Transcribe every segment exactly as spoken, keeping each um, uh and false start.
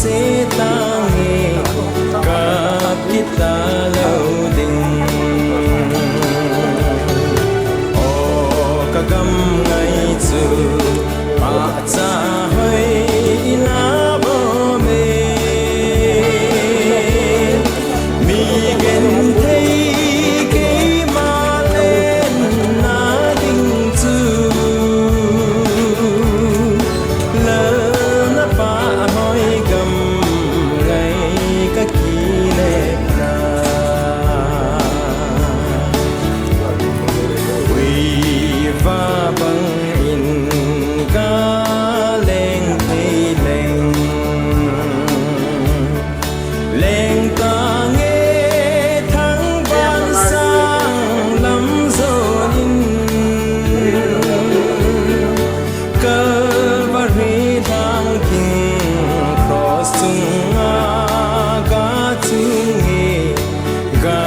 Setange, kap kit talou ding. O ka gam ngai chu, pahcha hoi ina bom e. Mi genthei keima lenna ding chu, Lal na pahhoi gam ngai ka kinepna. Uiva bangin ka leng thei leng. Leng tange thangvah sang lam jonin, Calvary lhang ding cross chunga ga chung e, ga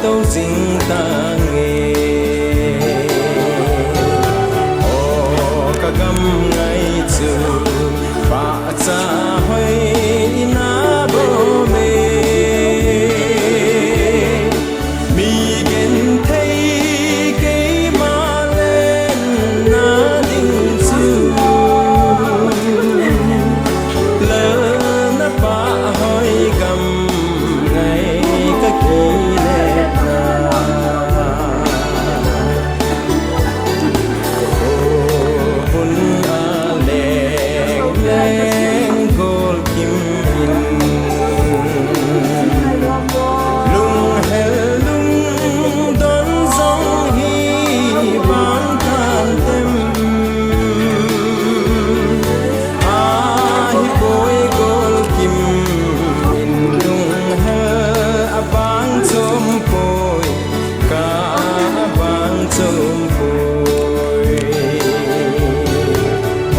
tou jing tange. O ka gam ngai chu, pahcha hoi ina bom e. Mi genthei keima lenna ding chu, Lal na pahhoi gam ngai ka kinepna. O hun a leng leng gol kim in, lunghel lungdon jong hi vang kan tem. Ahipoi gol kim in, lunghel a vang chom poi, ka vang chom poi.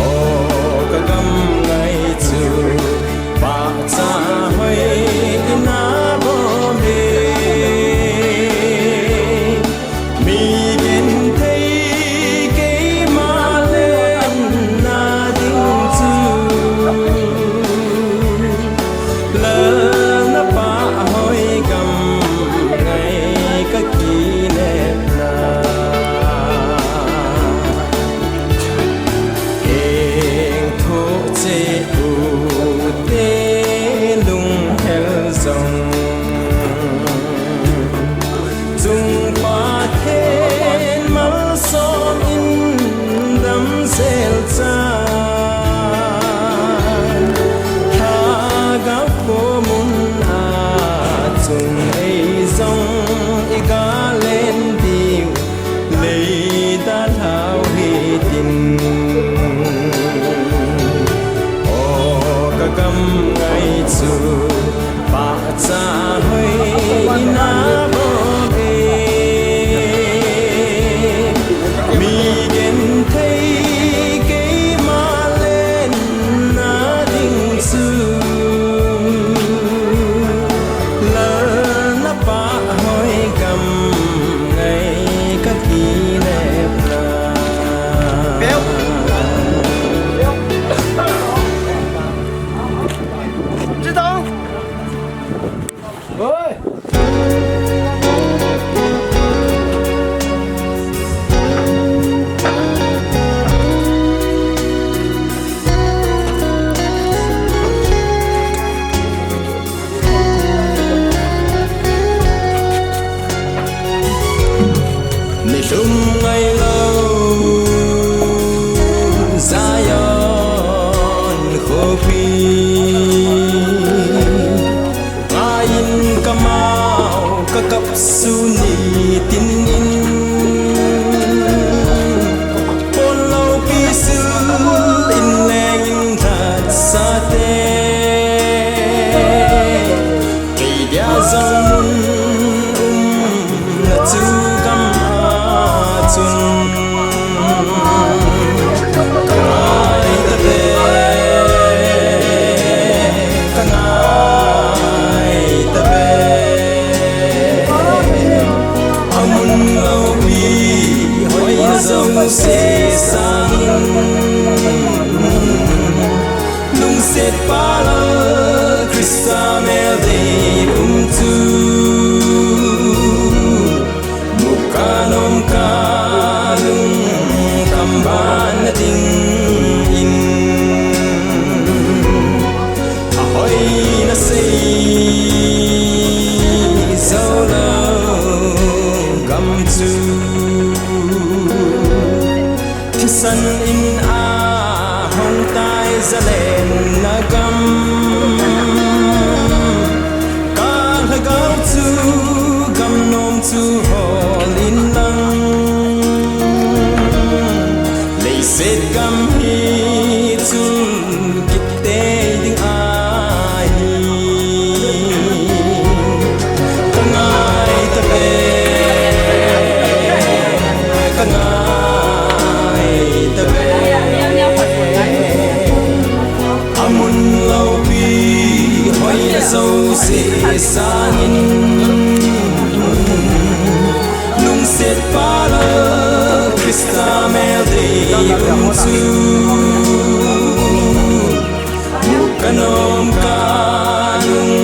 O ka gam ngai chu, pahcha hoi ina bom e. Mi genthei keima lenna ding chu, Lal na pahhoi gam ngai ka kinepna. Keng thoh cheh u te lunghel jong, chung Pathen malsom in damsel chan, Lhagao khomun a chung ei jong i ga len diu, lei dalhau hitin. O ka gam ngai chu, pahcha hoi ina bom e. Mi genthei keima lenna ding chu, Lal na pahhoi gam ngai ka kinepna. Nilhum ngailou Zion khopi, ngaiyin kamau ka kap sun nitin in, pon loupi sil in leng in lhatsate, kei dia jong mun umna chu gam a chun, ka ngai tave, ka ngai tave. Lungsetpa Lal Christa mel dei um chu, mu kanom kalung kamban na dingin, ahoina sei jou lou gam chu, thisan in ahung tai zalenna gam. Ka lhagao chu gamnom chu hol in lang, leiset gam hi chun kit tei ding ahi. Ka ngai tave, ka ngai tave. Amun loupi hoina jouse sangin, lungsetpa Lal Christa mel dei um chu, mu kanom kalung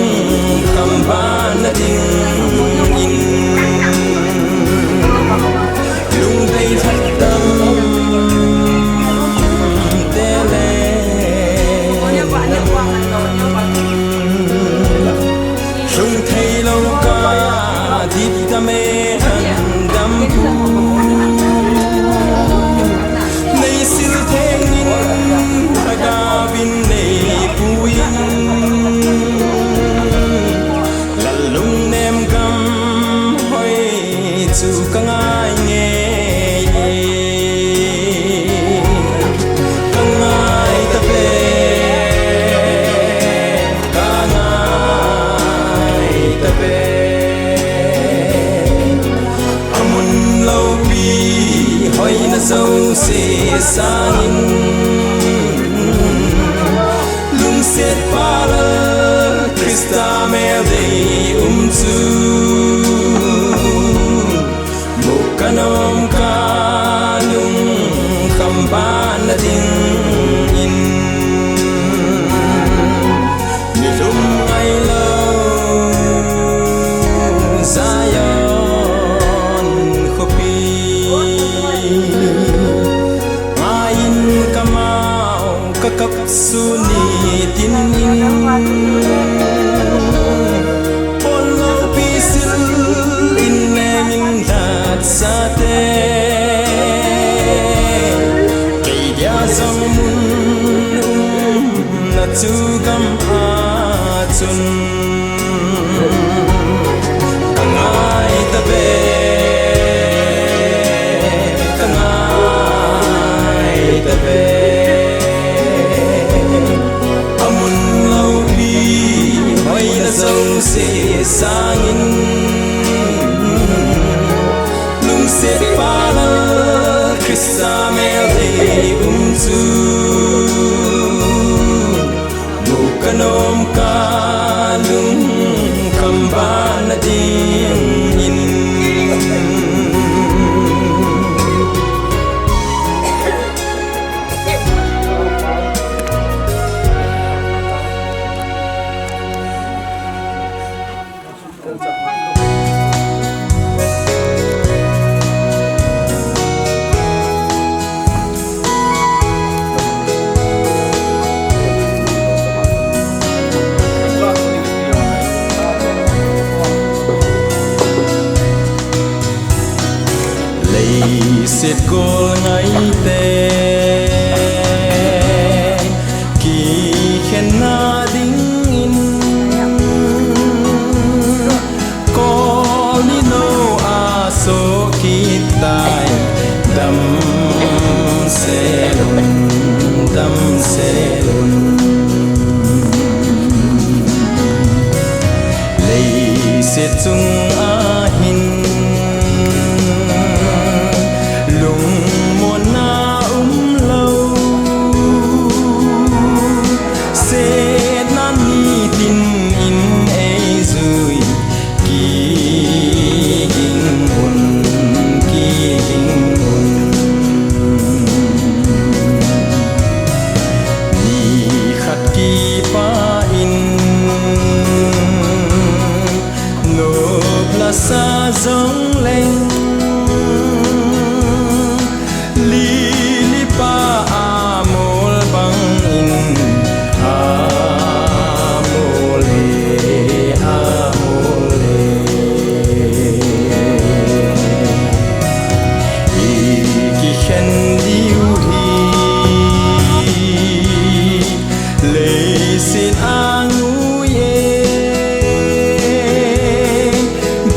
kamban na dingin, lungdei lhatam tele, lhung thei lou ka dip dam e, han dam phu. Nei sil theng in, lhagao vin nei pui in, Lal lungnem gam hoi chu ka ngai ngei e. Ka ngai tave, ka ngai tave. Amun loupi hoina jouse sangin, lungsetpa Lal Christa mel dei um chu, mu kanom kalung kamban na dingin, nilhum ngai lou Zion khopi, ngai in kamau ka kap sun nitin in, pon loupi sil in leng in lhatsate, kei dia jong mun umna chu gam a chun, ka ngai tave, ka ngai tave. Amun loupi hoina jouse sangin, lungsetpa Lal Christa mel dei um chu, mu kanom kalung kamban na dingin. Leiset gol ngaite kikhenna dingin, kol ni lou a soh kit tai, damsel un, damsel un. Leiset chung a hin lungmonna umlou, setna nitin in eijui, kiging un, kiging un. Nikhat ki Pa in nop lasa jongleng, lili pa amol bangin amol e, amol e. Ikikhen diu hi leiset angui e,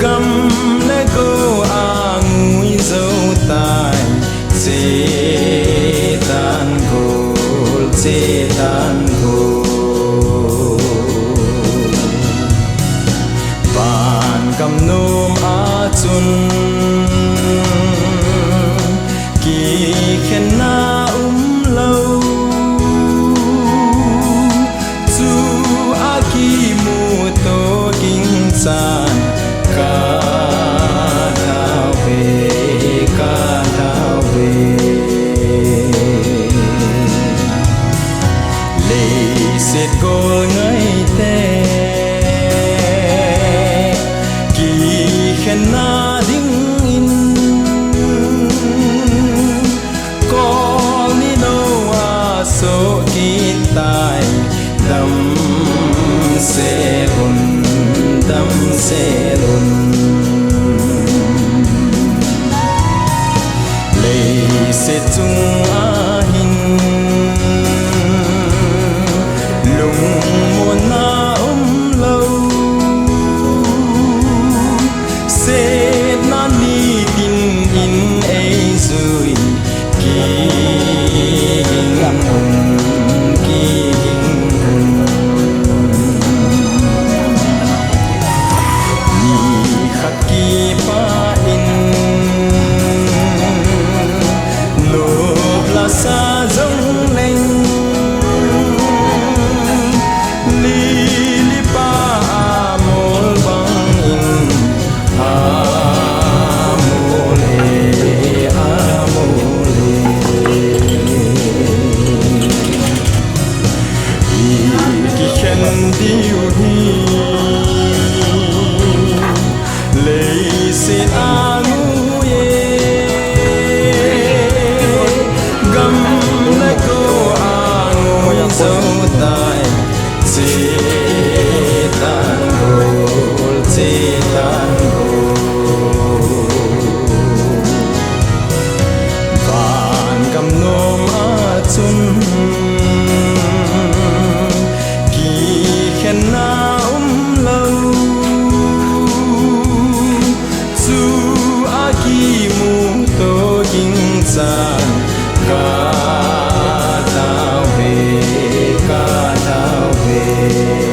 gam le go angui jou tai, chetan gol, chetan gol. Van gam nom a chun kikhenna umlou, chua kimuto ging chan ka thau ve, ka thau ve. Leiset gol ngaite kikhenna dingin, kol ni nou a soh kit tai, damsel un, damsel un. Leiset chung ahin lungmonna umlou, setna nitin in eijui, kiging un, kiging un. Nikhat kipah in nop lasa jongleng, lili pa amol bangin amol e, amol e. Ikikhen diu hi leiset angui e, gam le go angui jou tai, chetan gol, chetan gol. Van gam nom a chun kikhenna umlou, chua kimuto ging chan ka thau ve, ka thau ve.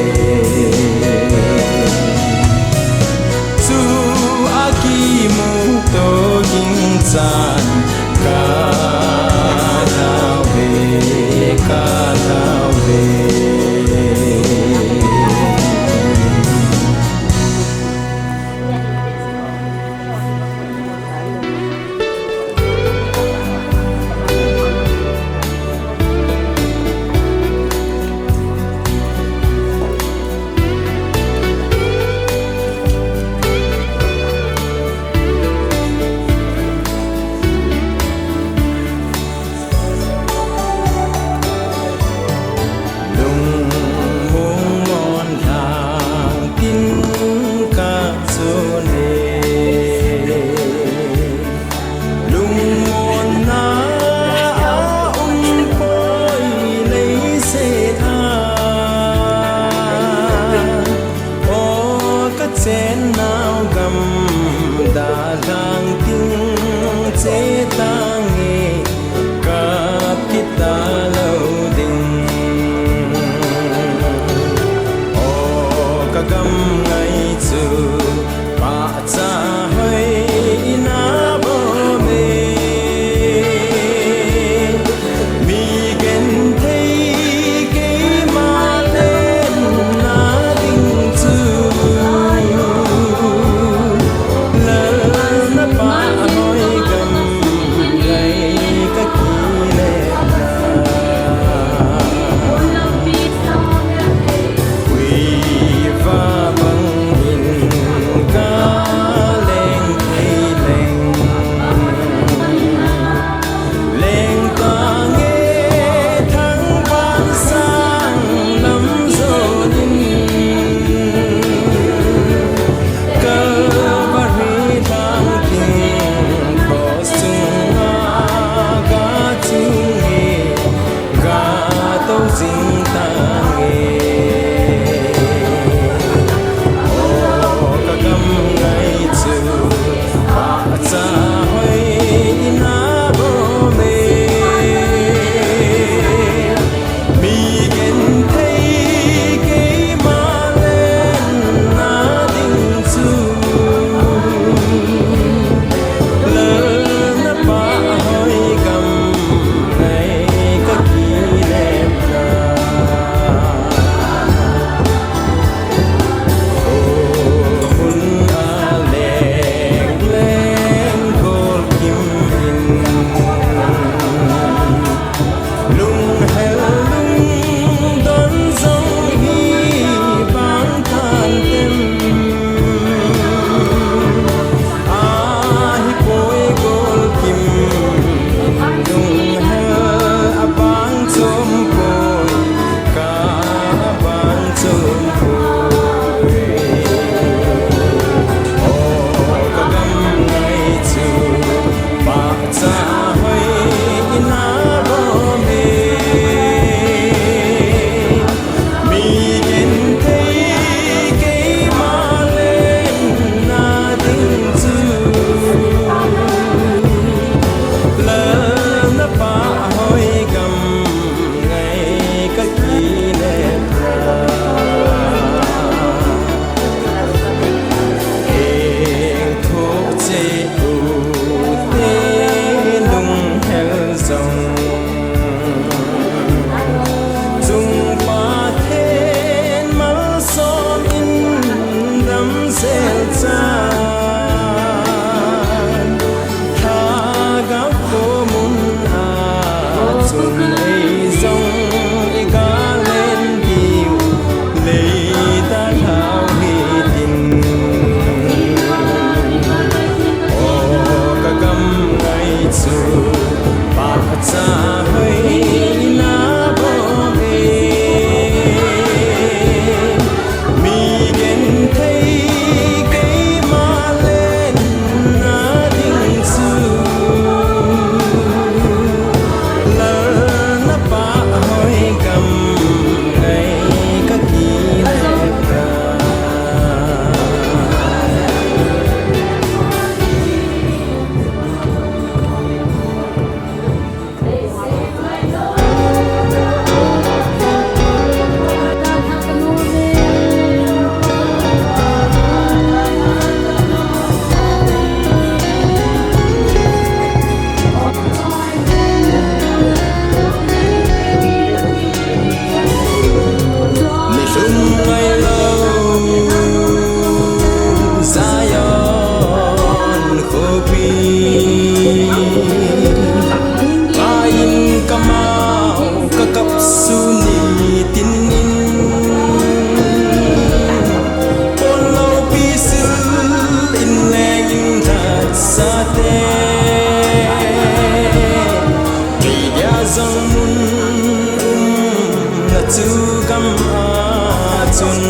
chun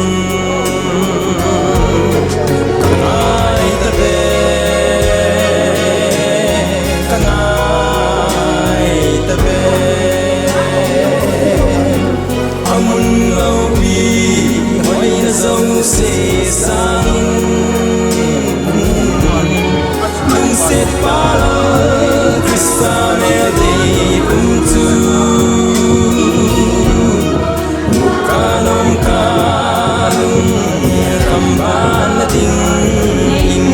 ka ngai ta ve, ka ngai ta ve. A mun loupi hoina jouse sangin lungset pha Lal Christa mel dei um chu. Ka nom ka lung kham ban na ding in,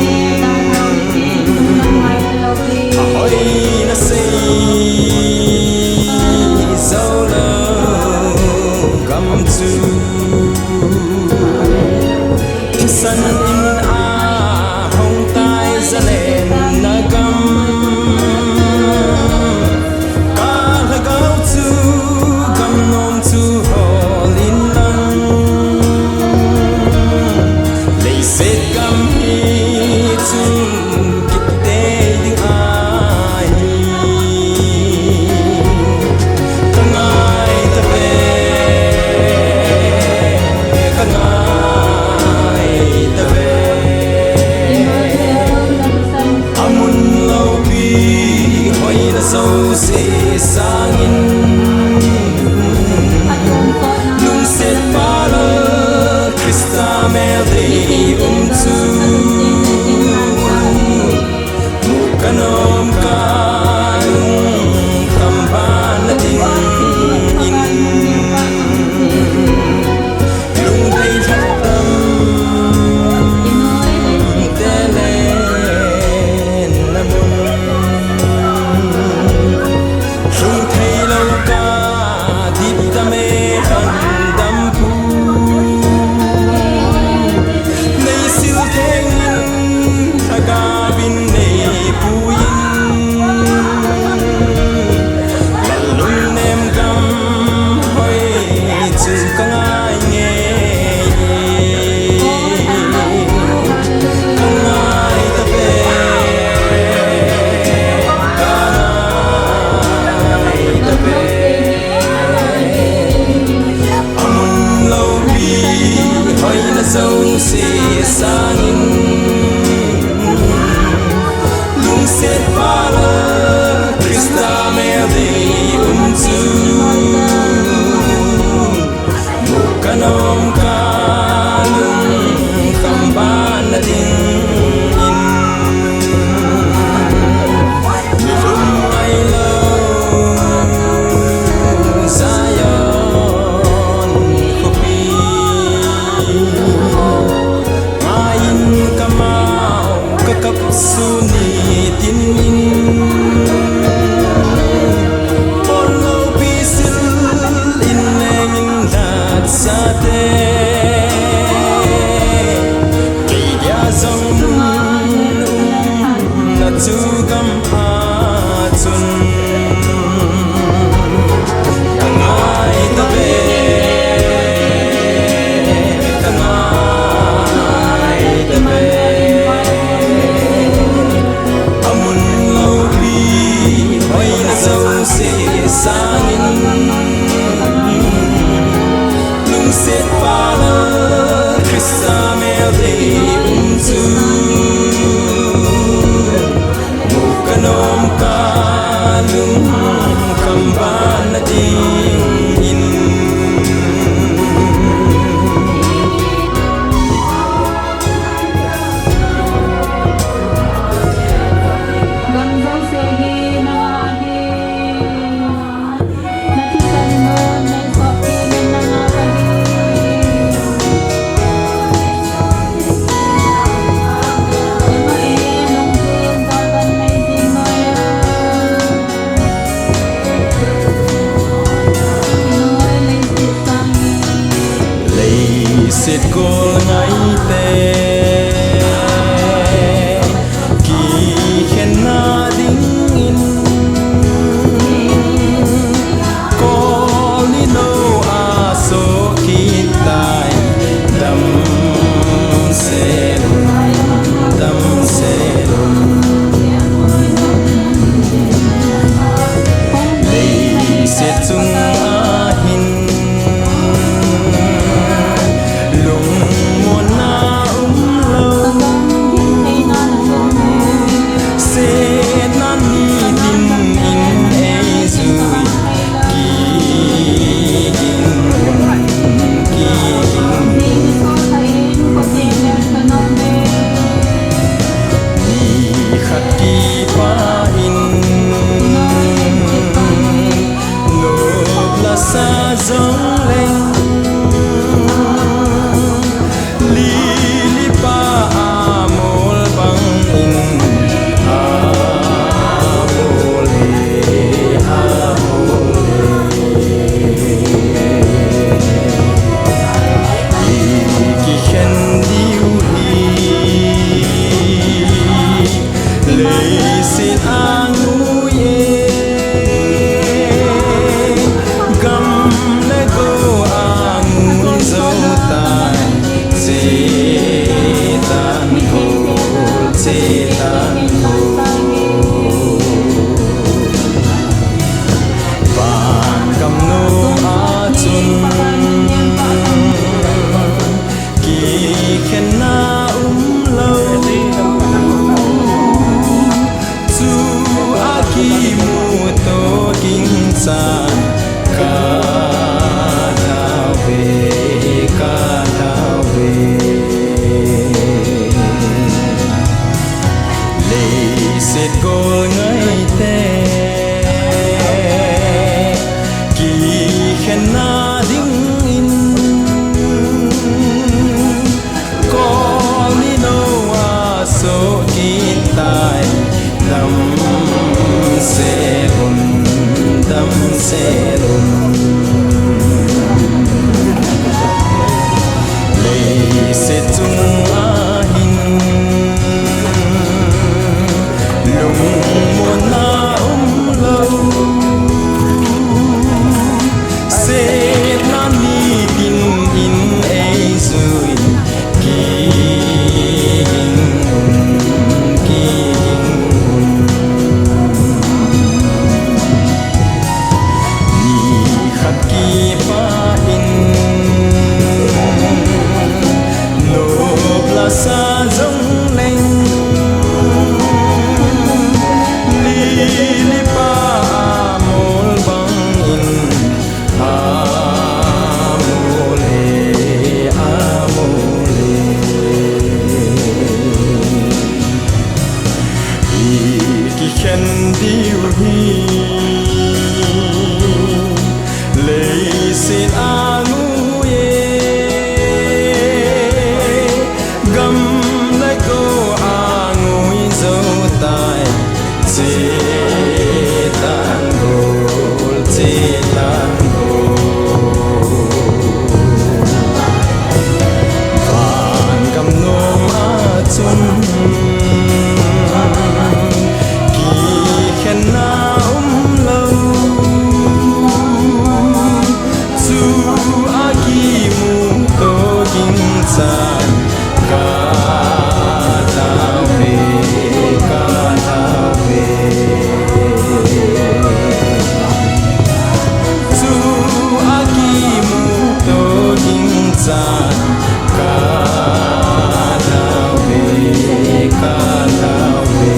a hoina sei jou lou gam chu. Thisan in a hong tai zalenna gam, ka lhagao chu gam nom chu hol in lang. Leiset gam hi chun kit tei ding ahi. Ka ngai ta ve, ka ngai ta ve. A mun loupi hoina jouse sangin lungset pha Lal Christa mel dei um chu. Ka nom ka lung kham ban na ding in, lungdei lhah tam te le na mun. Lhung thei lou ka dip dam e, han dam pu. Nei sil theng in, lhagao in nei pui in. Lal lungnem gam hoi chu ka ngai nge. Ka ngai ta ve, ka ngai ta ve. A mun loupi hoina jouse sangin lungset pha Lal Christa mel dei um chu. Ka nom ka lung kham ban na ding in, nilhum ngai lou Zion khopi. Ngai in ka mau ka kap sun nitin in, pon loupi sil in leng in lhatsate, kei dia jong umna chu gam a chun. Ka ngai ta ve, ka ngai ta ve. A mun loupi hoina jouse sangin lungset pha Lal Christa mel dei um chu. Ka nom ka lung kham ban na ding in, gam jouse hi na hi. Leiset gol ngaite kikhenna dingin, kol ni nou a soh kit tai. Damsel un, damsel un, leiset chung a hin Leiset gol ngaite kikhenna dingin, kol ni noa sohkeitai, damsel un, damsel un. Leiset chunga hin lungmonna umlou, setna nitin in eijuiyin, kiging un, kiging un. Nikhat kipah in nop lasa jongleng, lili pa amol bangin, amol e, amol e. Ikikhen diu hi leiset angui e, gam le go angui joutai, chetan gol, chetan gol. Van gam nom a chun kikhenna umlou, chua kimuto ding chan katao ve, katao ve. Chua kimuto ding chan katao ve, katao ve.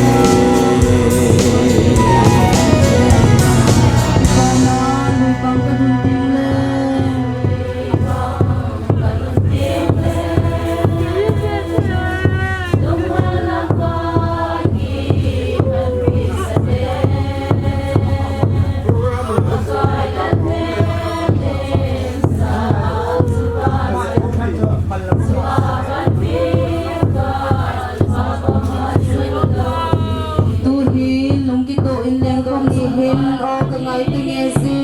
Tuhin lungkitoh in lengkhom ni hin, o ka ngai ta nge ji.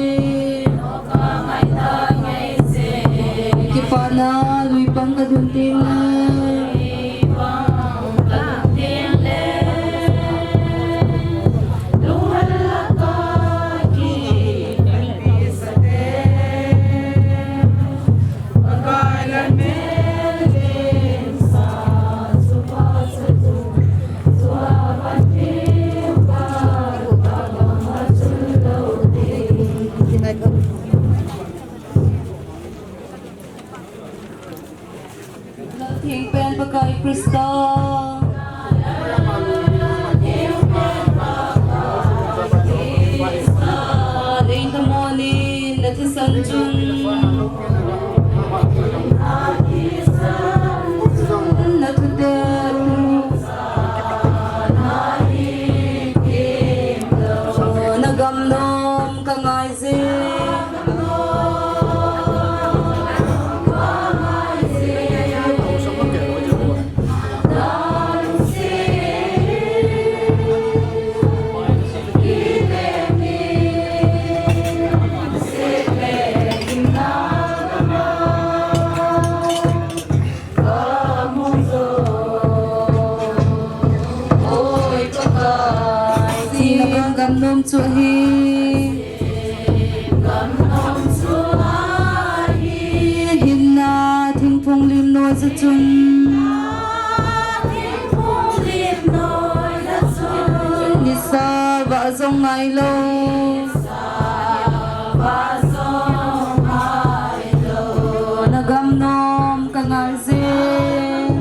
Kipana lui pang ka dun ting le. Thengpen Pakai Krista. Lengtha monin na thisan chun, na thute na gam nom ka ngai jing. Thina gam gam nom chu ahi. Hinna thingphung lim noi ja chun, nisa vah jong ngai lou. Na gam nom ka ngai jing.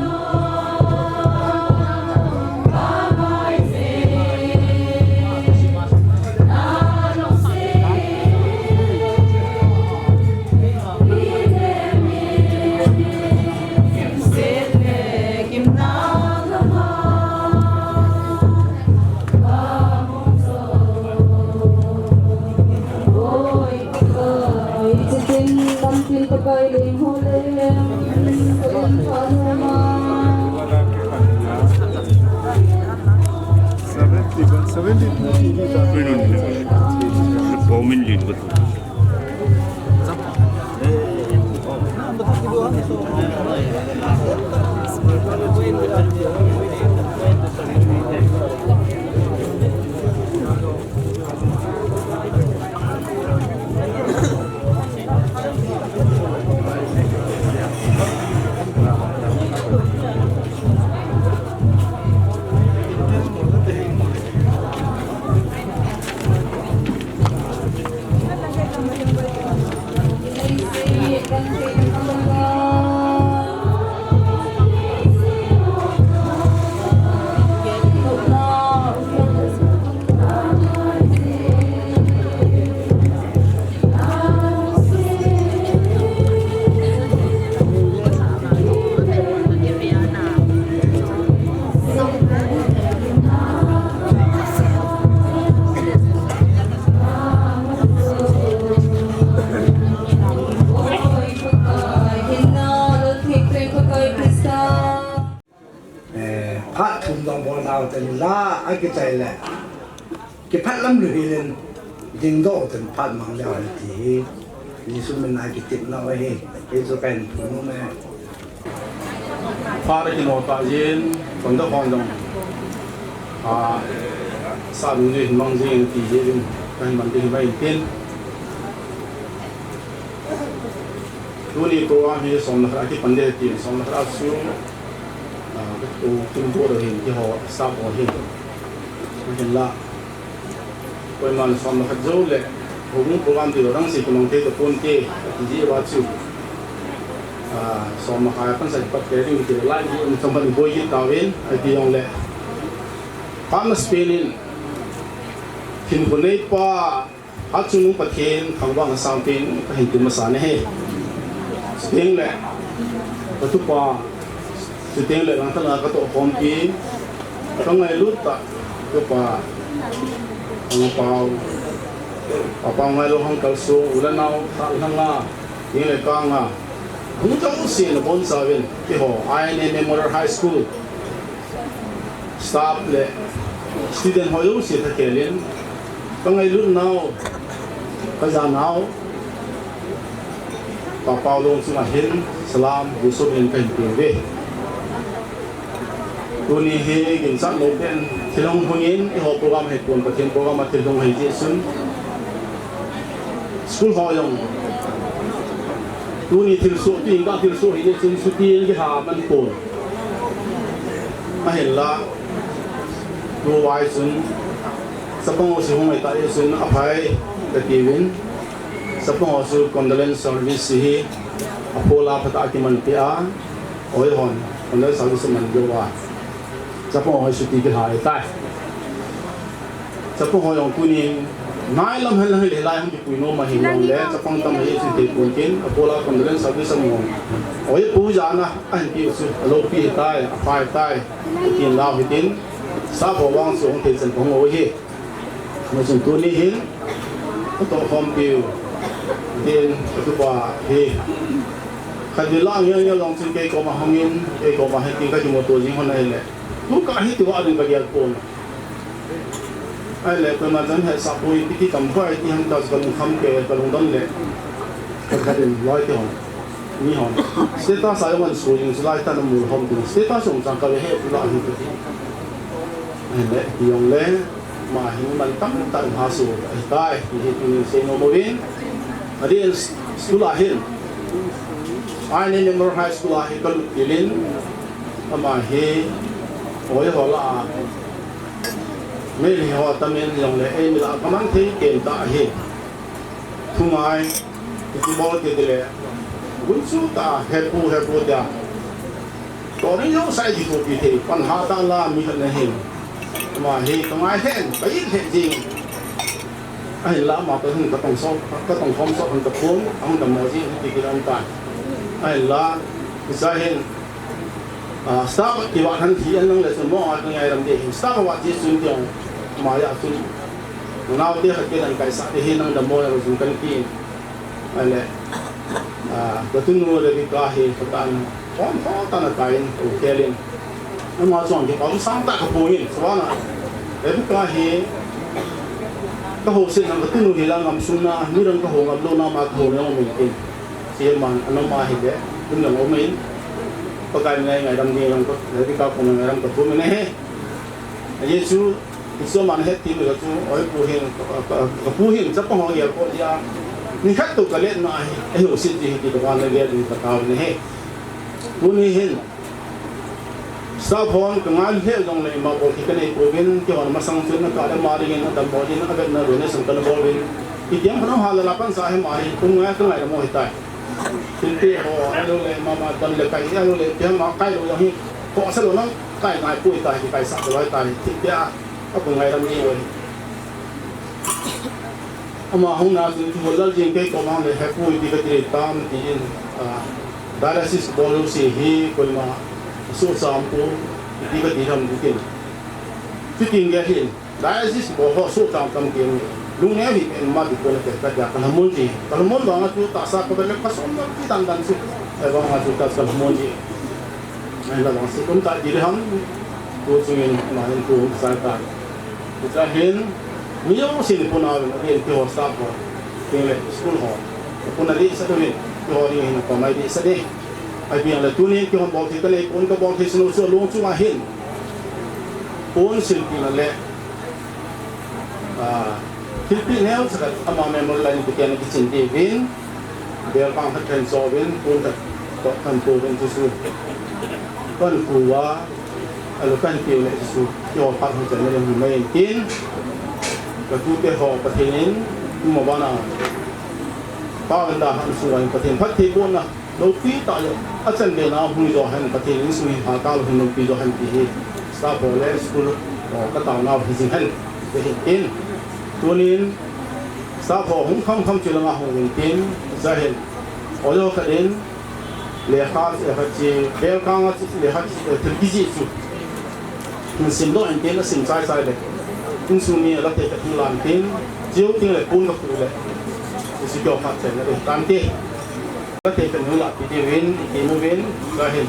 Eh, phat thum dong bol nau ten la, akichai le. Kiphat lam lu hilin, dingdoh ten phat mang le ti hi. Jesu min a kitep nau hi. Jesu kahin phun u me. Phat a kino ta jin, kon da hon dong. A, sa nu ji mang jin ti jin, kahin man ti mai tin. Tuni program hi som le khat a kipan ding tin, som le khat a chu, ah, tu, tu, tu, tu hin, keiho, staff ho hin. Hin la, koiman som le khat jou le, houbung program ti lo dang si kimang thei tapon te, ti ji uva chu. Ah, som le khat a kan sa pat te ding ti lai, ni som pan boi kit tauvin, ati jong le. Phat ma spin in, hin ko nei pa, Achung Pathen thangvahna sangpen kahin ti masa nahi. Chuteng le, katupa, chuteng le langkhat a katoh khompi, kangailut tah, kapa, Pangpao, Papa Ngailou hung kalsong, u le nao, tah lhanga, ning le kanga, hung jouse nabonchauvin, keiho, I N A Memorial High School, staff le student ho jouse thakhel in, kangailut nau, kajanau, Papa Longchung a hin salam, Jesu min in kahin pe uve. Tuni hi ginchat lou pen, thil hung hung in, eiho program hi pon Pathen program a thil hung hi jeh chun. School ho jong. Tuni thilsoh, tu in ka thilsoh hi jeh chun, chuti in kiham an pon. Ahinla, tu vai chun, chapang ho si hung ahi ta jeh chun, aphai, kati uvin. Chapang ho chu condolence service hi, aphola phatah a kiman peh a, oi hon, condolence service man lou a. Chapang ho hi chuti kiham ahitai. Chapang ho jong tuni, nailam hen lang hilai hung kipui nom ahi jong le, chapang tam ahi chu thei pon tin, aphola condolence service amu. Oi pu jana, ahin pi chu, aloupi ahitai, aphai ahitai, tin lau hitin, staff ho vang chu hung thei chan pang ho hi. Amachun tuni hin, katoh khompiu, tin, katupa hi. Khatvei lang ngial ngial jong chun kei koma hungin, kei koma hin tin kakimuto jing hon ahile. Tu kahi tia ding kagel pon. Ahile, koiman chan hesah poi, ipi ti tam pai ti ham ta chu kalungkham kei, kalungdon le. Kakhatin loi ti hon. Ni hon. Status a jong an so jing chu lai ta na mu hom tin. Status jong chang kave he tu la hi. Ahile, ti jong le. Ama hi mi mantam tah in ha so ahitai, ti hi tunin sei nom uvin. Adeh in school a hin, I N A Memorial High School a hi kalut til in, ama hi, oi ho lah a, Meitei ho atam in jong le, eimi lah a kaman thei pen tah ahi. Thungai, iti bol ti ti le, gunchu tah a, hepu, hepu tia. Toh ding jouse kithopi thei, pan ha tah la mi khat na hin. Ama hi, ka ngai lheh, ka it lheh jing. Ahinla ama toh hin ka tong sot, ka tong khom sot hon tapon, ahung dammo jing, ti kilam ta. Ahinla, hiche hin, ah, staff kivat han thi an lang le chun mo a ka ngai lam ding hin, staff avat jeh chun tiang, ama a chun. Naote khat kei dan kaisah te hi nang dammo jong chun kan ti. Ahile, ah, ka tunu Rebecca hi katan, khom khom tan akai in, u khelin. Ama chun kipah sang tah kapu in, chuan a. Rebecca hi, Ka housetna ka tunu hi la ngam sung na, mi dang ka hou ngam lou na ma ka hou na um in. Hiche man, anom a hile, tun jong um in. Pakai ngaidam ding jong ka, le di ka pu ngaidam ka thum in ahi. Ajeh chu, Isua man het ti mi ka chu, oi pu hin, ka, ka, ka pu hin, chapang ho gel ko dia. Ni khat to ka let na ahi, ahi houset ji hi ti ka van le gel di ka tao in ahi. Tuni hin, Staff hon ka ngai lheh jongle ima bol thei ka nei pouvin, keihon masang chun na ka le ma dingin na dammo dingin na vetna donation ka na bol uvin. Itiham khat hung hal a la pansa hi ma hi, kum nga ka ngaidam u ahitai. Thilpeh ho, ahilou le mama don le kai, ahilou le itiham a kai lou jong hi, khohsa lou nang kai ngai poi tai, kaisah lou ahitai, thilpeh a, ka pu ngaidam ding u ahi. Ama hung na chun, chu hol lal jing kei koma le, hepui ti ka ti tam tin, ah, dialysis bol jouse hi koima sohcha um poi ti ka ti tham tin. Chuti nge hin, dialysis bol ho sohcha um tam tin. Lungneo hi pen ma ti ko le ka dia ka lhamon ji. Ka lhamon vang a chu tahsa ka bel le ka som na ti dan dan chu. Ahivang a chu ka lhamon ji. Ahivang a chu kum ta ti le ham. Tu chungin ma hin tu sa ta. Hiche hin, mi jousen puna uvin, adeh in keiho staff ho, tin le school ho, puna dehset uvin, keiho ding hin, pamai dehset e. Ahivang le tunin keihon bol thei kanei pon, ka bol thei sunu chu along chunga hin, pon silpehna le, ah, thilpeh neocha khat ama memorial line in kiten kichen diuvin, Belkang khat khen cho uvin, pon khat toh khen to uvin chu chu. Kan pu uva, Alo kan tiu le Jesu, keiho phat hung chan le hung mai in tin, ka tute ho Pathen in, tuma bana, pa anda han sunga in Pathen phatthei bohna, loupi tah le, achan be na hung jo hen Pathen in sung hi ha ta lou hin loupi jo hen ti hi, staff ho le school ho ka taona u hi jing hen, ti hin tin, tunin, staff ho hung kham kham chu langa hung in tin, ja hin, ojo khat in, Lekha, lekha chi, Belkang a chi, lekha chi, eh, thil kijih chu. Hin simdoh in tin, asim chai chai le. Insung mi a la thei ka thil lam tin, chiu tin le pon ka pu le. Chu chu keiho phat chen le tan te. La thei ka nu la ti ti uvin, ti uvin, ka hin.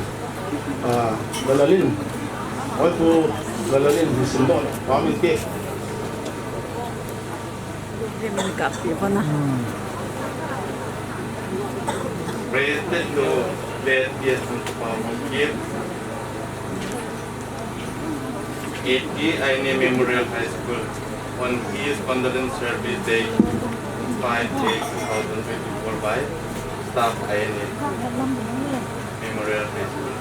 Ah, Lalalin. Oi pu, Lalalin hin simdoh le. Pam in te. President to Late P S Mukpa Mongkir, eighty I N A Memorial High School, on his condolence service day, five eight two thousand twenty-four by staff I N A Memorial High School.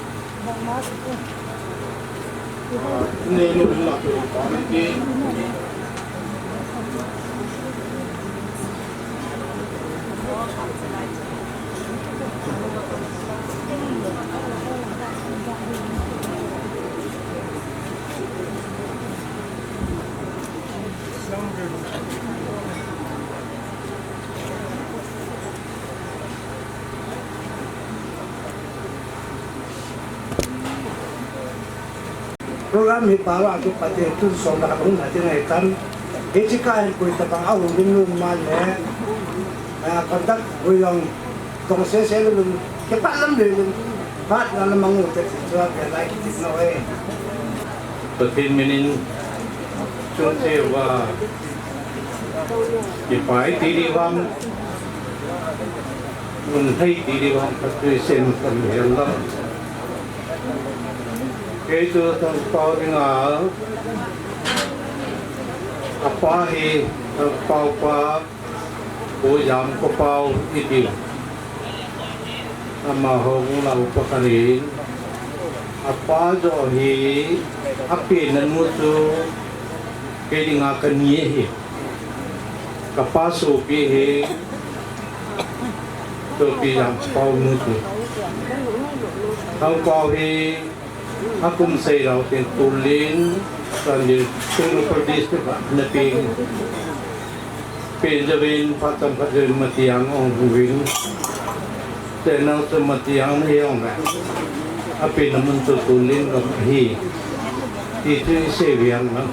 Program hi paro a kipat e, tun som le khat hung na ding ahi tan. Hiche kah hin koi tabang a hung ding nom man le, ah, contact hoi jong tong sese le lum, kipat lam le lum, phat na lam mang u te chu a pe lai kiti na e. Pathen min in chun che va. Kipa i ti ding vang, mun thei ti ding vang, Pathen sen kan hial la. Kei chu Thangpao dinga, apa hi Thangpao pa, Pu Jamkopao i ti. Amaho hung lau pa khat in, apa joh hi, apenna nu chu, kei dinga kani ahi. Kapa sopi hi, sopi Jamkopao nu chu. Thangpao hi, akum seilou teng tulin, Sunday, Tengnoupal District a ana peng. Pen jouvin, phat chomkhat jouvin Matiang ahung uvin. Tenau chu Matiang nahi jongle, apenna mun chu Tulin gam ahi. Ti chu isei veng lang.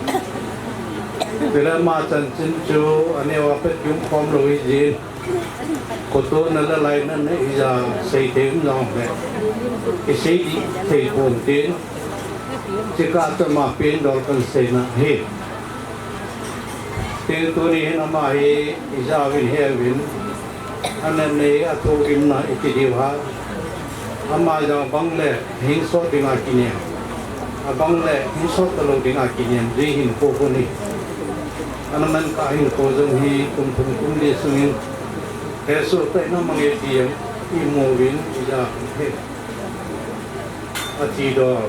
Chule ama chanchin chu aneo a pat kium khom lou hijeh in. Khoto na le lai na na ija sei thei um jongle, isei ding thei pon tin. Chukah chu ama pen dol kan seina ahi. Ti Tuni hin ama hi ijat uvin heuvin, ananei athu gimna iti diu ham. Ama jong abang le hinsot dinga kinem, abang le hinsot talou dinga kinem jeh hin ko ko ni. Ana man kah hin ko jong hi kum thum kum li sungin hesoh tah in amang e ti jong imu uvin ijat uvin he. Athi dol.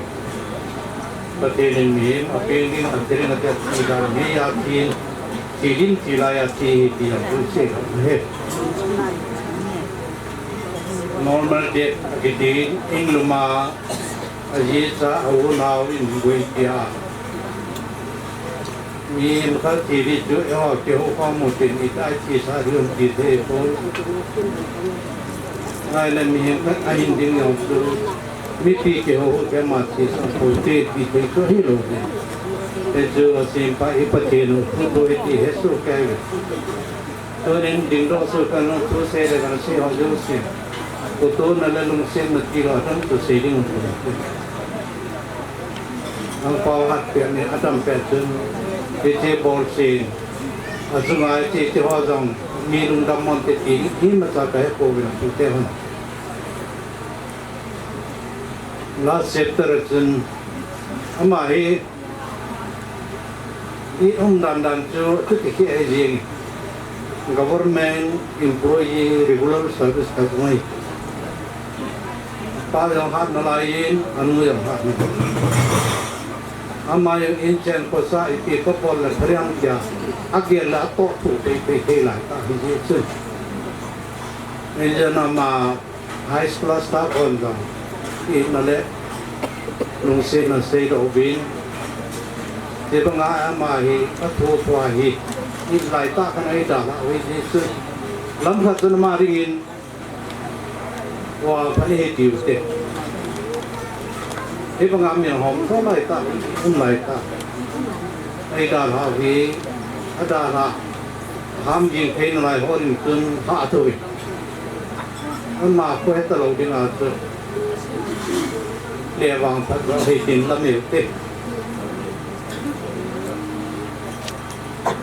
Pathen in mihem apeng ding, athi ding, athi, athi dan, mi athi, thi din, thi lai athi, ti jong thu sei lou he. Normal death akiti, inglum a, aji cha, a u nao in gui tia. Mihem khat thi di chu, eiho kihou khom u tin, iti a thi sa di um ti thei pon. Ngai le mihem khat ahin ding jong chu, mipi kihou u keima thi sa pon ti, ti thei chu hilou ding. Hichu asempa i Pathen u thu boi ti hesoh kei ve. Tunin dingdoh soh kan u thu sei le kan sei ho jouse. Kutona le lungsetna tilou dam thu sei ding u. Angpao hat peh ni adam peh chun, hiche bolsen, achunga hiche, hiche ho jong, mi lungdam mon te ti, imacha kahe pouvin tute hon. Last chapter a chun, ama hi, i um dan dan chu, chuti hi ahi jeng. Government employee, regular service khat ngai. Pa jong hat nalai in, anu jong hat nalai. Ama jong inchen khosa ipi kabol le phariang tia, agel le atoh thu pei pei thei lai tah hi jeh chun. Inchen ama high school a staff hon jong, itna le lungsetna seidoh uvin. Hibanga ama hi, athu thua hi, it lai tah khat a eidalhah u hi jeh chun. Lam khat chun ama dingin, Wa phat ihi tiu te. Hibanga mi hom tho lai tah, um lai tah. Eidalhah u hi, adalhah. Ham jing thei nalai ho ding chun hah tho hi. Ama khu heta lou ding a chu. Le vang phat lou hi tin lam iu te.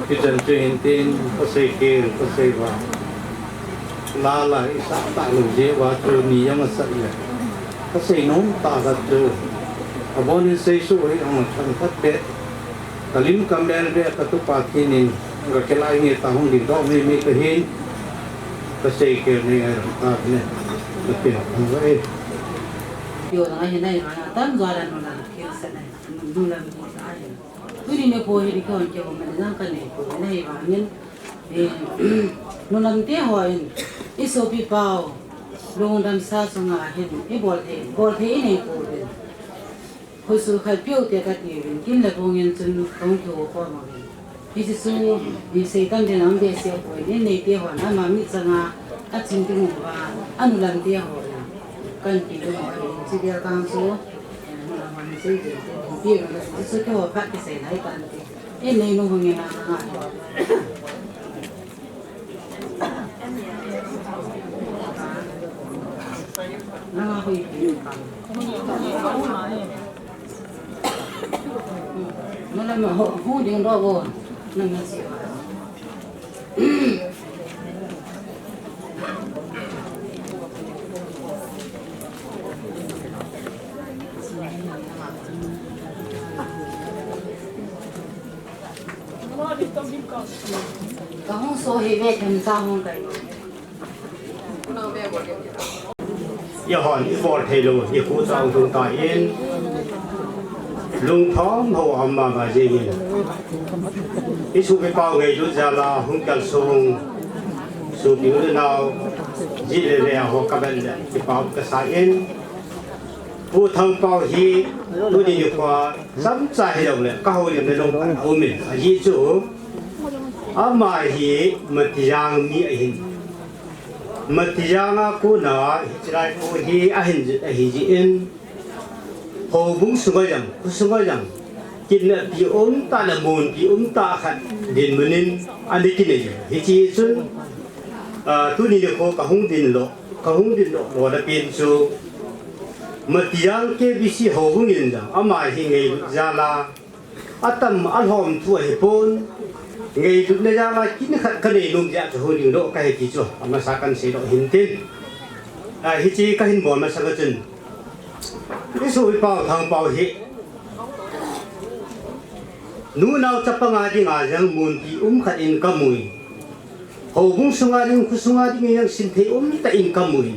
Hichan chu hin tin, kasei kel, kasei va. Lala isah talou jeh uva chu ni jong asah le. Kasei nom tah khat chu. Abon in seisuh hi jong thangkhat beh. Kalim kamel beh katupa thin in, kakilai nge ta hung dingdoh mei mei kahin. Kasei kel nei ngai ta ne. Kape hung va e. Yo na hi nai ma na tam jwa la no na kel sa nai. Nu la mi sa ai. Tuni nikho hi dikon keiho man jang kanei pouvin ahivangin, eh, nulam te hon, isopi pau, lungdam sa chunga hin, ibol thei, bol thei inei pouvin. Khosuh khat peh u te kati uvin, kin le bong in chun kahung kihou khom uvin. Hiche chu, isei tam ding aum behseh poi, innei te hon, ama mitchang a, aching ding uva, anulam te hon, kanti ding uva, hiche bel tang chu, Innei nu hung in a, nanga hui pi pa. Nala ma ho, hu ding do bo. Nanga si. Kahung so hi ve them sa hung kai. Eiho hon ibol thei lou, ikhu chang tung tan, lungthom ho um mama jingin. Isopi pau ngailut jal a hung kalsong, sopi u le nao, ji le le ho kaben le, kipa um kasan. Pu Thangpao hi, tuni nikho, chomcha hilou le, kahoulim le lung a um in, ajeh chu, ama hi Matijang mi ahin. Matijang a kona, hiche lai kho hi ahin, ahi jeh in, houbung sunga jong, kho sunga jong, kineppi umtah le munpi umtah khat dinmun in ana kinei. Hiche chun, ah, tuni nikho kahung din lou, kahung din lou, lou na pen chu, Matijang K B C houbung in jong, ama hi ngailut jal a, atam alhom thu ahipon, Ngailutna jal a kin khat kanei nom jeh a chu hung ding doh kahi ti chu amasa kahin seidoh hintin. A, hiche kahin bol masang a chun, i sopipa Thangpao hi nunao chapang a dinga jong munpi um khat in kamu in, houbung sunga ding, kho sunga ding in jong simthei umtah in kamu in,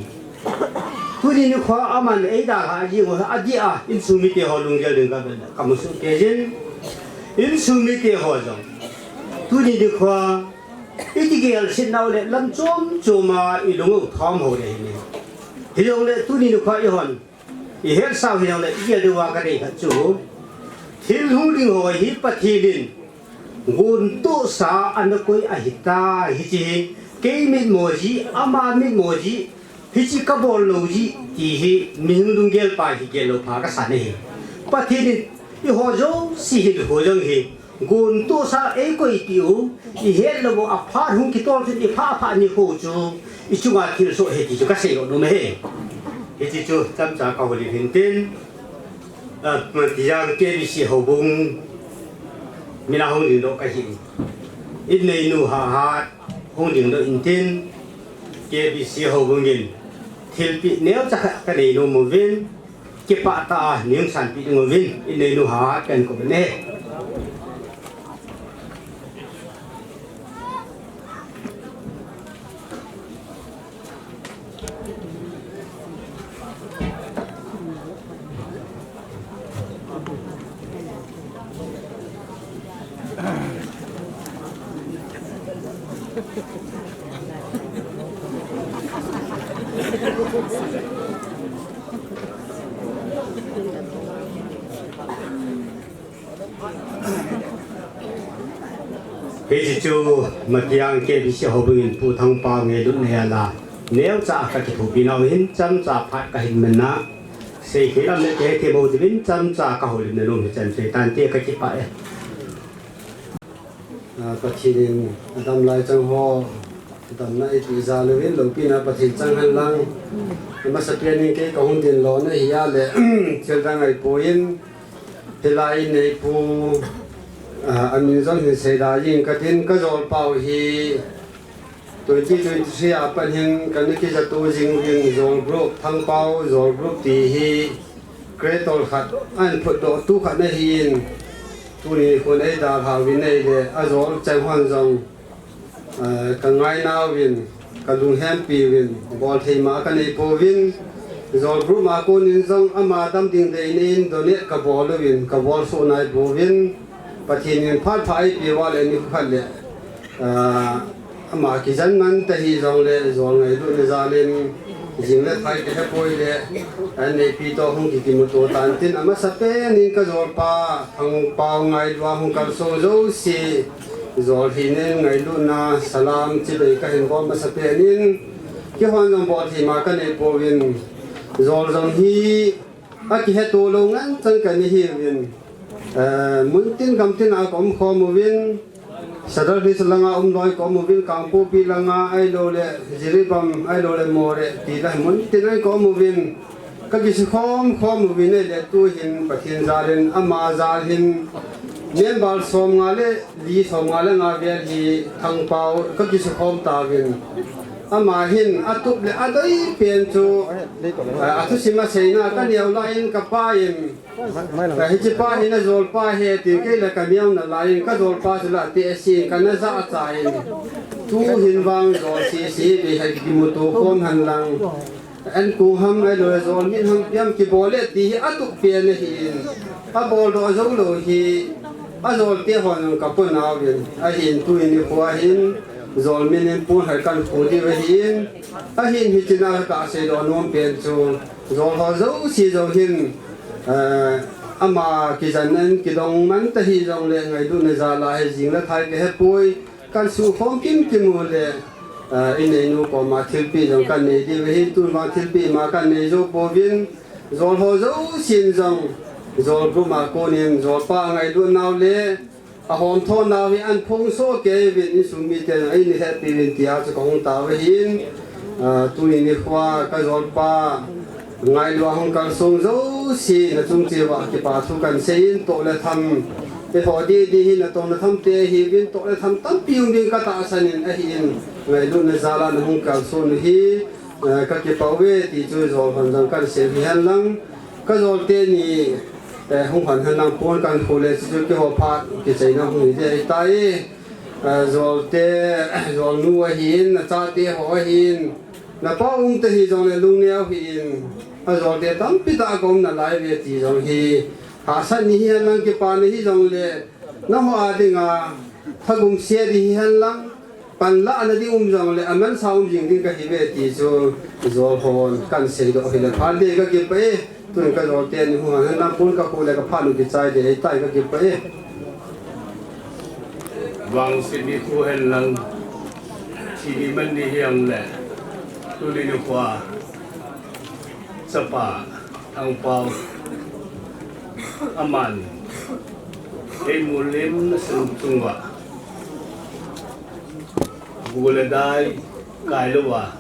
tuni nikho a aman eidalhah jing u hi adih a, insung mite ho lunggel ding kavel a kamu soh kei jin. Insung mite ho jong tuni nikho a i kigel set nau le lam chom chom a i lung u thom ho le hi ne. Hijongle tuni nikho a eihon i hetsau hijongle i gel diu a kadei khat chu, thil hung ding ho hi Pathen in gontohsa ana koi ahitai, hiche hi kei mitmo jeh, ama mitmo jeh, hiche kabol lou jeh ti hi mihing lunggel pa hi gel lou pha kasa ahi. Pathen in eiho jouse hinkho jong hi gontohsa eikoi peh u, i het lou u aphat hung kitol chun i pha pha nikho chu i chunga thilsoh ahi ti chu kaseidoh nom ahi. Hiche chu chomcha kahoulim hintin, a, Matijang K B C houbung min a hung dingdoh kahi. Inneinu Hahat hung dingdoh intin, K B C houbung in thilpeh neocha khat kanei nom uvin, kipah tah a nei sanpeh ding uvin, inneinu Hahat kahin kou uve. Hiche chu Matijang K B C houbung in Pu Thangpao ngailutna jal a neocha kakithopi nau hin chomcha phat kahin man a, seikhel um le kahethem uvin chomcha kahoulimna nom hichan sei tante, kakipah e. A, Pathen in adam lai chang ho damna eipeh jal uvin loupina Pathen chang hen lang. Amasapen in kei kahung ding lona hi a le thil dang ahipoi, hilai in neipu, a, amin jong hin seida jing katin, kajolpau hi twenty twenty-three a pat hin kana kijat to jing uvin, Jol Group, Thangpao Jol Group ti hi creator khat, ahin phutdoh tu khat ahin, tuni khun eidalha uvin ahile, ajol cheng hon jong, eh, kangai nauvin, kalunghempi uvin, bolthei ma kanei pouvin, Jol Group a konin jong ama dam ding dei in donate kabol uvin, kabol soh nai pouvin, Pathen in phat pha eipeh uva le nikho khat le, ah, ama kijen man ta hijongle, jol ngailutna jal in, jing le thai kahe poi le, an neipi toh hung kikimuto tan tin, amasapen in kajolpa Thangpao ngailua hung kalsong jouse, jol hina in ngailutna salam chibai kahin bol masapen in, keihon jong bolthei ma kanei pouvin, jol jong hi akiheto lou ngen chan kana hiuvin, eh, muntin gamtin a kaum khom uvin, Sadar Hills langa um loi kaum uvin, Kangpokpi langa ahilouleh Jiribam ahilouleh Moreh ti la muntin a kaum uvin, kakisukhom khom uvin ahile tuhin Pathen jal in ama jal hin member somnga le li, somnga le nga vel hi Thangpao kakisukhom tauvin. Ama hin atup le adei pen chu, eh, athusim aseina kaneo lai in kapa in, eh, hichepa hi najolpa ahi tin kei le kaneo nalai in kajolpa chu la tehse in kana jachat in. Tuhin vang jol sese bei hi kimuto khom hen lang. An kong ham ahilouleh jol min ham ipi ham kibol le ti hi atup pen ahin. Aboldoh joulou hi ajolte hon jong kaponauvin. Ahin tuhin nikho hin jol min in pon hai kahin kho diu ahin. Ahin hichea kaseidoh nom pen chu jol ho jouse jong hin, eh, ama kijen in kidong man ta hijongle ngailutna jal a hi jing le thai kahe poi. Kan sukhom kimkim u le, ah, inneinu koma thilpeh jong kanei diu ahin, tun vang thilpeh ma kanei jou pouvin, jol ho jousen jong, jol group a konin, jolpa angailut nau le, ahomtho nau hi ahin phongsoh kei uvin, insung mite jong eina hepeh uvin tia chu kahung tao ahin, ah, tuni nikho a kajolpa, ngailua hung kalsong jouse, nachung cheh uva kipa thu kahin seiyin, toh le tham, Eiho didi hi natong natham te hiuvin, toh le tham tampi um ding katahsan in ahin, ngailutna jal a nahung kalson u hi, eh, kakipah uve ti chu jol hon jong kahin sei u hihen lang, kajol teni, eh, hung hon hen lang pon, kahin kho le chu keiho phat kichaina hung hi ding ahitai. Eh, jol te, jol nu ahin, nachate ho ahin, napa um te hijongle lungneo hih in, ajol te tampi tah a kaum nalai uve ti jong hi, hahsat ni hihen lang, kipana hijongle, nangho a dinga, thagum se ding hihen lang, panlahna ding um jongle, amansa um jing ding kahiuve ti chu, jol hon kahin seidoh u hile, phat ding kakipah e. Tun kajol teni hung hon hen lang pon, kakho le kaphat u kichai ding ahitai, kakipah e. Vangset nikho hen lang, thi ni man ni hijongle, tuni nikho a, chapa, Thangpao, aman, eimu lim nasan chunga, gu le dai, kai louva,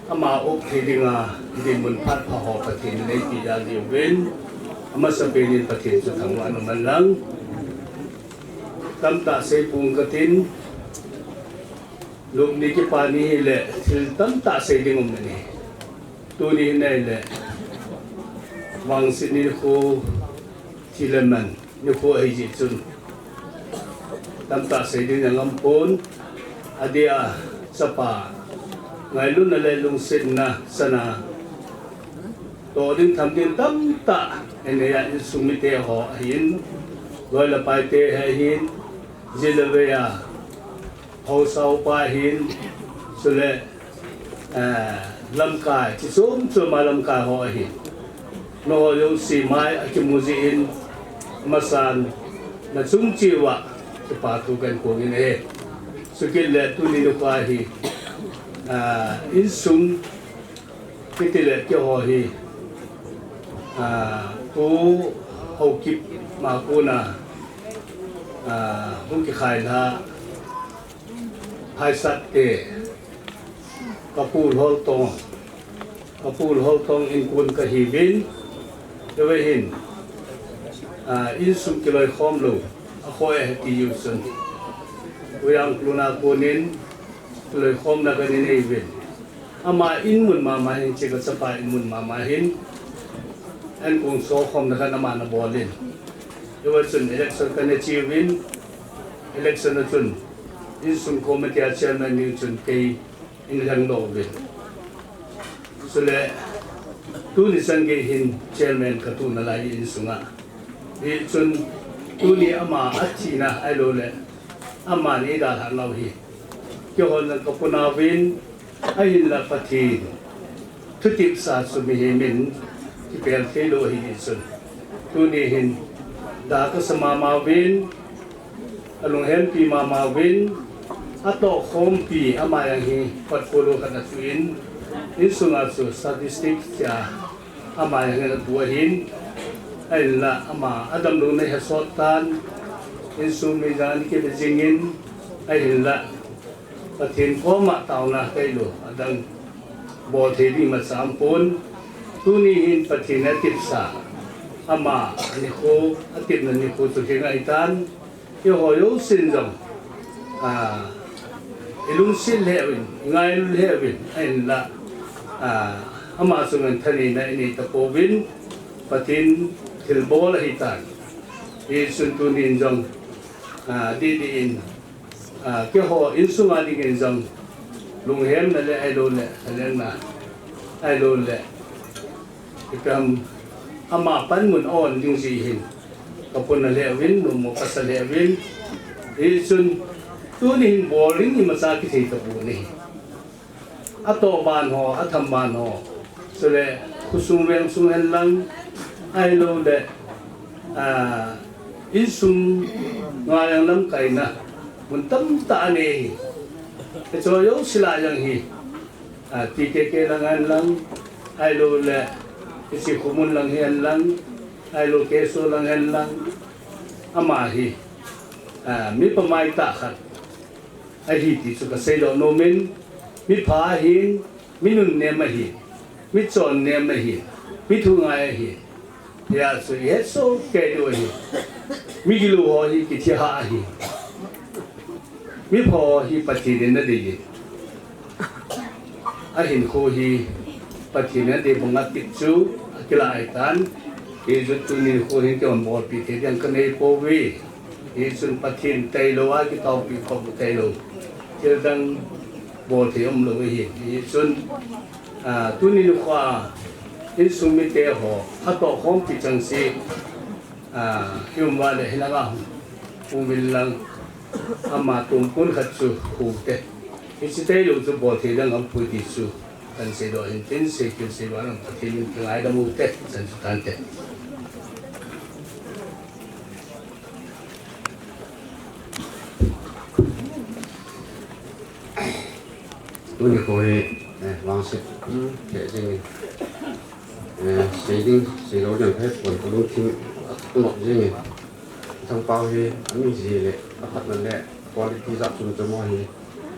ama op thei dinga, dinmun phat pha ho Pathen in eipeh jal jiuvin, amasapen in Pathen chu thangvahna man lang, tamtah sei pong katin, lupni kipani hile, thil tamtah sei ding um in ahi. Tuni hin ahile, vangset nikho, thi le man nikho ahijeh chun, tamtah sei ding jong aum pon, adeh a, chapa, ngailutna le lungsetna sana, toh ding tham ding tamtah, einei a insung mite ho ahin, loi le paite ahin, ji le vei a, haosa upa ahin, chule, eh, lamkai, chi chom chom a lamkai ho ahin, nangho jouse mai a kimu jeh in, amasan, nachung cheh uva, kipa thu kahin phong in ahi. Chukit le tuni nikho hi, ah, insung, hitile keiho hi, ah, Pu Haokip ma kona, ah, hung kikhai lha, Haisat te, kapu Lholtong, kapu Lholtong inkon kahiuvin, keiho hin, ah, insung kiloikhom lou, akhoh e ti jiu chun, Pu Jangklun a konin kiloikhomna kahin nei uvin. Ama in mun mama hin, hiche kachapa in mun mama hin, ankong sokhomna khat aman abol in. Hiva chun election kana che uvin, election a chun insung committee a chairman ding chun kei eina lhengdoh uvin. Chule tuni chan gei hin chairman katoh nalai insunga. Hichun tuni ama athina ahilouleh aman eidalhah nau hi keihon jong kaponauvin, ahinla Pathen thutepsa chu mihem in kipel theilou ahi jeh chun, tuni hin da kasa mama uvin, alunghempi mama uvin, atohkhompi ama jong hi portfolio khat atuh in, insunga chu statistic tia ama jong hin atu ahin, ahinla ama adamlouna hi asot tan, insung mi jong ana kibe jingin, ahinla Pathen koma taona tailou adang bol thei ding imacha aumpon, tuni hin Pathen in atepsa, ama nikho, atepna nikho chu kingai tan, eiho jousen jong, ah, ilungset lheh uvin, ingailu lheh uvin, ahinla, ah, ama chunga thaneina inei tapouvin, Pathen thilbol ahitan. Hichun tunin jong, ah, didi in, ah, keiho insunga dingin jong lunghemna le ahilouleh, lhalenna ahilouleh, ipi ham, ama panmun a-on ding jeh hin kapona lheh uvin, nommo kasa lheh uvin. Hichun tuni hin bol ding imacha kithei tapon ahi. Atoh ban ho, atham ban ho, chule khosung vengsung henlang, ahilouleh, ah, insunga jong lamkaina mun tamtah anei ahi. Hicheho jouse lah jong hi, ah, T K K lang henlang, ahilouleh hiche khomun lang henlang, ahilou KSO lang henlang, ama hi, ah, mi pamaitah khat ahi ti chu kaseidoh nomin, mipha ahin, mi nunnem ahin, mi chonnem ahin, mi thungai ahin. Hia chu ihet soh kei diu ahi. Migilou ho hi kithi hah ahi. Mipha ho hi Pathen in nadei e. Ahinkho hi Pathen in adei banga tip chu akilah ahitan. Hichu tuni nikho hin keiman bolpi thei ding kanei pouve. Hichun Pathen tailou a kitaopi khom tailou, thildang bol thei umlou ahi. Hichun, ah, tuni nikho a insung mite ho atoh khompi chengse, ah, hiuva le hilanga hung, hung uvin lang, ama tumpun khat chu hute. Hiche tailou chu bol thei ding aumpoi ti chu kahin seidoh ahin tin, seikhel seidoh a Pathen in kingaidam ute, chan chu tante. Tuni nikho hi, eh, vangset, hmm, lheh jengin, eh, sei ding, seilou ding kahet pon, kalungthim anop jengin. Thangpao hi ami jeh le, aphatna le quality jat chom chom ho hi,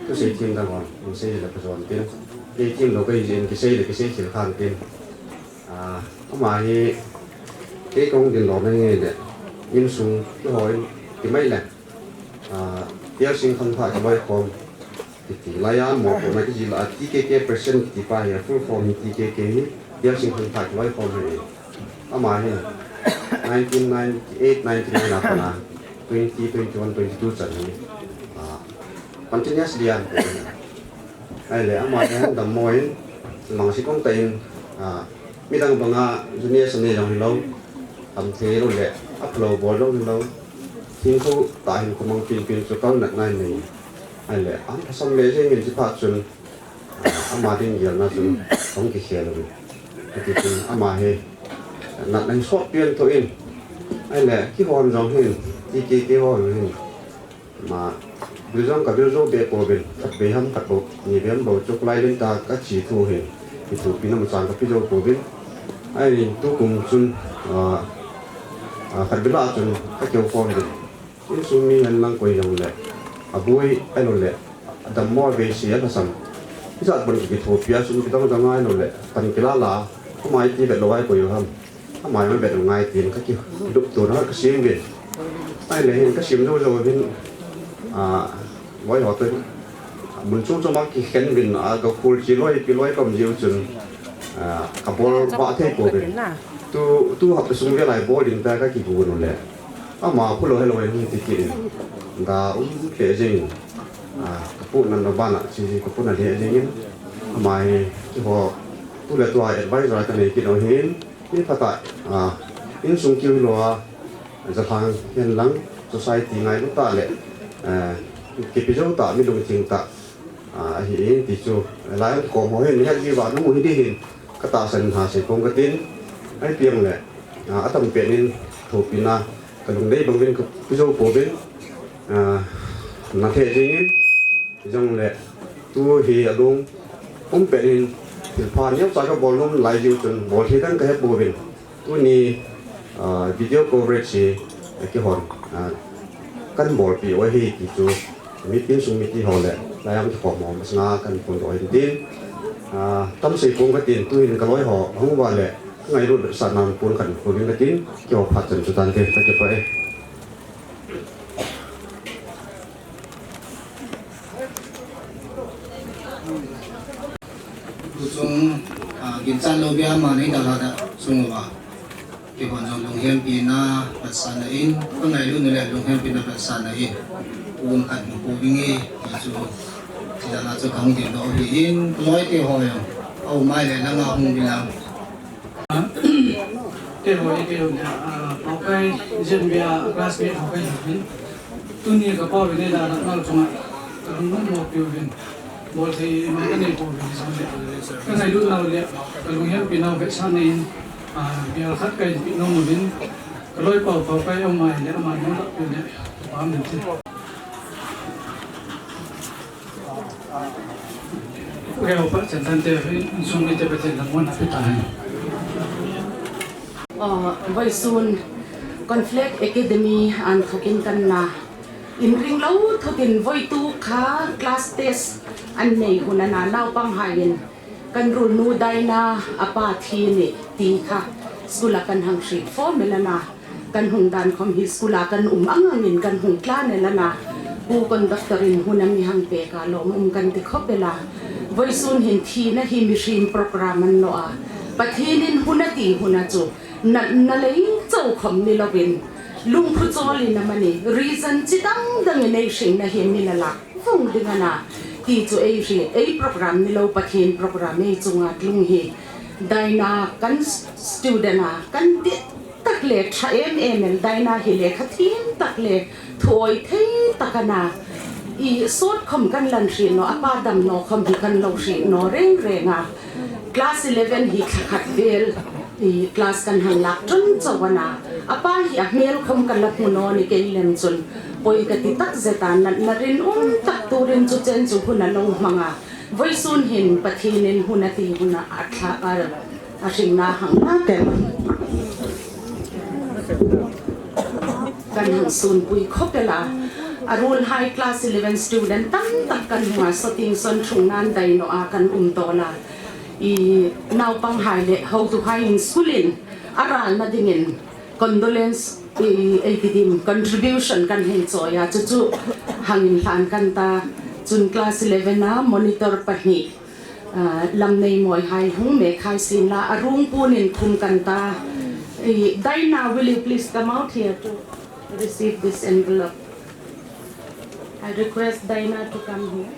thusei them dang hon, hin sei le pha jon tin. Kei them lou kahi jeh in kisei le kisei khel khan tin. Ah, ama hi, kei kahung dinlona hi le, insung kihou in, ti mai le. Ah, Pialsing Khangthah kiloikhom kiti. Laiya mopohna kijil a T K K president kiti pa hi, a full form hi T K K hi, Pialsing Khangthah kiloikhom hi. Ama hi nineteen ninety-eight, ninety-nine a pat a, twenty, twenty-one, twenty-two chan hi, ah, continuously ahin Ahile, ama hi ahin dammo in, mangsi kom tah in, ah, midang banga junior sa nei jong hilou, tam thei lou le, aphalou bol jong hilou, hinkho tah hin khomang pin pin chu kalnatna ahin nei. Ahile, ahin lhasam le jeng in chuphat chun, ah, ama ding gelna chu hung kikhel uvin. Hiti chun ama hi, natna hi sot pian tho in, ahile, kihon jong hin, T K K hon jong hin, Ma, bil jong kabil jou be pouvin, khatvei ham khat bou, ni vei ham bou chu kholai lentah kache thu hin, kithopina machang kape jou pouvin. Ahin tukum chun, ah, ah, khatvei lah chun kakihou khom uvin. Insung mi hen lang koi jong le, aboi ahilou le, adammo a veise alhasam. Ijat bon kithopi a chun kidang dang ahilou le, pan kila la, ama iti vet lou a koi u ham. Ama jong vet u ngai tin kakidup tona kasem uvin. Ahile hin kasem jou jou uvin, ah, loi ho toh, mun chom chom a kikhen uvin, ah, kakhol che loi, pi loi kom jiu chun, ah, kabol vah thei pouvin. Tu, tu hapta sung vel a bol ding tia kakigon u le, ama phu lou helou in hung ti kit in. Da um lheh jeng in, ah, kapu nan lou ban a, che kapu nan lheh jeng in. Ama hi, keiho, tu le tua advisor kanei kit u ahin. Mi phatah, ah, insung keu hilou a, jalhang hen lang, society ngailu tah le, eh, kipe jou tah, mi lungthim tah, ah, ahi in ti chu, lai a kikhom ho hin, mi het ji uva namu hi ding hin, katahsan ha sei pong katin, ahi piang le, ah, atam pen in, thopina, kalungdei bang uvin kape jou pouvin, ah, na the jing in, Hijongle, tu hi alung um pet in, thilpha neocha kabol nom lai jeh chun, bol thei dang kahe pouvin. Tuni, ah, video coverage hi, eh, keihon, ah, kahin bolpeh u ahi ti chu, mi insung mite ho le, laiya kikhom ho masanga kahin phondoh ahin tin, ah, tam sei pong katin, tuhin kaloi ho, ahung uva le, kangailut vetsahna pon kahin phon ding katin, keiho phat chan chu tante, kakipah e. Tuchung, ah, ginchat lou bia ma nei dalha da sung uva. Keihon jong lunghempina vetsahna in, kangailutna le lunghempina vetsahna in. Um khat mu pouving e, ti chu, ti dalha chu kahung dingdoh u ahin, kaloi te ho jong, aum mai le langa hung uvin lang. Keiho, keiho, ah, Paokai, Zenbia, classmate ho kahiuvin. Tuni kapao uvin, dalha nau chunga, kalungnom mo piuvin. Bol thei ma kanei pouvin, Zenbia. Kangailut nau le, kalunghempi nau vetsahna in, ah, bel khat kahin pe nom uvin. Kaloi Pao, Paokai, aum mai le, ama nung lak piu le, pam le. Ah, vawisun Conflict Academy an thokin kan na. Inring lou thokin voitu kha class test an nei hun a na naupang haiin kan rul nu Daina a pa thi ni ti kha. School a kan hang hri form e lana, kan hung dan khom hi school a kan um angang in kan hung tlan e lana, Pu Conductor in hun a mi hang pek a lom um kan ti khop e la. Voisun hin thina hi mihring program an no a, Pathen in hun a ti hun a chu natna lei chau khom ni lovin, lungphu chol in amani, reason chi dang dang in ei hringna hi mi la lak vung ding ana, ti chu ei hri, ei program ni lo, Pathen program ei chunga tlung hi. Daina kan student a, kan ti tak le tha em em el, Daina hi le kha thim tak le thu oi thei tak ana. I sot khom kan lan hri no, apa dam no khom hi kan lo hri no reng reng a. Class eleven hi thakhat vel i class kan hang lak tun chau ana. Apa hi a hmel khom kan la hmu no ni kei lem chun. Poi ka ti tak zeta, natna rin um tak turin chu chen chu hun a lo hmang a. Voisun hin Pathen in hun a ti hun a a thla a, a hringna hang na tel. Kan hang sunpui khop e la. A rul hai class eleven student tam tak kan hung a, soting son thung nan dai no a kan um to la. I naupang hai le hotu hai in school in a ralna dingin condolence, i, ei ti dim, contribution kan hei choi a, chu chu hang in hlan kan ta, chun class eleven a monitor pahnih, ah, Lamneimoi hai hung me khai sin la, a rung pun in khum kan ta. I, Daina, will you please come out here to receive this envelope? I request Daina to come here.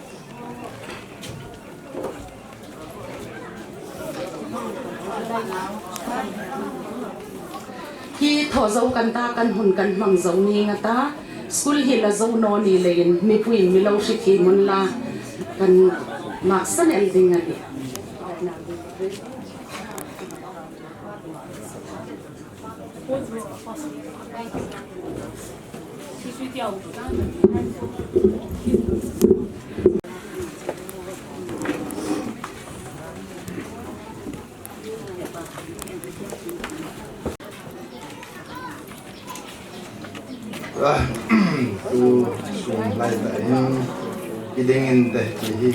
Hi tho zo kan ta, kan hun kan hmang zo ni nga ta. School hi la zo no ni le in, mi puin mi lo hri thi mun la kan maksan el ding ani. Ah, tu sung lai ta in, kiding in te ki hi,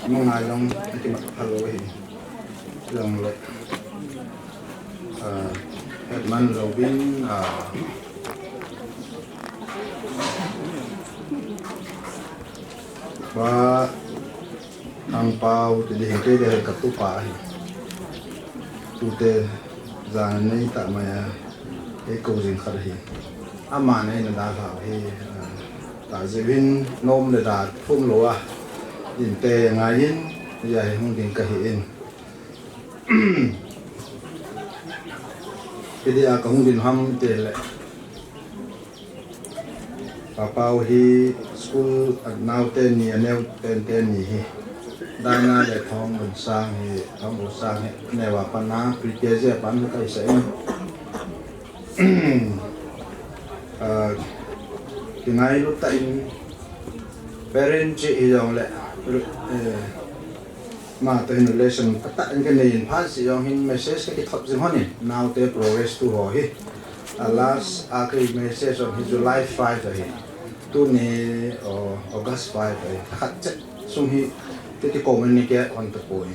mong a long, ki mak phalo hi, long le. Ah, het man lo bin, ah, ba, Thangpau, ti di hi, kei di hi ka tupa hi. Tute, jan nei ta mai a, ei ko jing khat hi. Ama nei na da hlau hi, ah, ta jivin nom le da thum lo a. In te ngai in, ya hi hung ding ka hi in. Kei di a ka hung ding ham te le. Papau hi school a naote ni, a neote ni hi. Daina le Thonglunsang hi, Thonglunsang hi, neo a pat a, pre K G a pat a kaisa in. Ah, kingailut tah in, parent chi hi jong le, eh, Ama toh hin relation phatah in kanei in phat seh jong hin message kakithot jing hon in, naote progress tu ho hi. A last a ka message jong hi July five ahi. Tuni, oh, August five ahi. Khat chet sung hi kaki communicate hon tapoi.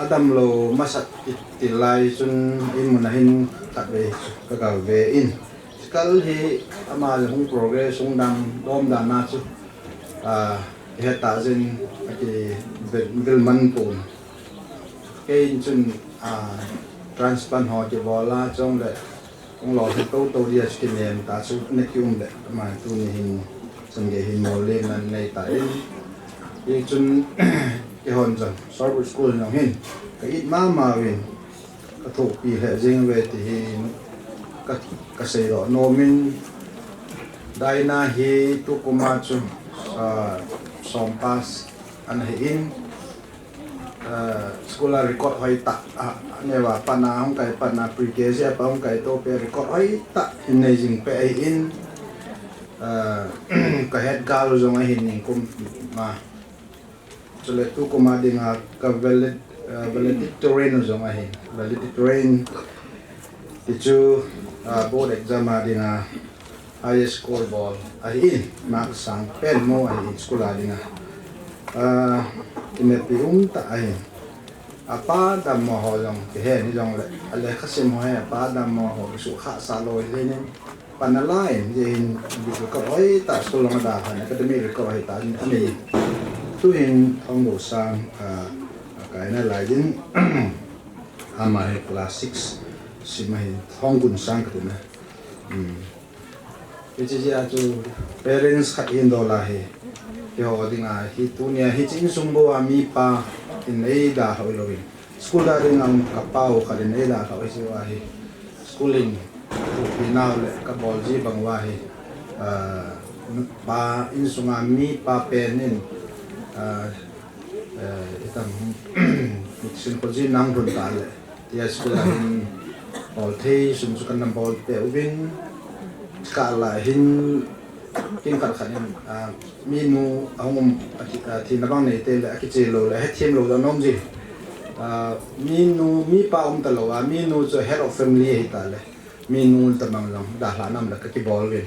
Adam lou masa kiti lai chun in mun a hin khatvei kaga ve in. Kal hi ama jong hung progress, hung dam, dom dan a chu, ah, he ta jin, aki vil, vil man pon. Kei in chun, ah, transplant ho kibol a chun le, hung lolhin toto dia chu kinem ta chu, na kium le, ama tuni hin, chun gei hin mol le nan nei ta in. Hi chun, kihon jong, Sorbuk School jong hin, ka it mama uvin. Ka thopi lheh jeng uve ti hi ka, ka seidoh nom in, Daina hi tukum a chu, ah, som pass ana hi in, ah, school a record hoi tah, ah, neo a pat a hung kai pat a pre K G a pat hung kai to pe record hoi tah hin nei jing pe ahi in, ah, ka head girl jong ahi in nikum a. Chule tukum a dinga ka valed-, ah, valedictorian jong ahi. Valedictorian ti chu, ah, board exam a dinga highest score bol ahi in, mark sang pen mo ahi in school a dinga. Ah, kinepi um tah ahi. Apa dammo ho jong kihe ni jongle, alekha sim ho hi apa dammo ho suhkhah sah lou hi lenin, pan ala in, jeh hin, record hoitah school lang a dalhan, academic record hoitah in anei. Tuhin Thonggo sang, ah, akai nalai in, ama hi class six sim ahin, Thonggun sang kati na. Hmm. Hiche jeh a chu parents khat hin dol ahi. Keiho dinga hi tunia hiche insung bou a mipa in eidalhah lou in. School a dinga um kapa u khat in eidalhah hiche uva hi. School in, pi nau le kabol ji bang uva hi. Ah, pa insunga mipa pen in, ah, eh, itam, sin ko ji nang hun ta le. Tia school a hin bol thei sum chu kana bol peh uvin, kah la hin kin khat khat in, ah, minu ahung um, a thi, a thina bang nei te le, akiche lou le, hethem lou dan um ji. Ah, minu, mipa um talou a, minu chu head of family ahi ta le. Minu tabang jong dalhah nam le kakibol uvin.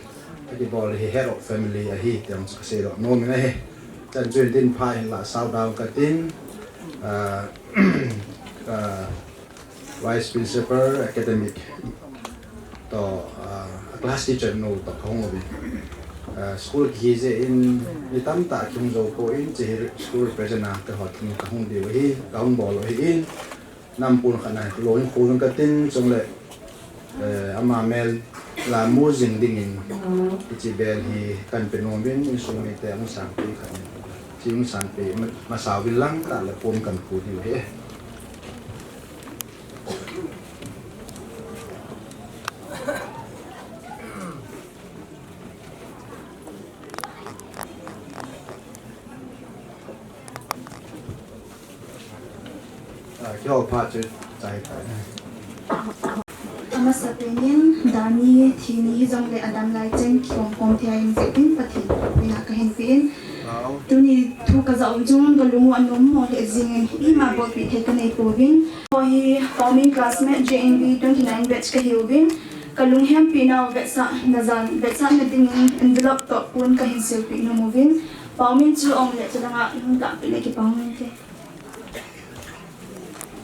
Kakibol hi head of family ahi, ti jong chu kasei doh nom in ahi. Chan chu hin tin pha hin la sau dau katin, ah, ah, Vice Principal Academic toh, ah, class teacher nu toh kahung uvin. Ah, school kihi jeh in mi tamtah kihung jou poi, hiche hi school represent a keiho thum kahung diu ahi, kahung bol u ahin. Nam pun khat na lou in khol katin chule, eh, ama mel la mu jing dingin hiche bel hi kahin pe nom uvin, insung mite hung sangpi khat in. Hiche hung sangpi ma, masa uvin lang tah le pon kahin pe diu ahi. Ah, keiho phat chu chai tai. Amasapen in, dan ni, thi ni, hijongle adam lai chen, kikhom khom thei a um jeh in, Pathen in kahin pe in. Wow. Tuni thu kajah u chun, kalung u anom mo lheh jing in, ima bolpeh thei kanei pouvin. Keiho hi, Paomin classmate, J N V twenty nine batch kahi uvin. Kalunghempi nau vetsahna jan, vetsahna dingin envelope toh pon kahin silpeh nom uvin. Paomin chu um le chulanga hung tahpeh le kipah um inte.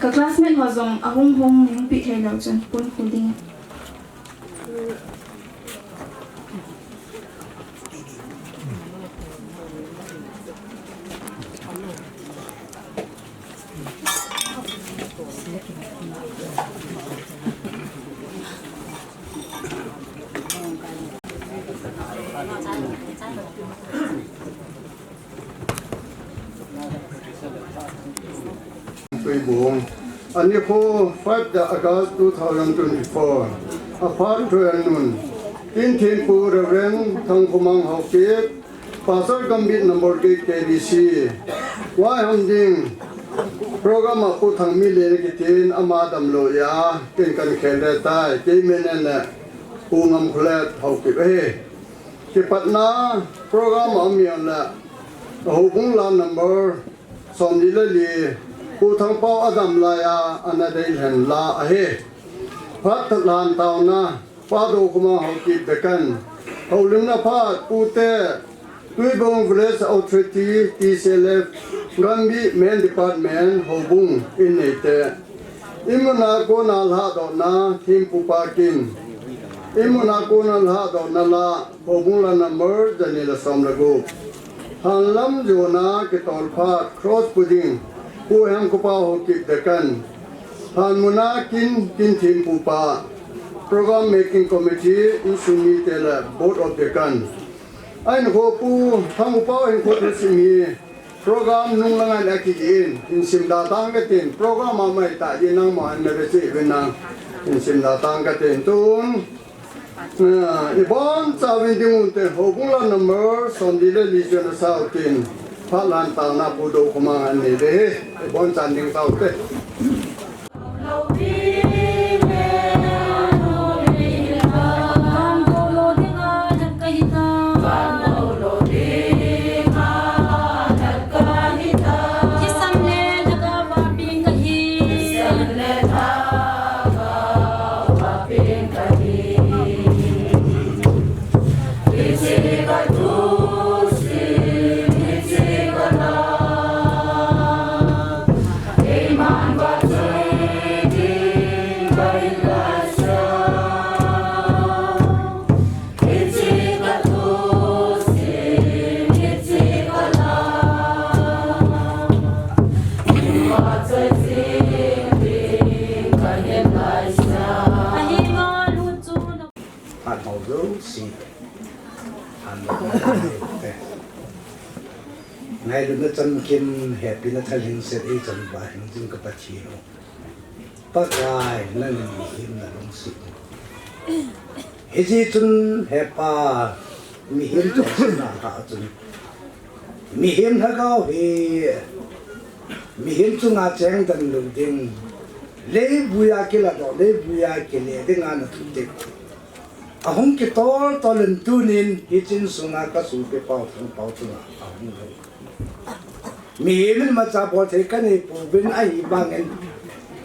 Ka classmate ho jong ahung hung hung pi thei lou chun pon khu ding. Tuibong. Anikho five the August two thousand twenty-four. Aphat thoi anun. Kin thempu Reverend Thangkhomang Haokip, Pastor Gambih number eight K B C. Vaiham ding program a Pu Thangmile kitin ama damlou a, kin kahin khel le tai, kei min en le Pu Ngamkholet Haokip ahi. Kipatna program a um le, Houbung la number somli le li, Pu Thangpao adam lai a, ana dei lhen la ahi. Phat lhan taona, Pa Dokhomang Haokip Deacon. Houlimna phat, Pu te, Tuibong Village Authority, T C L F, Gambih Main Department, Houbung, in neite. Imuna kona lhadohna, thempu pa kin. Imuna kona lhadohna la, Houbung la number, jani le som le gup. Hanlam jona kitol phat, cross pu ding, Pu Hemkhopa Haokip Deacon. Hanmuna kin, kin thempu pa. Program making committee, insung mite le, Board of Deacon. Ahin kho Pu Thangkhopao hin kho thusim hi. Program nung langa kigin, hin simda tang katin, program a mai ta, inang mo an na ve si, ve nang, hin simda tang katin, tun, ah, ibon chauvin ding un te, Houbung la number, somli le li chun asao tin, phat lhan taona Pu Dokhomang an nei ve hi, ibon chan ding tao te. Jouse, amen. Ngailutna chamkim, hepina thalhingset eichan uva hingjing ka Pathen u, Pakai, nangin mihem nalungset. Hijeh chun, He Pa, mihem chonsetna a chun, mihem lhagao hi mihem chunga chengdan lou ding, leivuiya kiladoh, leivuiya kile dinga nathutep ahung kitol tol in, tunin hiche insunga ka sopi Paothangpao chunga ahung lhung. Mihem in imacha bolthei kanei pouvin, ahivangin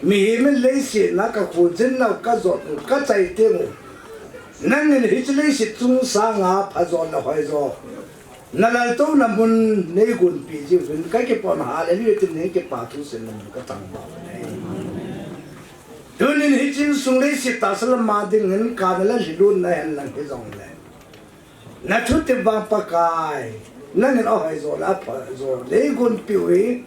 mihem in leiset a kakholjin nau, kajot u, kachai teng u, nangin hiche leiset chung sanga phajo le hoijo, nalaltouna mun neigonpeh jiuvin kakipah un, Hallelujah tin, neikipa thuseina mun kathangvah u ahi. Tunin hiche insung leiset tahsa lama dingin kana le lhilunna henlang hijongle, nathutep vang Pakai, nangin ahoijo le aphajo neigonpeh u hi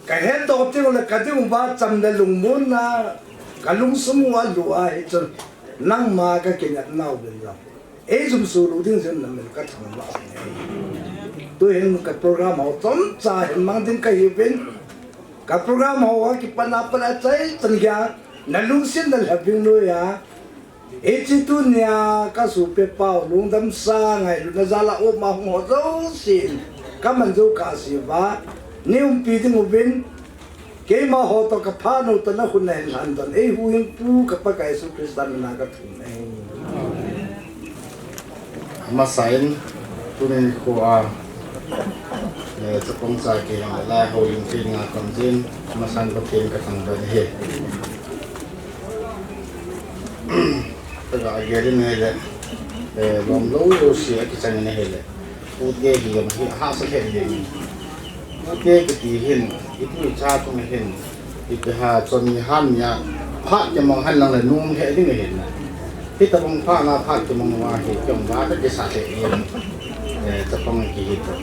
kahetdoh teng ule kading uva cham le lungmonna kalungsung u alu ahi chun, nangma kakinepnau vin jong eijumso lou ding jeh in namin kathangvah u ahi. Tuhin ka program ho chomcha hin mang ding kahiuvin, ka program ho a kipat a pat achaichan geiya nalungset nalhep ding noiya, hiche tunia ka sopi Pao lungdamsa ngailutna jal a um a hung ho jousen kaman jou kahseuva, neiumpi ding uvin, keimaho toh kaphat u toh nakhut nahin lhan don, eihuhhingpu ka Pakai Jesu Christa mina kathum e. Amasan, tuni nikho a, eh, chapang cha kiheng le lai houlim thei dinga kaum jin, amasan Pathen kathangvah in ahi. Kaga gel in ahile, eh, lom lou jouse akichang in ahile, pute hi jong hi hahsa lheh jeng in. Pute kiti hin, ipu icha chunga hin, ipi ham chon mi ham nia phat kimang henlang le nom lheh ding ahin na. Hitobang phat na phat kimang uva hi, keiman kakisah lheh jeng in, eh, chapang kihi toh,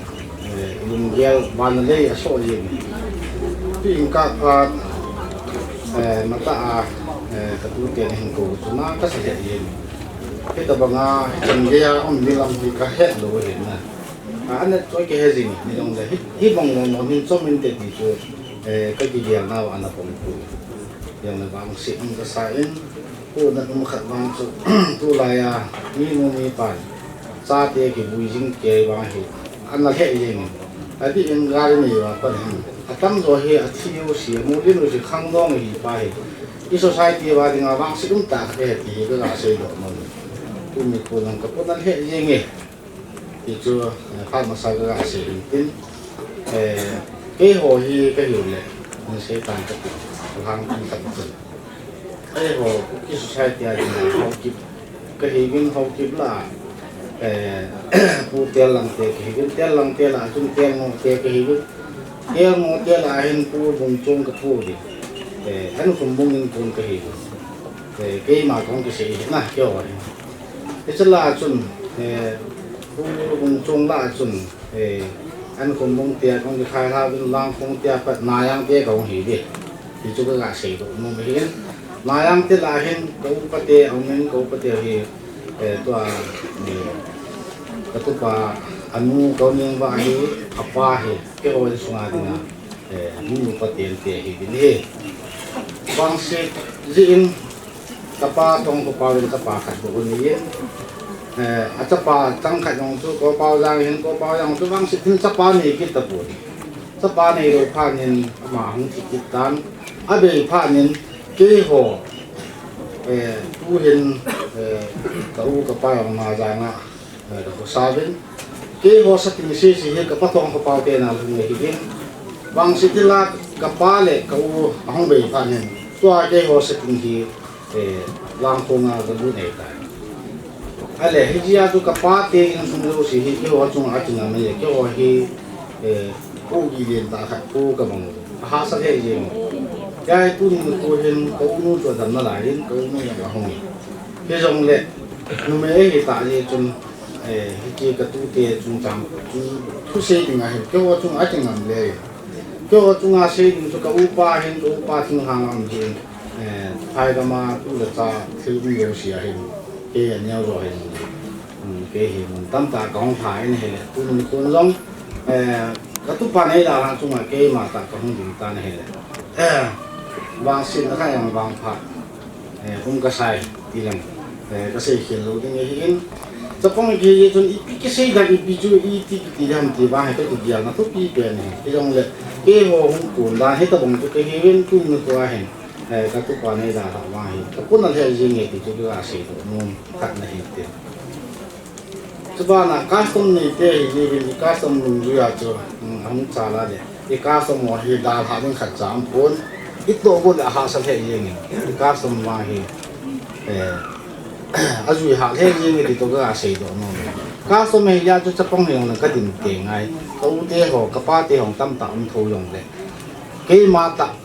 eh, ilunggel vannoi a asoh jeng in. Tun inkah phat, eh, matah a, eh, katute nahin kou u chu na kasa lheh jeng in. Hitobanga chan geiya um ding lam hi kahet lou ahin na. A, ana choi kahe jing in, hijongle hi, hibang lom lom hin chom inte ti chu, eh, kakigel nau ana pang poi. Hijongle vangset um kasa in, pu na um khat vang chu, tulai a minu mipan chate kivui jing kei vang hi ana lheh jeng in. Adeh in gari neiva pat hin, atamjo hi athi jouse, amu ding jouse khangdong ahi pa hi. I society uva dinga vangset umtah khat ahi ti hi kaga seidoh nom e. Tuni nikho jong kapu na lheh jeng e. Hichu, eh, phat masa kaga sei in tin, eh, keiho hi kahiu le, nasei tan kati, alhangpi khat chun, keiho Kuki society a dinga Haokip kahiuvin, Haokip lah a, eh, Pu Tellang te kahiuvin, Tellang te lah a chun Telngoh te kahiuvin, Telngoh te lah a hin Pu Bungchong kapu uvin, eh, Ankhumbung in pun kahiuvin, eh, keima kahung kisei hi na, keiho hi. Hiche lah a chun, eh, Pu Bungchong lah a chun, eh, Ankhumbung tia kahung kikhai lha uvin, Langkhong tia pat Nayang te kahung hi uve. Hichu kaga seidoh nom ahin. Nayang te lah a hin ka upa te aum in, ka upa te hi, eh, tua, eh, katupa anu ka u Nengvah hi, apa hi, keiho insunga dinga, eh, mi upa tente ahiuvin ahi. Vangset jeh in, kapa Thongkhopao in chapa khat bou anei in, eh, achapa changkhat jong chu Kopao Jang ahin, Kopao Jang chu vangset in chapa nei kit tapon. Chapa neilou phat in ama ahung thi kit tan. Abei phat in keiho, eh, tuhin, eh, ka u kapa jong ama janga, eh, kakhosa uvin. Keiho sating sese hi kapa Thongkhopao te na lhung ahiuvin. Vangset in la kapa le ka u ahung bei phat in, tua keiho sating hi, eh, Langkhong a kalut ahitai. Ahile, hijeh a chu kapa te insung jouse hi keiho chunga akingam e, keiho hi, eh, pu gih len tah khat pu kabang u. Ahahsa lheh jeng u. Hiche tuni nikho hin ka unu chu adam nalai in, ka unu jong ahung in. Hijongle, numei ahitah jeh chun, eh, hiche katute chungchang chu thusei dinga hin keiho chunga akingam le. Keiho chunga sei ding chu ka upa hin, ka upa thinglhang a um jeh in, eh, phaigam a tu le cha thil um jouse ahin, kei aneo jo ahin. Kei hi mun tamtah kahung lha in ahile, tuni nikho jong, eh, katupa neidalhah chunga keima tah kahung ding tan ahile, eh, vangsetna khat jong vangphat, eh, um kasai, ti leng, eh, kasei khel lou ding ahin. Chapang kei chun ipi kisei dan, ipi chu iti kiti ham ti vang hi kakigelna thupi pen ahi. Hijongle, keiho hung kon dan hitobang chu kahiuvin, tuni nikho ahin, eh, katupa neidalhah vang hi kapuna lheh jenge ti chu kaga seidoh nom khat ahi ti. Chubana custom neite hi, hiuvin i custom nungjui a chu, um, ahung chal a le, i custom ho hi dalhah ding khatcha umpon, itoh got le ahahsa lheh jengin, i custom vang hi, eh, ajui hah lheh jenge ti toh kaga seidoh nom e. Custom hi a chu chapang hijongle kadin teng ngai, ka u te ho, kapa te ho tamtah um thou jongle, keima tah,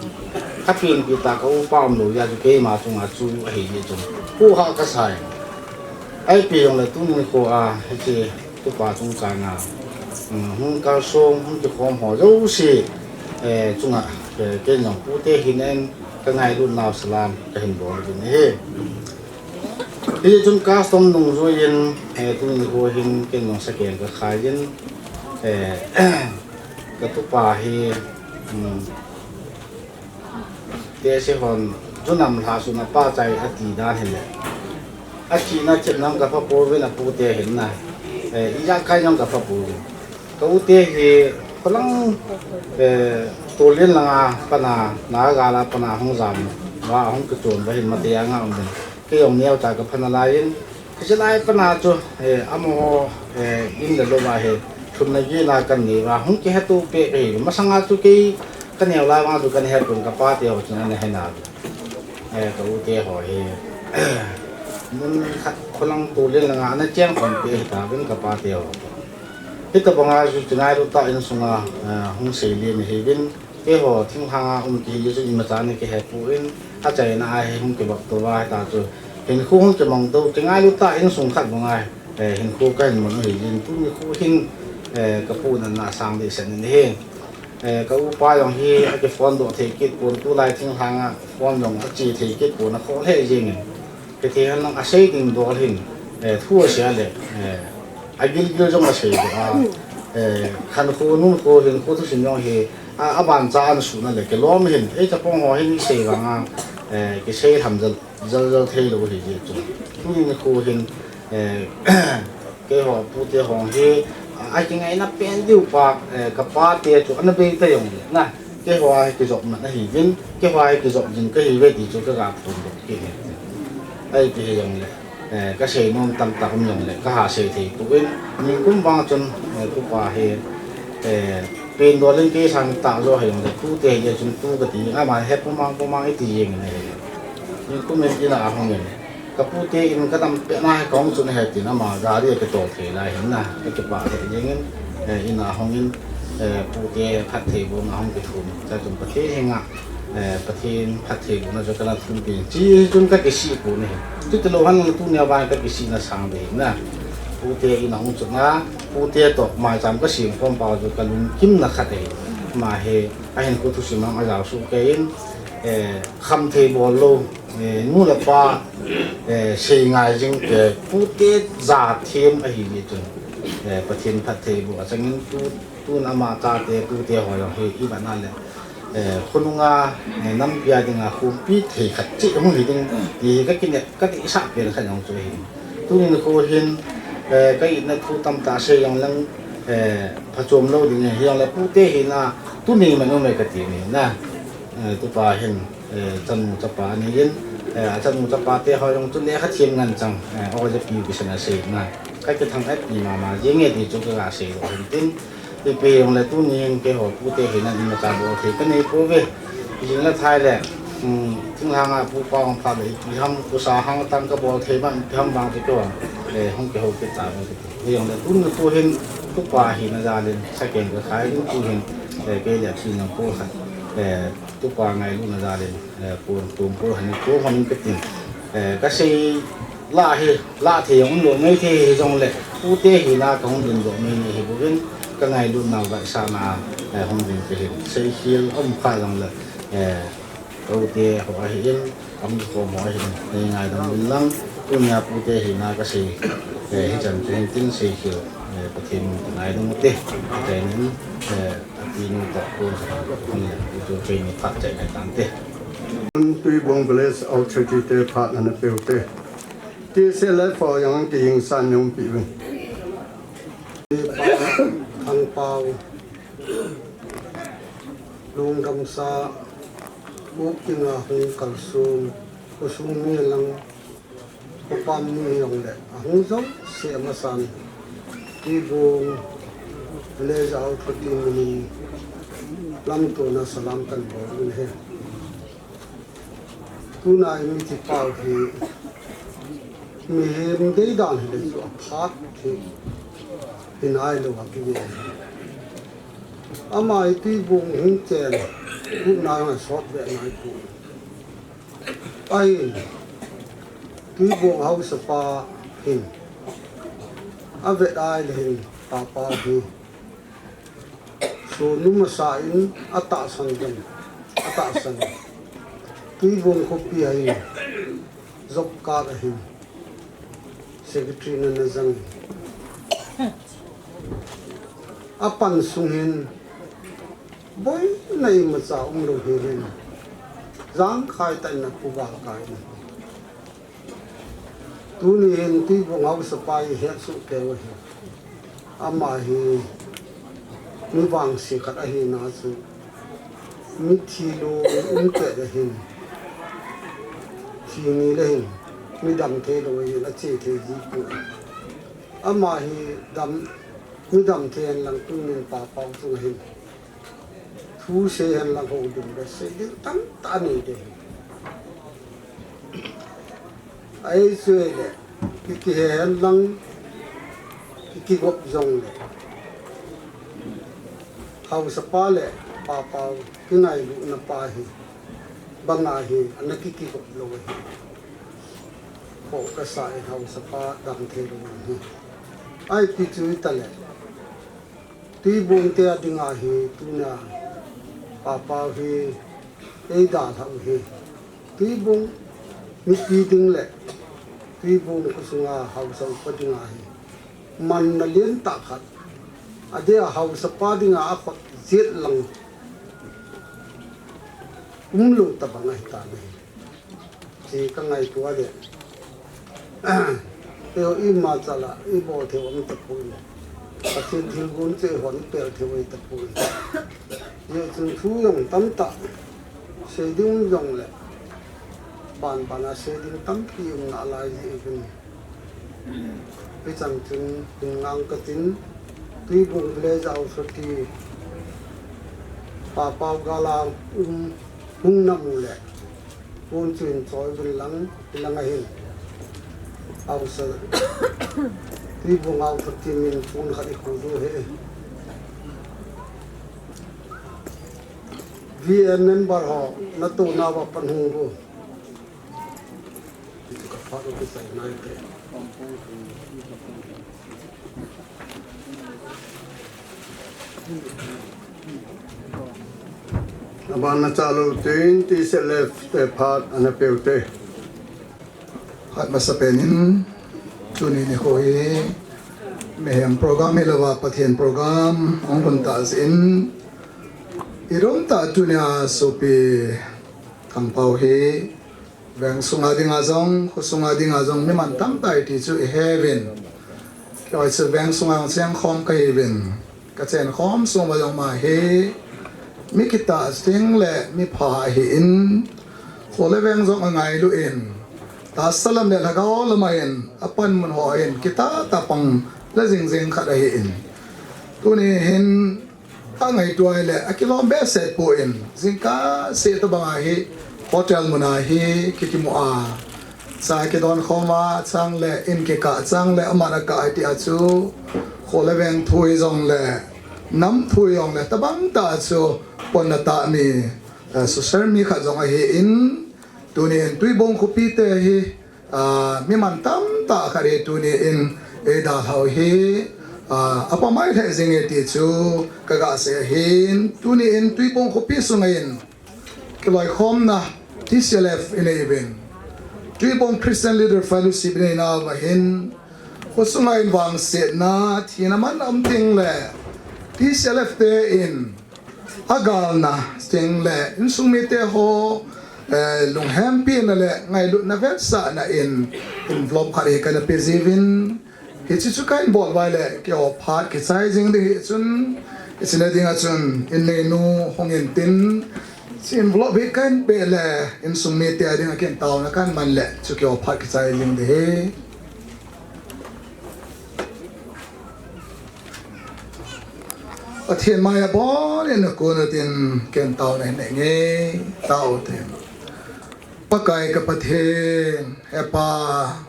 kapenpi tah ka upa umlou jeh a chu keima chunga chu ahijeh chun, huhhah kasai. Ipi jongle tuni nikho a hiche tupa chungchanga, um, hung kalsong, hung kikhom ho jouse, eh, chunga, eh, ken jong pute hina in kangailut nau salam kahin bol uvin ahi. Hijeh chun custom nungjui in, eh, tuni nikho hin ken jong sakeng kakhai in, eh, katupa hi, um, tehse hon, junam lhahsun a pachai ati dan hile, athina thepna kapha pouvin, apute hinna, eh, ijat kai jong kapha pouvin. Ka u te hi kholang, eh, Tollen langa pana, Naga gal a pana hung jam uva, hung kichon uva hin Mateng a um uvin. Kei jong neocha kapha nalai in, hiche lai pana chu, eh, amaho, eh, in le lou uva hi lhunna gihna kanei uva, hung kihetto peh kahi. Masanga chu kei kaneo lai vang chu kana hepon, kapa te ho chun ana he nau. Eh, ka u te ho hi mun khat kholang Tollen langa ana cheng khom peh hitauvin, kapa te ho. Hitobanga chu kingailut tah insunga, eh, hung seilih ahiuvin, keiho thinglhanga um kihi jeh chun imacha ana kihepon, achaina a hi hung kivop tou va hita chu hinkho hung kimang tou, kingailut tah insung khat banga, eh, hinkho kahin man u ahin, tuni nikho hin, eh, kapu natna asang dehset in ahi. Eh, ka upa jong hi akiphone doh thei kit pon, tulai thinglhanga phone jong ache thei kit pon, akhoh lheh jengin. Hiti hen lang asei ding dol hin, eh, thu asei le, eh, agilgil jong aseidoh a, eh, khankho nunkho hinkho thusim jong hi, a, abancha ana suhna le kilom hin, ei chapang ho hin isei vanga, eh, kisei lhamjal, jaljal theilou hijeh chun, tuni nikho hin, eh, keiho pute ho hi, a, akingaina pen diu pa, eh, kapa te chu ana bei ta jongle na, keiho a hi kijopmat ahiuvin, keiho a hi kijop jing kahiuve ti chu kaga phondoh kit ahi. Ipi hijongle, eh, kasei nom tamtah um jongle kaha sei thei pon, nikum vang chun, eh, tupa hi, eh, pen dol in kei sang tah jo hijongle, tute hijeh chun tu kati, ama hi pumang pumang iti jengin ahi. Nikum in ina ahungin, kapute in kadam petna hi kahung chun ahi tin, ama gari a kitol thei lai hin na, kakipah lheh jengin, eh, ina ahungin, eh, pute phattheibohna ahung kithum, chuchun Pathen henga, eh, Pathen phattheibohna chu kana thum peh in, chuchun kakisih pon ahi. Chutilou henlang tunia vang kakisihna sang ding ahi na. Pute in ahung chun a, pute toh maicham kasem khom pau chu kalungkimna khat ahi. Ama hi ahinkho thusim a ajao soh kei in, eh, khamthei bol lou, eh, nu le pa, eh, seingai jing te, pute jathem ahijeh chun, eh, Pathen phattheiboh achangin tu, tun ama chate, tute ho jong hi ivet na le, eh, khonunga, eh, nampi a dinga khompi thei khat cheh hung hi ding ti hi kakinep, kadehsah pen khat jong chu ahi. Tuni nikho hin, eh, ka itna thu tamtah sei jongleng, eh, phachom lou ding ahi jongle pute hina tuni man um e kati ahi na. Eh, tupa hin, eh, chanu chapa aneiyin, eh, achanu chapa te ho jong chu lekha them ngen chang, eh, oja piu kisan asei na. Kakithang-et pi mama jenge ti chu kaga seidoh hin tin, ipi hijongle tunin keiho pute hina imacha bol thei kanei pouve. Jing le thai le, um, thinglhanga pupa hung phat le ipi ham, kusa hang tang kabol thei man, ipi ham vang chu keiho, eh, hung kihou kit tauve. Hijongle tuni nikho hin tupa hina jal in sakeng kakhai in, tu hin, eh, kei le athina pol khat, eh, tupa ngailutna jal in, eh, pon tom pol khat in, pon hon in katin, eh, kasei lah hi, lah thei jong umlou maithei hijongle, pute hina kahung dingdoh maithei ahibouvin, kangailutnau vetsahna, eh, hung ding kahin, seikhel aum kha jongle, eh, ka u te ho ahin, kahung kikhom ho ahin, nei ngaidam uvin lang, tunia pute hina kasei, Eh, hichan chun tin sei khel, eh, Pathen min ngaidam u te. Hichan in, eh, atin ta ko sa ko ni tu training phat chai na tante. Tuibong Village Authority te phat ana pe u te. Ti se le fo yang ti ing san yung pi ven. Thangpau. Lungdam sa, u kinga hung kalsum, khosung mi lang, khopam mi jong le, ahung jouse amasan, Tuibong, Village Authority minin, lamtona salam kan bol in he. Tuna i mithi pau hi, mihem deidan hile chu aphat hi, hi nailou a kive. Ama hi Tuibong hung chen, tuna jong asot ve nai pu. Ahin, Tuibong hausapa hin, avet a ile hin, papa hi. Sonu masa in atahsan den, atahsan. Tuibong khopi a hin, job card a hin, secretary na na jang. Apan sung hin, boina imacha umlou hi hin, jangkhai tah in apu val kai in. Tuni hin Tuibong hausapa i het soh kei u hi. Ama hi mi vangse khat ahina chu mithi lou um te le hin, thi ni le hin, mi dam thei lou hin, ache thei ji pu. Ama hi dam, mi dam thei hen lang tunin papa u chung hin. Thu sei hen lang ho ding le sei ding tamtah nei de. Ai sei le, ki kihe hen lang, ki kigop jong le. Hausapa le papa u kinailutna pa hi, banga hi, ana ki kigop lou hi. Kho kasa in hausapa dam thei lou hi. Ai pi chu i ta le. Tuibong te a dinga hi tuna papa u hi eidalhau hi. Tuibong mipi ding le Tuibong khosunga hausa upa dinga hi manna lentah khat. Adeh a hausapa dinga akhut jet lang umlou tabang ahi tan ahi. Chi ka ngaito a le. Eiho ima chala, i bol thei u um tapoi. Pathen thilgon chu eihon i pel thei u ahi tapoi. Hijeh chun thu jong tamtah sei ding um jong le, banban a sei ding tampi um nalai jeh uvin. Hichan chun hin ngang katin, Tuibong Village Authority, papa u gal a um, hung nam u le, pon chu hin choi uvin lang, hilang a hin. Author, Tuibong Authority min pon khat i khu diu ahi. V N member ho, natoh nauva pan hung diu. Aban na chalou tin, T C L F te phat ana pe u te. Khat masapen in, tuni nikho hi, mihem program hilouva, Pathen program, hung lhun tah jeh in, i lom tah tunia sopi Thangpau hi, veng sunga dinga jong, khosunga dinga jong, mi mantam tai ti chu i heuvin. Kei chu veng sunga jong chengkhom kahiuvin. Ka chenkhom sung uva jong ama hi mi kitah jing le mi pha ahin, kho le veng jong angailu in, tahsa lam le lhagao lam a hin apanmun ho hin kitah tah pang le jingjing khat ahin. Tuni hin ka ngaito a le akilom behseh poi, jingkah seh tobang a hi hotel mun a hi kikimu a, cha kidon khom a chang le, in kikah chang le, aman akah a ti a chu, kho le veng thu hijong le, nam thu hijong le, tabang tah chu ponna tah mi, eh, social mi khat jong ahin, tuni in Tuibong khopi te hi, ah, mi mantam tah khat hi tuni in eidalhau hi, ah, apamai lheh jing e ti chu ka ga sei ahin, tuni in Tuibong khopi sunga in, kiloikhomna T C L F i nei uvin, Tuibong Christian Leader Fellowship i nei nauva hin, Khosunga in vangsetna, thina man um ting le, T C L F te in agalna ting le, insung mite ho, eh, lunghempina le ngailutna vetsahna in envelope khat hi kana pe jiuvin, hiche chu ka in bol vai le, keiho phat kichai jing ding hi chun, hiche na dinga chun, in neinu hung in tin, hiche envelope hi ka in pe le, insung mite a dinga ken taona ka in man le, chu keiho phat kichai jing ding hi. Pathen mai a bol in na kun utin ken taona hin nei nge, tao tin. Pakai ka Pathen, he Pa,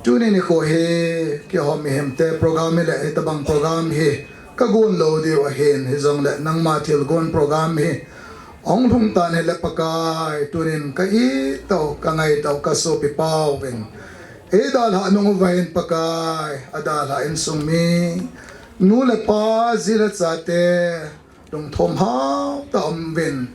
tuni nikho hi, keiho mihemte program hi le, hitabang program hi, ka gon lou diu ahin, hijongle nangma thilgon program hi, hung lhung tan hile Pakai, tunin ka it u, ka ngai u, ka sopi pau vin. Eidalhah nung uva hin Pakai, adalhah insung mi, nu le pa, ji le chate, lungthim hao tah a um uvin.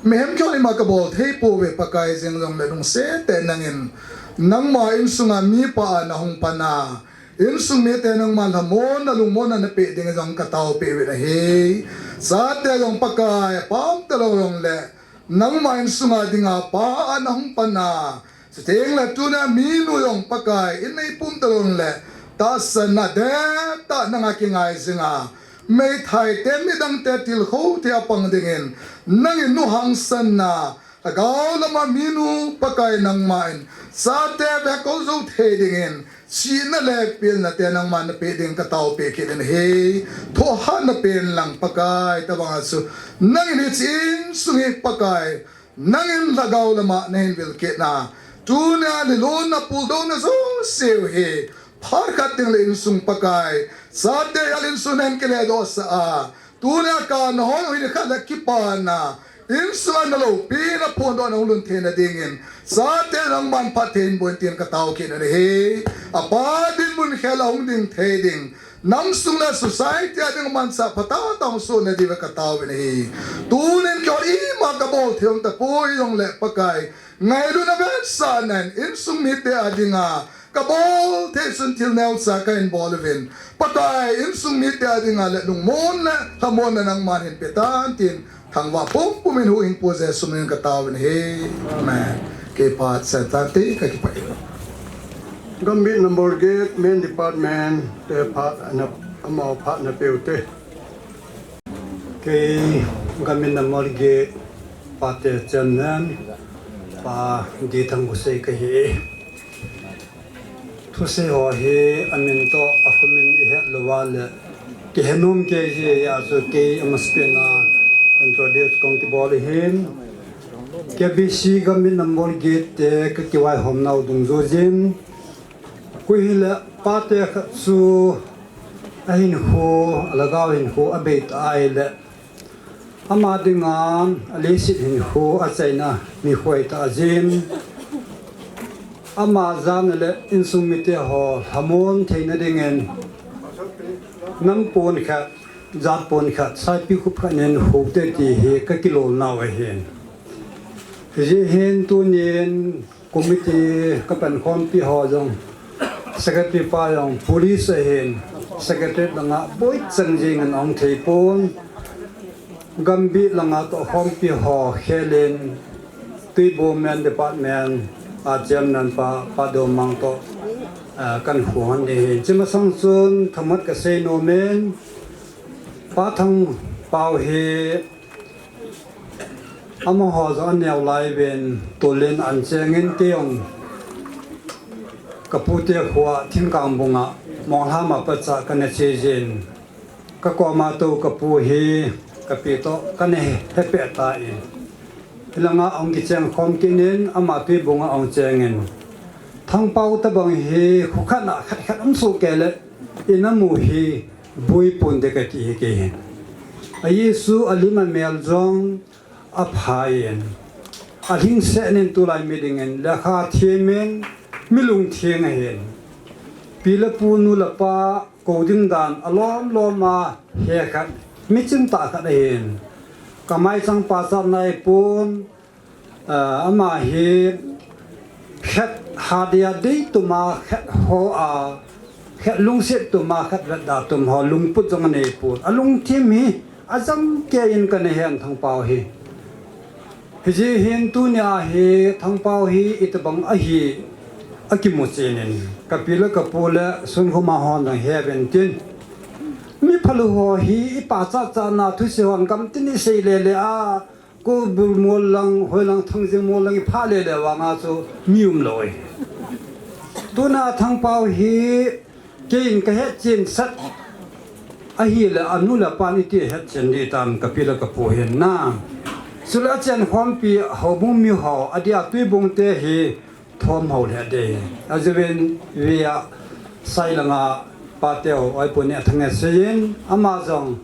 Mihem keiho ima ka bol thei pouve Pakai, jeng jongle lungset tah in nangin, nangma insunga mipa a na hung pan a, insung mite nangman lhamonna, lungmonna na pe ding jong ka taopi uvin ahi. Chate jong Pakai, pam talou jongle, nangma insunga dinga pa a na hung pan a, chuteng le tuna minu jong Pakai, in nei pum talou jongle, tahsanna dettah nanga kingai jinga, meithai te midang te tilkhou thei a pang dingin, nangin nu hangsanna, lhagao lama minu Pakai nangman, chate vekol jou thei dingin, chihna le pilna te nangman na pe ding ka taopi kit in ahi. Thohhatna pen lang Pakai, tabang a chu, nangin hiche insung hi Pakai, nangin lhagao lama na hin vil kit na, tunia lilon na puldouna jouse u hi, phat khat teng le insung Pakai, chate jal insung na hin kile doh sah a, tunia ka na hoi hin khat le kipana, insung a na loupi na phondoh na hung lhun theina dingin, chate nangman phatthei in boh in tin ka tao kit in ahi. Apa dinmun khel a hung ding thei ding, nam sung le society a ding manchah phatah tah hung sohna diuva ka tao in ahi. Tunin keiho ima ka bol thei um tapoi jongle Pakai, ngailutna vetsahnan insung mite a dinga ka bol thei chun thil neocha ka hin bol uvin. Pakai, insung mite a dinga le lungmon le lhamonna nangman hin pe tan tin, thangvah pumpum in huhhingpu Jesu min in ka tao in ahi. Amen. Kei phat Satan te ka kipah e. Gambih number get, main department te phat ana, amau phat ana pe u te. Kei Gambih number get pate chairman, Pa D Thangkhosei ka hi. Thusei ho hi amin toh akhomin i het louva le, kihe nom kei jeh a chu kei amasapen a introduce kong kibol ahin. K B C Gambih number get te ka kivaihom nau dungjuijin. Koi hile pate khat chu ahinkho, alhagao hinkho abei ta ahile, ama dinga aleiset hinkho achaina mi khoi ta jin. Ama jana le insung mite ho lhamon theina dingin nam pon khat, jat pon khat, saipi khup khat nin hou te ti hi ka kilolnau ahin. Hijeh hin tunin committee ka pankhompi ho jong, secretary pa jong police ahin, secretary langa boichang jengin ahung thei pon. Gambih langa toh khompi ho khelin, Tuibong main department a chairman pa, Pa Domang toh, ah, kan khongan ding ahin. Hiche masang chun themkhat ka sei nomin, Pa Thangpao hi amaho jong aneo lai uvin, tulin ahin chengin kei jong ka pute khoa Thingkangbung a Monglham a pat cha kana che jin. Ka koma tou ka pu hi ka pi toh kana he, hepeh tan. Hilanga ahung kicheng khom kit in ama Tuibong a ahung chengin, Thangpao tabang hi kho khat a khat khat um soh kei le, in amu hi boi pon ding kati hi kei hin. A Jesu alim amel jong apha in, alhingset in tulai mi dingin lekha thimin, mi lungtheng ahin. Pi le pu, nu le pa kou ding dan alom lom a he khat, mi chim tah khat ahin. Ka maichang pachat nai pon, ah, ama hi khat hadia deitum a khat ho a, Lungset tuma khat vet da tum ho lungput jong anei pon. Alungthim hi ajam kei in kana hen Thangpau hi. Hijeh hin tunia hi Thangpau hi itobang ahi akimu chen in. Kapi le kapu le sunkhoma hon jong he uvin tin. Mi phalou ho hi ipa cha cha na thuse hon gamtin isei le le a. Kobul mol lang, hoilang Thangjing mol lang iphah le le vanga chu mi umlou e. Tuna Thangpau hi kei in kahet chen sat ahile anu le apan iti hetchen ding tam kapi le kapu hin na. Chule achen khompi houbung mi ho adia Tuibung te hi thom ho le de. Ajeh uvin via Sailanga pa teu oi puni athang e seiyin ama jong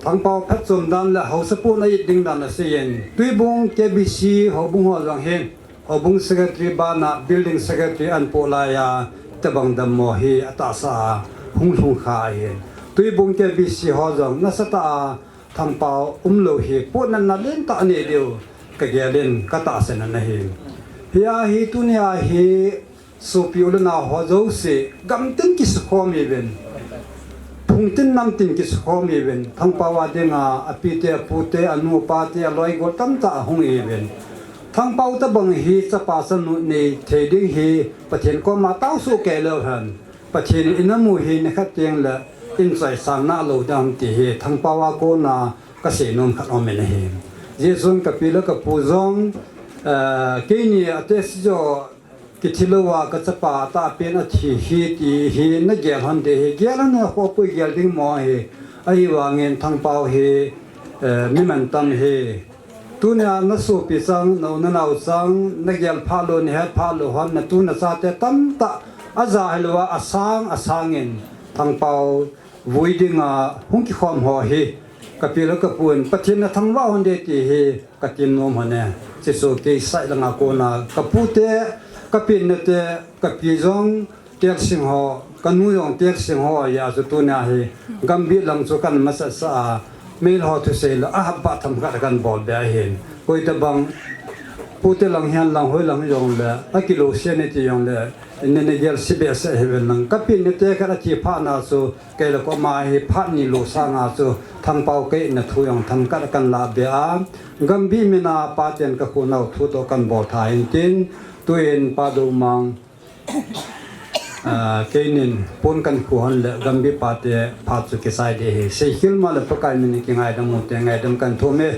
Thangpau phatchom dan le haosapu na it ding dan aseiyin. Tuibung K B C houbung ho jong hin houbung secretary bana building secretary anpo laiya tobang dammo hi atahsa a hung lhung kha ahin. Tuibung K B C ho jong nasatah a Thangpau umlou hi pon nan na lentah anei diu kagel in katahsan ahi. Hia hi tunia hi sopi u le nao ho jouse gamtin kisukhom uvin. Phungtin namtin kisukhom uvin. Thangpau a dinga apite, apute, anu, apate, aloi gol tamtah ahung uvin. Thangpau tobang hi chapa chanu nei thei ding hi Pathen koma taosuh kei leu hen. Pathen in amu hi nikhat teng le in choisang nalou dam ti hi Thangpau a kona kasei nom khat um in ahi. Hijeh chun kapi le kapu jong, eh, keini ate sijo kithi louva kachapa atahpen athi hi ti hi nagel hon de hi. Gel hon a khopui gel ding mo hi. Ahivangin Thangpau hi, eh, mi mantam hi. Tunia nasopi chang, na u na nao chang, nagel phalou, nahet phalou hon, natu nachate tamtah aja hilouva asang asangin Thangpau vui dinga hung kikhom ho hi kapi le kapun Pathen nathangvah hon de ti hi katin nom hon e. Chuchu kei Sailanga kona kapute, kapen nate, kapi jong Telsing ho, kanu jong Telsing ho ahi a chu tunia hi gambih lang chu kana masat sah a, mel ho thusei le ahabah themkhat kana bol be ahin. Koi tobang pute lang hihen lang hoilang jongle akilou se nati jongle, nana gel se behseh hih uvin lang. Kapen nate khat athi phat na chu kei le koma hi phat ni lou sanga chu Thangpau kei na thu jong themkhat kana lah be a, gambih mina paten kakhonau thu toh kana bol tha in tin, tuin Pa Doumang Ah, keinin pon kana khu hon le gambih pate phat chu kisai de hi. Seikhel ma le Pakai min in kingaidam u te, ngaidam kana thum e.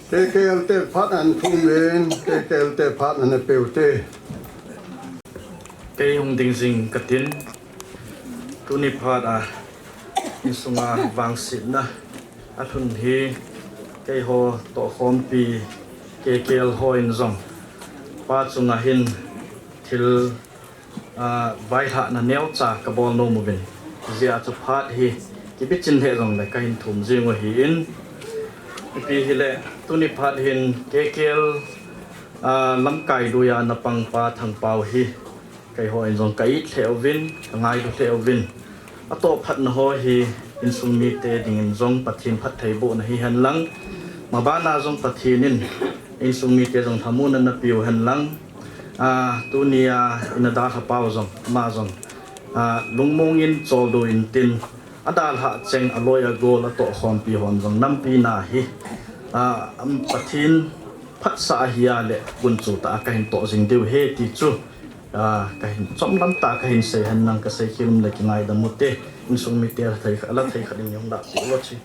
K K L te phat ana thum in, K K L te phat ana pe u te. Kei hung ding jing katin, tuni phat a insunga vangsetna alhun hi keiho tohkhompi K K L hon jong pa chunga hin thil, ah, vailhahna neocha kabol nom uvin, hijeh a chu phat hi kibichin lheh jongle kahin thum jing u ahin, ipi hile tuni phat hin K K L, ah, lamkai lui a napang pa Thangpau hi keiho in jong ka it lheh uvin, ka ngailu lheh uvin. Atoh phatna ho hi insung mite dingin jong Pathen phattheibohna hihen lang, mabana jong Pathen in insung mite jong lhamonna napeh u hen lang, ah, tunia ina dalha pau jong, ama jong, ah, lungmong in choldo in tin, adalhah cheng aloi agol atohkhompi hon jong nampi na hi, ah, am, Pathen phatsah ahi a le gunchu tah a kahin toh jing diu ahi ti chu, ah, kahin chomlam tah a kahin sei hen lang, kasei khel um le kingaidam u te, insung mite la thei, la thei khat in jong lah peh u che.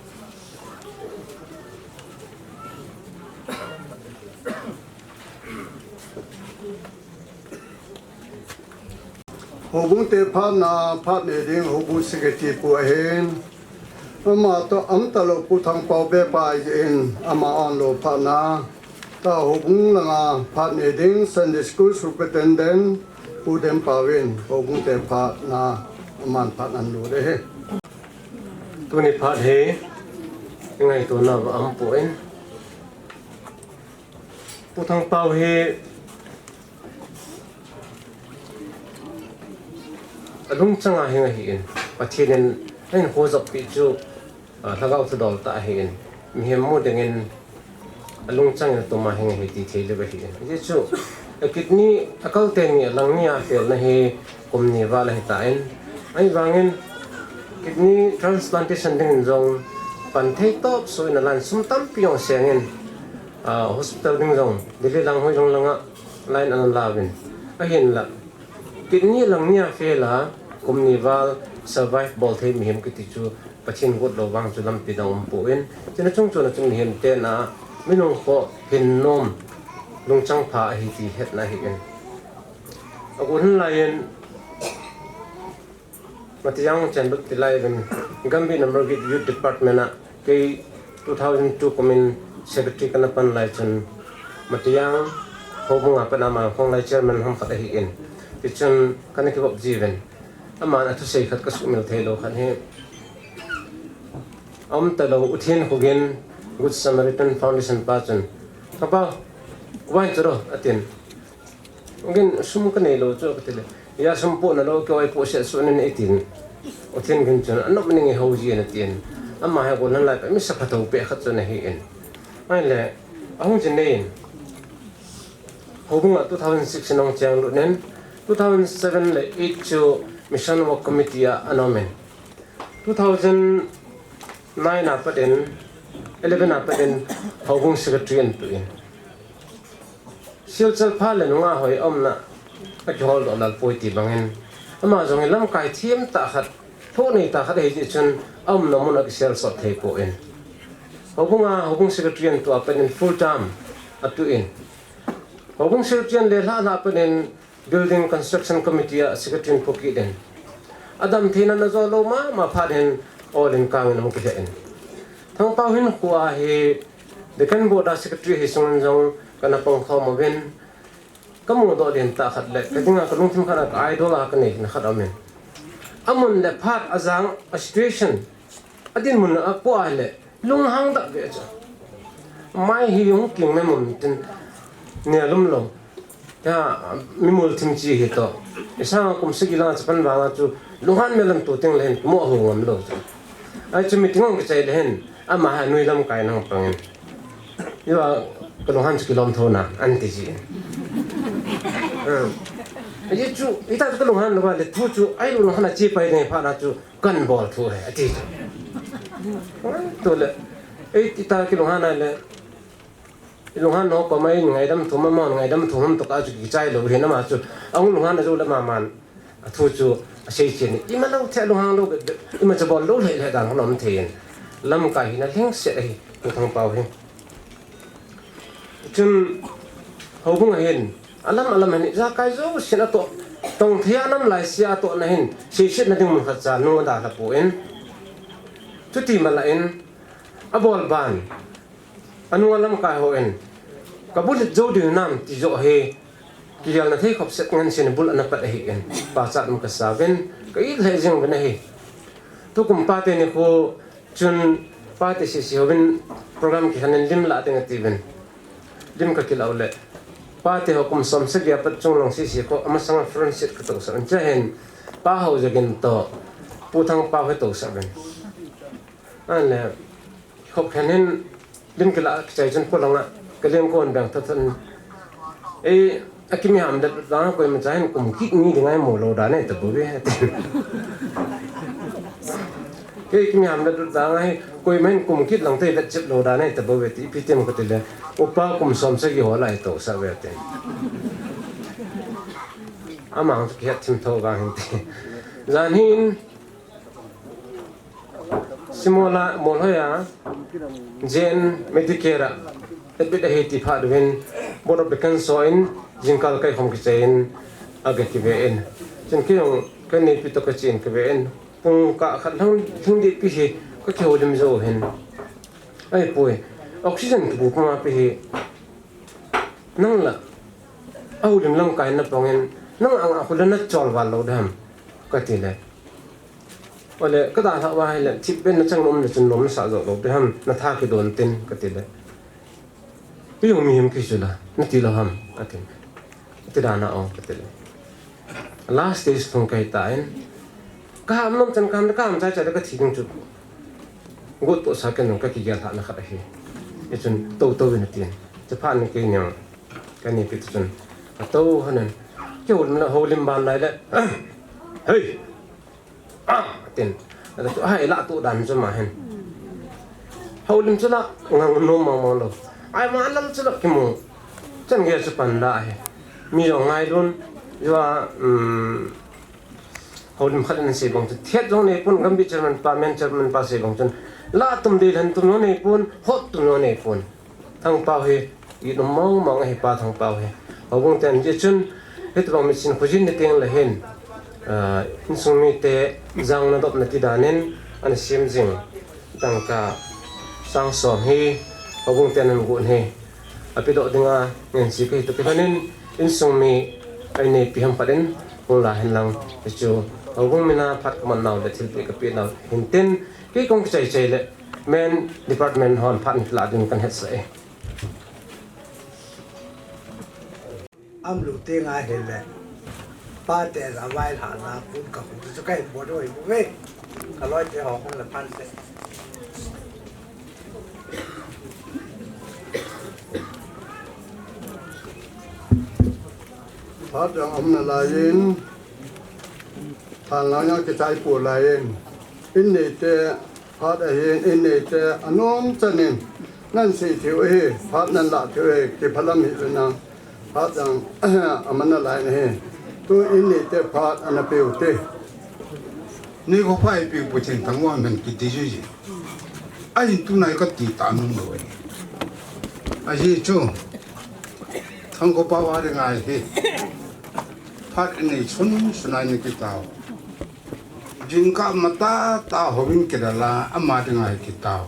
Houbung te phatna, phat ne ding Houbung Secretary pu ahin. Ama toh, ama talou Pu Thangpau be pa ahin, ama onlou phatna. Tah Houbung langa phat ne ding Sunday School Superintendent Pu Dempa vin, Houbung te phatna, aman phat ana lut e. Tuni phat hi, ngaitona va um poi. Pu Thangpau hi alungchang a hing ahin, Pathen in ahin hojop peh chu, ah, lhagao thudol tah ahin, mihem mu dingin alungchang in atuma hing ahi ti thei lou ahi. Ajeh chu, a kidney, akal teni alang nia fail na hi kum ni val ahi tan. Ahivangin, kidney transplantation dingin jong pan thei tawp suh in alan sum tampi jong sengin, ah, hospital ding jong, Delhi lang hoi jong langa line ana lauvin. Ahinla, kidney lang nia fail a, kum ni val survive bol thei mihem kiti chu Pathen got lou vang chu lampi dang um poi. Chuna chung chuna chung mihem tena, minung kho hin nom, lungchang pha ahi ti hetna ahi in. Agot laiyin, Matiang chenbut ti laiyin, Gambih Namargit Youth Department a, kei two thousand two kumin secretary kana pan lai chun, Matiang, Houbung a pat a Mangkhong lai chairman ham khat ahi in. Tichun kana kivop jiuvin. Aman athusei khat kasumil thei lou khat hi. Aum talou U Thienkhogen Good Samaritan Foundation pa chun, "Ka pa, wine chu ro," atin. Gin sum ka nei lou chu ka ti le. "Hia sum po na lou, kei oi po se su nen," e tin. U Thienkhogen chun, "Anop ning e ho ji," ana tin. Ama hi agot laiyin mi sa phatah pe khat chu ana hi in. Ahile, ahung chin nei in. Houbung a two thousand six in ahung cheng lut nen, two thousand seven le eight chu Mission Work Committee a ana um in. Two thousand nine a pat in, eleven a pat in, Houbung Secretary ana tu in. Silchar pha le nunga hoi aumna, akihol doh lal poi ti bangin. Ama jong hi lamkai thim tah khat, thoh nei tah khat ahi jeh chun, aumna mun akisel sot thei poi. Houbung a, Houbung Secretary ana tu a pat in full term atu in. Houbung Secretary ana le lhah lhah pat in, Building Construction Committee a Secretary in phu kit in. Adam theina ana jo lou mama phat in, ol in kang in ahung kile in. Thangpao hinkho a hi, Deccan Board a Secretary hi sungun jong kana pang khom uvin. Ka mudoh den tah khat le, ka dinga ka lungthim khat a ka idol a ka neina khat aum in. Amun le phat ajang a situation, adinmun a po a le, lunghang dah ve chu. Mai hi hung king mai mum tin, nia lum lou. Ya, mi mul thim chi hi to. Isa kum sagi lang chapan vang a chu, lunghan me lam tu ting le hin, mo hu ngam lou chu. Ai chu meeting ong kichai le hin, ama ha nui lamkai nang pang in. Yo, ka lunghan chu kilom tho na, an ti ji. Hmm. Ai chu, ita chu ka lunghan lou va le, thu chu, ai lunghan a chi pai ne pha na chu, kan bol thu he, ati chu. Tu le, ei, ita kilunghan a le, i lunghan no ko mai ngaidam thu ma, ma ngaidam thu ham to ka chu kichai lou hi na ma chu. Ahung lunghan a jo le ma man. A thu chu, asei chen. Ima lou the lunghang lou, ima cha bol lou le le dan hon om the in. Lamkai hi na lhing se hi, Pu Thangpao hi. Chun, Houbung a hin, Alam, alam hin, ijakai jousen atoh, tong thei a nam lai sia atoh na hin, seiset na ding mun khat cha nung ada la poi. Chuti mala in, abol ban, anung a lamkai hon, ka bul jou ding nam ti jo hi, kigel na thei khop set ngen sin bul ana pat ahi in, pachat um ka sa uvin, ka it lheh jing uvin ahi. Tukum pate nikho, Chun pate sese hovin program kikhen in lim la ding ati uvin. Lim ka kila u le. Pate ho kum som sagi a pat chunglong sese kho amasang a front seat ka tousah uvin. Chua hin pa ho jagin to Pu Thangpao hi tousah uvin. An le khop khen hin lim kila kichai chun polanga ka leng kon beng tha than. Ei, Akimi ham le dut vang a koima cha hin kum kit ni ding a i mu lou dan ahi ta bou ve. Kei kimi ham le dut vang a hi koima hin kum kit lang te vet chep lou dan ahi ta bou ve ti ipi ti em ka ti le. Upa kum som sagi ho la hi tousah ve ti. Amang chu kihet thim tho vang hin ti. Jan hin Simola, Molhoi a, J N Medicare a, admit ahi ti phat uvin, Board of Deacons ho in, jingkal kai khom kichai in, aga kive in. Chun kei jong, ka neipi toh ka chen kive in. Pung kah khat lhing, lhing deh pi hi, ka kihoulim jou hin. Ahipoi, oxygen kibu puma pi hi. Nang la, ahoulim lamkai na pang in, nang anga khu le na chol val lou ding ham, ka ti le. Ole, ka dalha uva hi le, thipbeh na chang nom le chun nom na sah jou lou ding ham, na tha kidon tin, ka ti le. Kei jong mihem kei chu la, na ti lou ham, a ti. Ti dan a o, ka ti le. Last stage thung kai ta in, ka ham nom chan ka ham, ka ham chai chai le ka thi ding chu. Got toh sa ken jong ka kigel lhah na khat ahi. Hichun tou tou in atin. Chaphat in kei neo. Kani pi tu chun. Atou hanan. Kei houlim la houlim ban lai le. Hei! Ah! Atin. Ata chu, ai, la tu dan chu ma hin. Houlim chu la ngang nom mong mong lou. Ai, ma lal chu la kimu. Chan gei chu pan la hi. Mi jong ngai lun. Jua, um, houlim khat in sei bang chu. Thiat jong nei pun, Gambih chairman pa, men chairman pa sei bang chun. La tum dei lhan tum jong nei pun, hot tum jong nei pun. Thangpau hi, i nom mong mong ahi pa Thangpau hi. Houbung ten jeh chun, hitobang mitsin khojin ni teng le hin, ah, insung mite jang na dop na ti danin, ana sem jing. Tangka sang som hi, houbung ten an gun hi. Api doh dinga, ngen si kahi to kilhonin, insung mi, ai nei pi ham patin, hung la hin lang, hichu, houbung mina phat kaman nau le thilpeh kapeh nau hin tin, kei kong kichai chai le, Men department hon phat in kila ding kan hetsah e. Am lu te ngai hile. Pa te la vai la na kun ka kun chu kai bo doi bo ve. Ka loi te ho hon la phan te. Phat jong um nalaiyin. Thanlai a kichai pu laiyin. In nei te Phat ahin, in nei te, anom chanin, nan sei thei u ahi, phat nan la thei u ahi, kiphalam hi le nang, phat jang, aman nalai na hi, tu in nei te phat ana peu te. Ni ko phai pi pu chen tang wa men kiti ji ji. Ahin tunai kati ta nung lou ahi. Ahi chu, Thangkhopa wa ri ngai hi, phat in nei sun sunai ni kitao. Jingkah matah tah houin kila la, ama dinga hi kitao.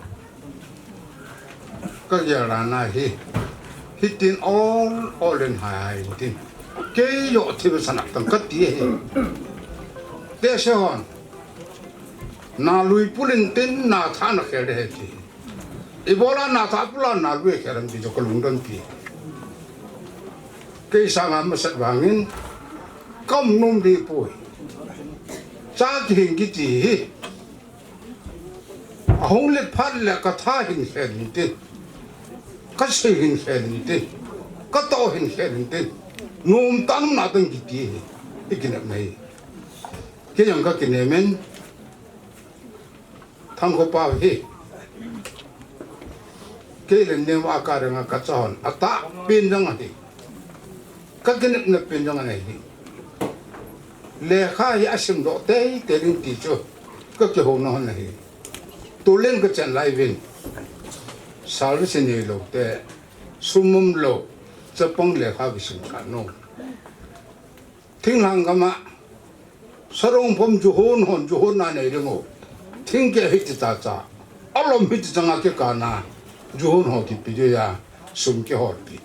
Ka gel dan a hi. Hitin ol, ol in hai hai tin. Kei jong thil sana tang kati hi. Te se hon. Na lui pulin tin na tha na khel de he ti. Ibola na tha pula na lui khel an ti jo ka lungdon pi. Kei sanga masat vangin, ka um nom di poi. Cha kihing kiti hi. Ahung let phat le ka tha hin khel in tin. Ka sei hin khel in tin. Ka to hin khel in tin. Nom tang na tang kiti hi. I kinep na hi. Kei jong ka kinem in. Thangkhopa hi. Kei le neo a ka dang a ka cha hon. Atah pen jong ahi. Ka kinepna pen jong ana hi. Lekha hi asim doh tei tei ding ti chu. Ka kihou na hon ahi. Tulen ka chen lai vin. Service nei lou te. Sum um lou. Chapang lekha kisim kha nom. Thinglhang gam a, Sarong pom juhon hon, juhon na nei ding u. Thingkeh hiti cha cha. Alom hiti chang a kikah na, juhon ho kipe ding a, sum kihol pi.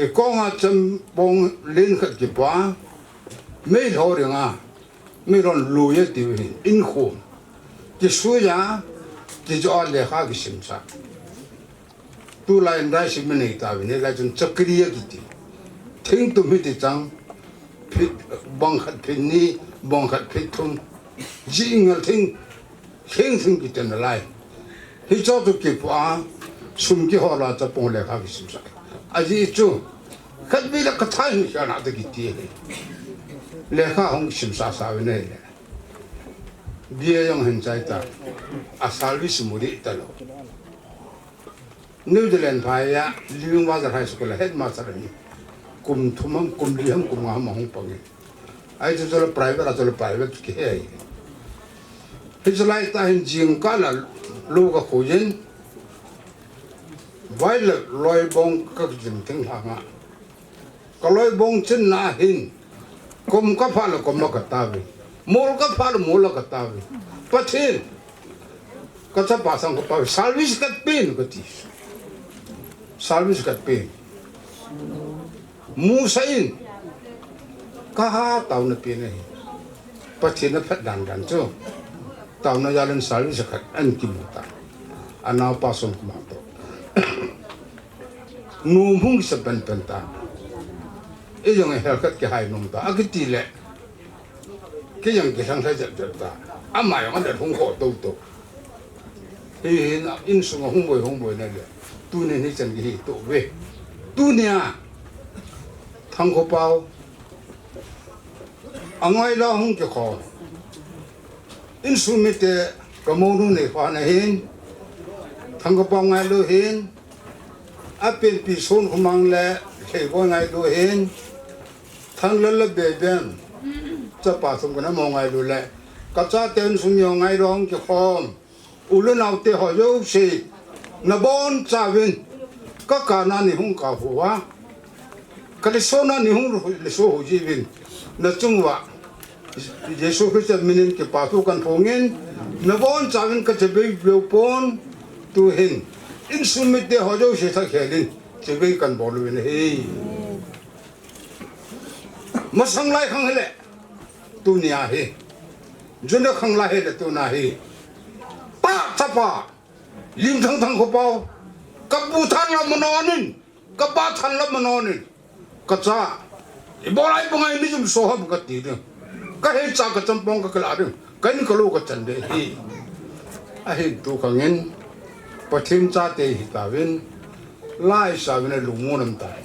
I kong a chempong len khat kipa, mei lho ding a, mei lhon lui a ti u hin, in khum. Kisui a, kijo a lekha kisim sa. Tulai in rai sim nei ta vin, hilai chun chakri a kiti. Thing tum hiti chang, phit, bang khat phit ni, bang khat phit thum. Ji ngal thing, thing thing kiti nalai. Hicho chu kipu a, sum kihol a chapang lekha kisim sa. Aji chu, khat vei le ka tha hin kya na ta kiti. Lekha hung sim sa sa vin le. Bia jong hin chai ta. A service mu di ta lou. New Zealand phai a, Living Water High School a headmaster ahi. Kum thum ham, kum li ham, kum nga ham ahung pang e. Ahi chu chu le private a, chu le private kihe ahi. Hichu lai tah hin jingkah la lou ka khui in. Vai le loi bong ka jing thinglhang a. Ka loi bong chin na hin, kum ka pha le kum a ka tao ve. Mol ka pha le mol a ka tao ve. Pathen, ka chapa sang ka pha ve. Service ka pen ka ti. Service ka pen. Musa in, ka ha taona pen ahi. Pathen a phat dan dan chu. Taona jal in service khat an kimu ta. Anaopa sung kuma to. Nom hung sa pen pen ta. I jong hel khat kihai nom ta. Akiti le. Kei jong kilhang lha jep jep ta. Ama jong adet hung kho to to. Hi hin insung a hung boi, hung boi na le. Tunin hichan kihi to ve. Tunia Thangkhopao angoi la hung kikhom. Insung mite ka mounu nei kho na hin. Thangkhopao ngailu hin. Apenpi Sonkhomang le Kheiboi ngailu hin. Thanglal le Beben. Chapa thum kana mo ngailu le. Ka chate insung mi ngailu hung kikhom. U le naote ho jouse, nabonchauvin, ka kana nei hung kap uva, ka lesona nei hung leso u jiuvin, nachung uva Jesu Christa minin kipathu kahin phong in, nabonchauvin ka chibai beu pon, tuhin insung mite ho jouse thakhel in chibai kahin bol uvin ahi. Masang lai khang hile, tunia hi. Jun khang lai hile, tunia hi. Pa chapa, Limthang Thangkhopao, ka pu thanlou manonin, ka pa thanlou manonin, ka cha, ibola ibangai ni jum so ham kati ding. Ka hei cha ka champong ka kala ding. Ka in ka lo ka chan de hi. Ahin tu khang in, Pathen chate hitauvin, lai sauvin alungmon aum tai.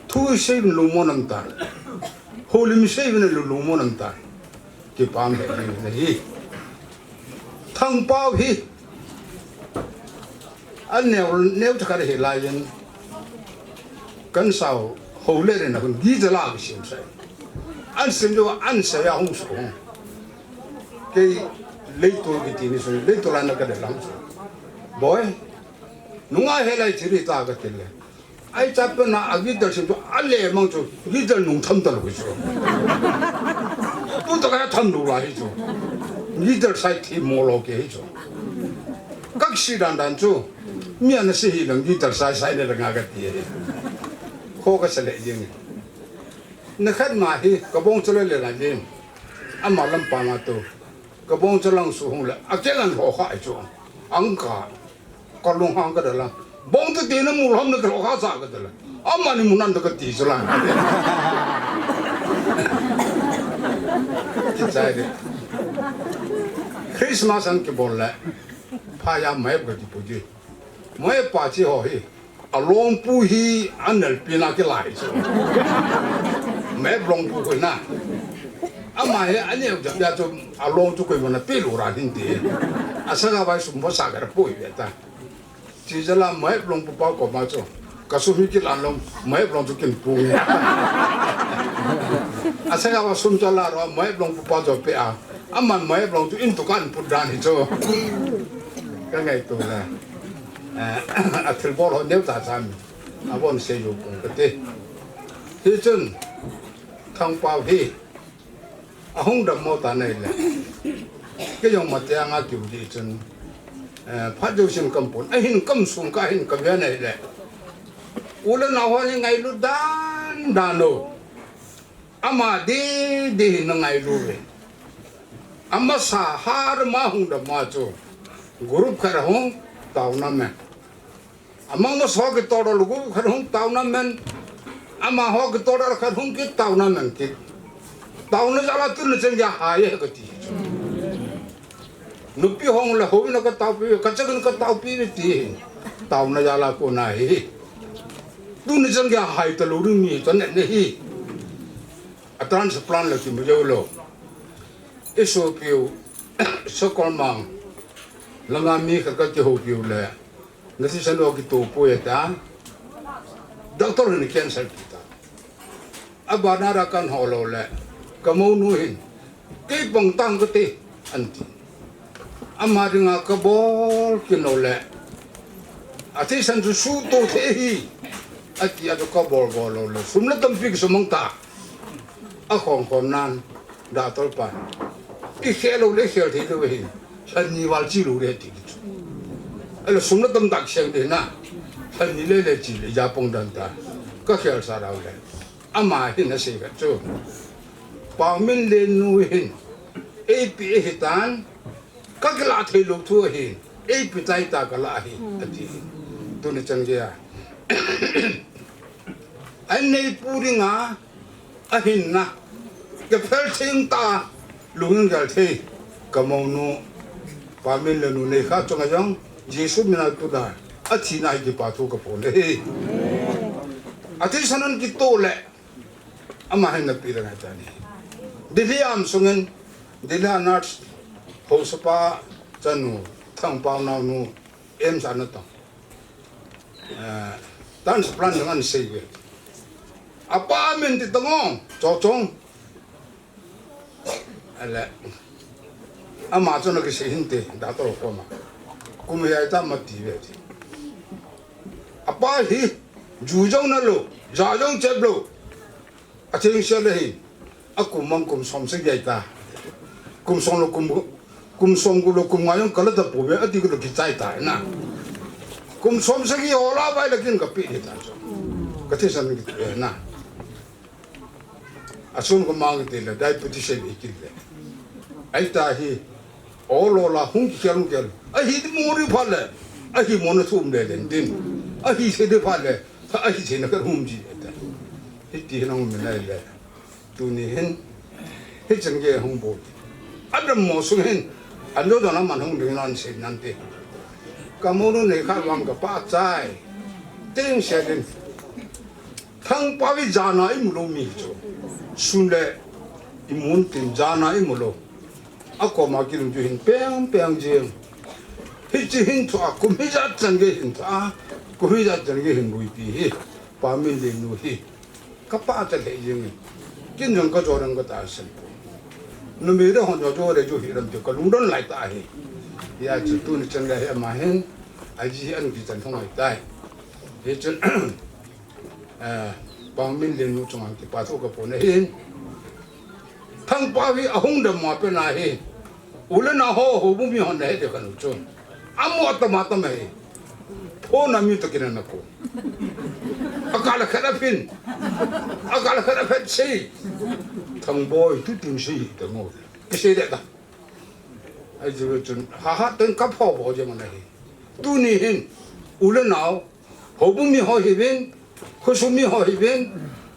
Thu seivin lungmon aum tai. Houlim seivin lungmon aum tai. Kipah e, hi. Thangpao hi. Aneo, neo chakha hi lai in. Kan sao, hou le ren a hun gi jala ki sim sai. An sim jo, an sai a hung su hung. Kei leitol kiti ni sung, leitol ana ka de lam su. Boi, nunga he lai chiri ta ka tile. Ai chapa na a guitar sim chu, a le mang chu, guitar nung tham ta lo chu. Tu ta ka tham lo la hi chu. Guitar sai thi mo lo ke hi chu. Ka si dan dan chu. Mi ana si hi lang guitar sai sai le nga ka ti hi. Kho ka sa le jing. Na khat ma hi, ka bong chu le le la jing. Ama lam pa ma tu. Ka bong chu lang su hung le. A ke lan ho kha chu. Ang ka. Ka lunghang ka dala. Bong te te na mu lam na ka lo kha sa ka dala. Ama ni mu nan ta ka ti sala. Ki chai de. Christmas an kibol le. Pha ya mai ka ti pu ji. Mai pa chi ho hi. A longpu hi an nal pi na ki lai chu. Mai longpu ko na. Ama hi an neo ja ya chu a long chu ko mo na pi lu ra hin ti. A sa ga bai sum bo sa ga pu ve ta. Chi jala mai longpu pa ko ma chu. Ka sum hi ki lan long, mai long chu kin pu. A sa ga ba sum jala ro mai longpu pa chu pe a. Aman mai long chu in tu kan pu dan hi chu. Ka ngai tu la. Eh, a thil bol ho neo ta chan. A bon se yo kung ka te. Hi chun, Thangpao hi. A hung dam mo ta nei le. Ke jong ma te anga kiu di chun. Eh, phat jo sin kam pon. A hin kam sung ka hin ka ve nei le. U le nao ho ni ngailu dan dan lo. Ama di di hin na ngailu ve. Ama sa har ma hung dam ma chu. Group khat hung tao na me. Amang ma so ki to ro lugu khat hung tao na men. Ama ho ki to ro khat hung ki tao na men ki. Tao na jala tu na chen ja ha ye ka ti. Nupi hong le ho na ka tao pi, ka chakin ka tao pi ti. Tao na jala ko na hi. Tu na chen ja hai ta lo ri mi ta ne ne hi. A transplant la ki mu jo lo. I sopiu, Sakolmang, langa mi khat ka kihoupiu le, nathisan ho kitoh poi ata, doctor hin cancel kit ta. Abana ra kan ho lou le, ka mounu hin, kei pang tang kate, anti. Ama dinga ka bol kit lou le, athisan chu suto thei hi, ati a chu ka bol bol lou le, sum le tampi kisumang ta. A khom khom nan, doctor pan. I khel lou le khel thei lou hi. Lhan ni val chi lou le ti chu. Ele sum le tam dak seng de na. Lhan ni le le chi le ja pong dan ta. Ka khel sa rau le. Ama hin a sei ka chu. Paominlen nu hin. Ei pi hi tan. Ka kila thei lou thu hi. Ei pi tai ta ka la hi. Ati. Tu ni chan ge a. An nei pu dinga. Ahinna, ka phel theng ta, lungin gel thei, ka mounu, Pa Min le nu Neikha chunga jong Jesu mina tuna athina hi kipa thu kaphon ahi. Athisan in kitoh le ama hin napeh le ngai tani. Delhi a um sungin, Delhi a nurse haosapa chanu, Thangpao naonu, AIIMS a natong. Eh, transplant ding ahin seiye. Apa min ti tong o, Chochong. Ale. Ama chun akisei hinte, doctor koma. Kum ijat ham ati ve ti. Apa hi, ju jong nalou, ja jong cheplou. Atheng sel ahi. Akum mang kum som sagi ahitai. Kum som lou kum, kum som gup lou kum nga jong kala tapouve, ati kit lou kichai tai na. Kum som sagi hola vai le kin kapeh ding tai. Kathisan kit na. Asum kamang kit le, diabetes sei kit le. Ahita hi, ol ol a hung kikhel hung kikhel. Ahi di mo ri phat le. Ahi mo na thum le len din. Ahi se di phat le. Ahi se na ka hum ji. Hiti hin hung min le. Tuni hin. Hichan gei hung bol. Adam mo sung hin. Ando dona man hung ding nan se nan te. Ka mo nu Neikha vang kapachai. Teng se din. Thangpao hi jana imu lou mi chu. Sun le imun tin jana imu lou. Akoma kilungju hin peng peng jeng. Hiche hin thua kum ijat chan gei hin thua. Kum ijat chan gei hin buipi hi. Pa Min le nu hi. Kapachai lheh jeng. Kin jong kajo dang katahsan poi. Numei le hon jo jo le jo hi lam chu kalungdon lai ta hi. Hijeh chun tuni chan le hi ama hin. Aji hi an kichan thong lai tai. Hichun Eh, Pa Min le nu chunga kipa thu kaphon ahi. Thangpao hi ahung dammo a pen ahi. U le nao ho, houbung mi hon nahe ti kanu chun. Amo atama tama hi. Phone a mi toh kin ana kou. Akal a khat aphin. Akal a khat aphet sei. Thangboi, tu tin sei, tamo. Kisei le ta. Ahi chu chun, ha ha, ten kapho bo je mana hi. Tuni hin, u le nao, houbung mi ho hiuvin, khosung mi ho hiuvin,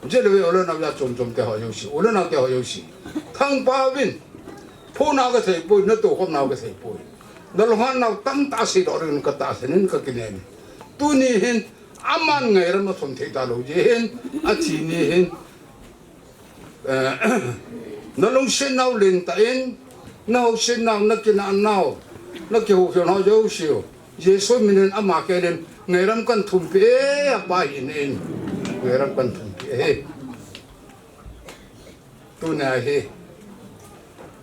je le ve u le nao ja chom chom te ho jouse, u le nao te ho jouse. Thangpao vin, phone a kathei poi, natoh khom nao kathei poi. Nalunghan nao tamtah seidoh ding katahsan in kakinem. Tuni hin, aman ngairam athum thei talou je hin, athi ni hin, Eh, nalungset nau lentah in, nahaoset nau, nakinah nau, nakihoukhel nau jouse u. Jesu minin ama khel in ngairam kahin thumpi e, apa hina in ngairam kahin thumpi e. Tunia hi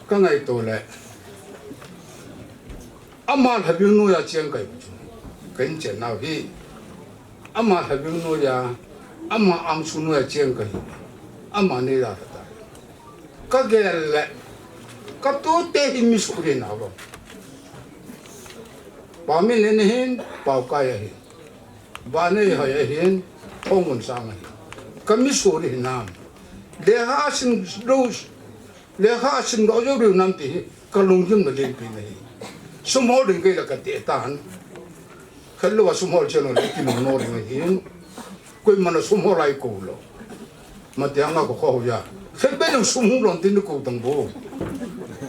kangaito le. Ama lhabil noiya cheng kahi chu. Kahin chen nau hi. Ama lhabil noiya, ama angsu noiya cheng kahi. Ama neila lha tai. Kagel le, katute hi mi suhri nau lo. Pa Min le nahin, Paokai ahi. Banei hoi ahin, Thongmunsang ahi. Kami suhri hinam. Lekha asim lou, lekha asim lou jou riu nam ti hi, kalunggimna lenpi nahi. Sum hol ding kei la kati tan. Khat lou a sum hol chen lou le kinung no ding ahin. Koiman a sum hol a eikou lou. Mati anga ko kho ya. Khat be lou sum hol lon tin ko tang bo.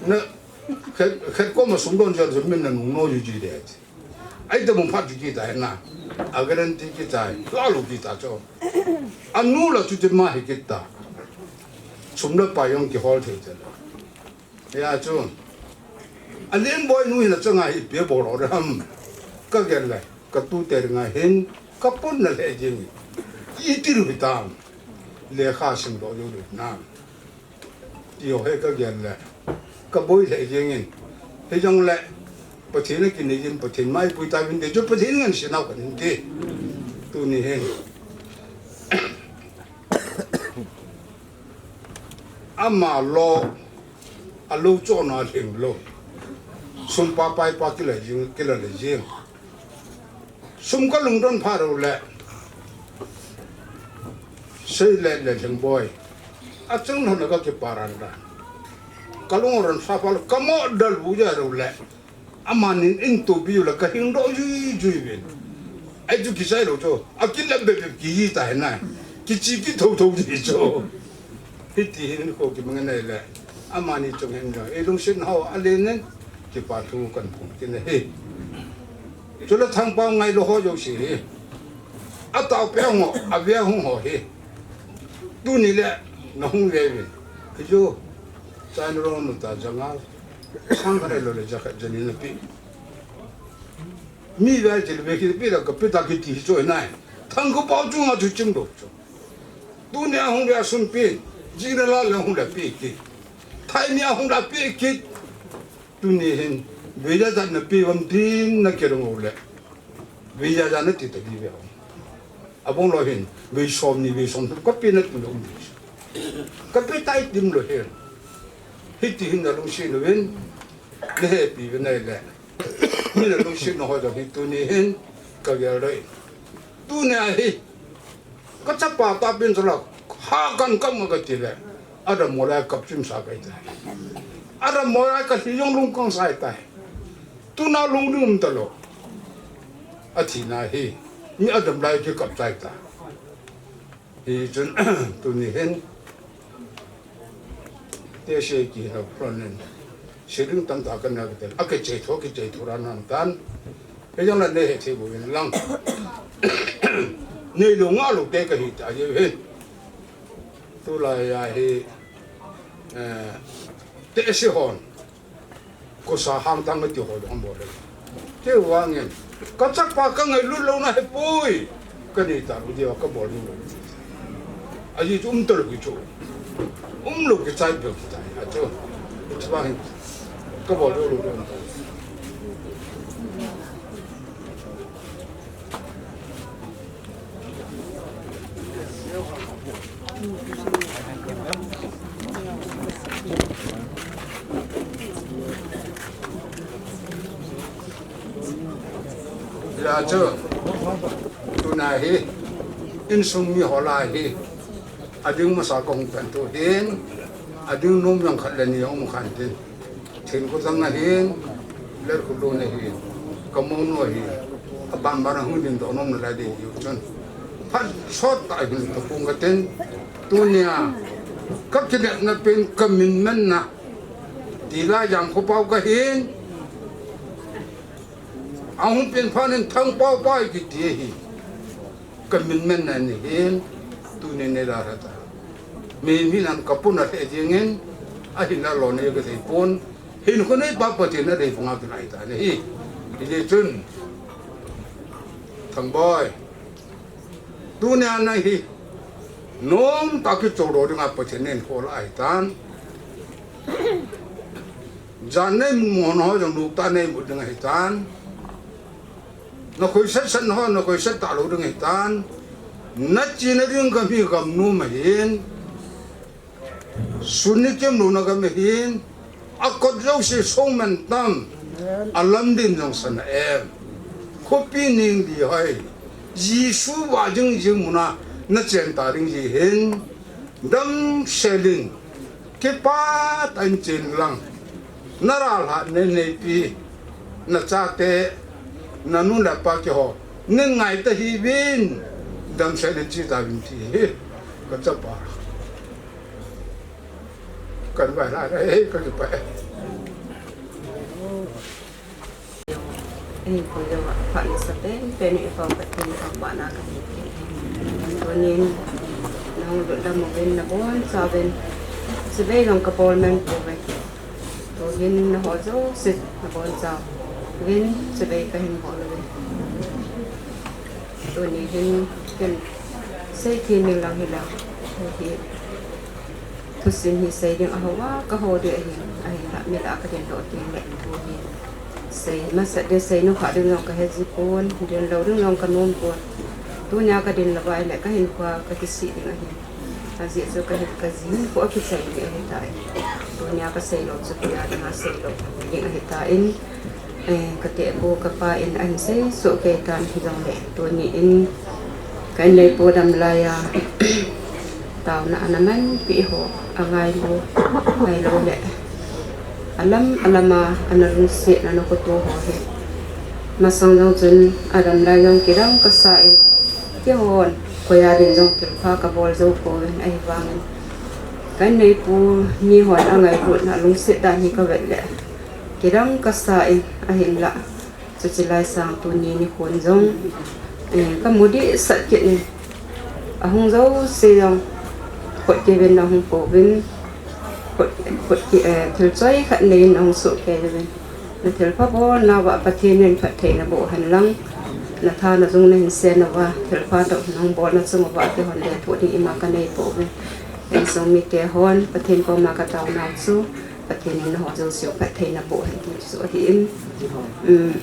Na, khat, khat koma sum lon jal sum min nanung no ju ji de. Ahi tabang phat chu kichai na. A guarantee kichai. Lalo kichai chu. Anu la chu chima hi kita. Sum le pai jong kihol thei chalo. Hijeh chun. Alen boi nu hin achanga hi ipi bol lou ham. Kagel le. Katute dinga hin. Kaponna le jing. Iti ru hitam. Lekha sim lou jou le nam. Ti ho hi kagel le, kaboi lheh jengin. Hijongle, Pathen a kinei jin, Pathen mai pui tauvin te, chu Pathen ngen se nau kahin ti. Tuni hin. Ama lo, alou chona lhing lou. Sum pa pai pa kila jing, kila le jing. Sum kalungdon pha rou le. Sei le le lhing boi. Achang lhon a kakipa ran da. Kalung ran sa pha lou, kamo dal bu ja rou le. Amanin in to bi le kahing doh jui jui ven. Ahi chu kisai lou chu. Akile be be ki ta hina. Kichi ki tho tho ji chu. Hiti hin ko kimang nai le. Amani chung hin lo. Ei lungset ho alen nen. Kipa thu kahin phong kit ahi. Chule Thangpao ngailou ho jouse hi. Ataopi ho, avea hung ho hi. Tuni le nahung ve uvin. Hichu, China rong nu ta jangal. Sang khat lou le jakhat jani nape. Mi ve chil ve kit pe la kape ta kiti hi chu nai. Thangkhopao chunga thu chim lou chu. Tuni a hung le asun pe. Jing le la le hung le pe kit. Thai ni a hung le pe kit. Tuni hin, vei ja ja nape uvam tin nakirong u le. Vei ja ja nati ta di ve. Abang lou hin, vei som ni vei som thum kape nati lou um di. Kape tai tim lou hin. Hiti hin nalungset uvin, nahepi uvin ahile. Mi nalungset nau ho jong hi tuni hin, kagel doi. Tuni ahi, Kachapa tapin chala, ha kan kam kati le. Adam mo lai kap chim sa kai ta. Adam mo lai kalhi jong lungkang sai ta. Tuna lungding um talou. Athina hi. Mi Adam lai kikap chai ta. Hichun, tuni hin. Tehse kihilou pronen. Siling tamtah kana kate. Akichai tho, kichai tho ra nan tan. Hijong le neihe thei bouvin lang. Neilou ngahlou te kahi ta jeh hin. Tulai a hi, eh, tehse hon. Kosa hangtang kati ho jong bol le. Kei vangin, kachapa kangailut louna hepoi. Kanei talou diu kabol diu lou. Ajeh chu um talou kichu. Umlou kichai bel kichai. Achu. Chuvangin, kabol diu lou. Hijeh chun, tuna hi, insung mi ho lah hi, ading masa kahung pan tu hin, ading nom jong khat le ni um khan tin. Thingkudang ahin, Lerkhullun ahin, Kamonu ahin, aban ban a hung dingdoh nom nalai ding hiu chun. Phat sot tah hin kapung katin, tunia, kakinepna pen kamin manna, Tilai Jangkhopao kahin, ahung pen phat in Thangpao pa kiti ahi. Kamin manna ni hin, tuni nei la lha ta. Mi, mi nan kapuna lheh jingin, ahinla lou nei kathei pon, hinkho neipa Pathen nadei banga kinai ta nahi. Hijeh chun, Thangboi, tunia nahi, nomtah kichol lou dinga Pathen in hinkho alah ahitan. Jan neimu mo ho jong noptah neimu ding ahitan. Nakhoisat sat ho, nakhoisat talou ding ahitan. Nachena ding gam hi gam nom ahin. Sun ni kemlouna gam ahin. Akot jouse songman tam. Alam din jong sana em. Khopi ning di hoi. Jesu vah jing jing muna nachen ta ding ji hin. Damsel in. Kipah tah in chen lang. Nara lha nei neipi. Nachate. Nanu napa keiho. Nei ngai ta hiuvin. Damsel in che tauvin ti hi. Kachapa. Kan vai la, eh, kachapa. Hinkho jong a phat nasa penpen in i Pa Pathen thangvahna kahin pe. Tunin nahung lutlam uvin nabonchauvin chibai jong kabol man pouve. Tuhin nangho jouse nabonchauvin chibai kahin bol uve. Tuni hin ken seithei ding lang hilou. Hi thusim hi sei ding ahouva kahou ding ahi, ahinla mi lah a kadindoh teng le tu hi sei masat ding, sei nukha ding jong kahe ji pon, dinlou ding jong kanom pon. Tunia kadin louva ahile kahinkhoa kakisih ding ahi. Ajeh chu kahin kaji hinkho akichai ding ahitai. Tunia kaseilou chu koi a dinga seilou ding ahitan. Eh, katehpu kapa in ahin seisoh kei tan hijongle, tuni in ka inneipu damlai a taona ana manpeh ho, angailu, ngailou le alam alam a ana lungsetna nakhoto ho hi masang jong chun adamlai jong kidang kasa in, keihon koi a din jong thilpha kabol jou pouvin, ahivangin ka inneipu mihon angailutna lungset dan hi kavet le Kidang kasa in ahinlah, chuche lai sang tuni nikhon jong, eh, kamu dehset kit in, ahung jouse jong khut kivin ahung pouvin, khut, khut ki, eh, thil choi khat nei in ahung soh kei uvin. Nathilpha bolnauva Pathen in phattheina boh hen lang, natha najung nahin sen uva, thilpha toh nahung bolna chung uva keihon lethuh ding ima kanei pouvin. Insung mite hon Pathen koma kataonau chu, Pathen in nangho jouse u phattheina boh hen ti chu ahin. Um,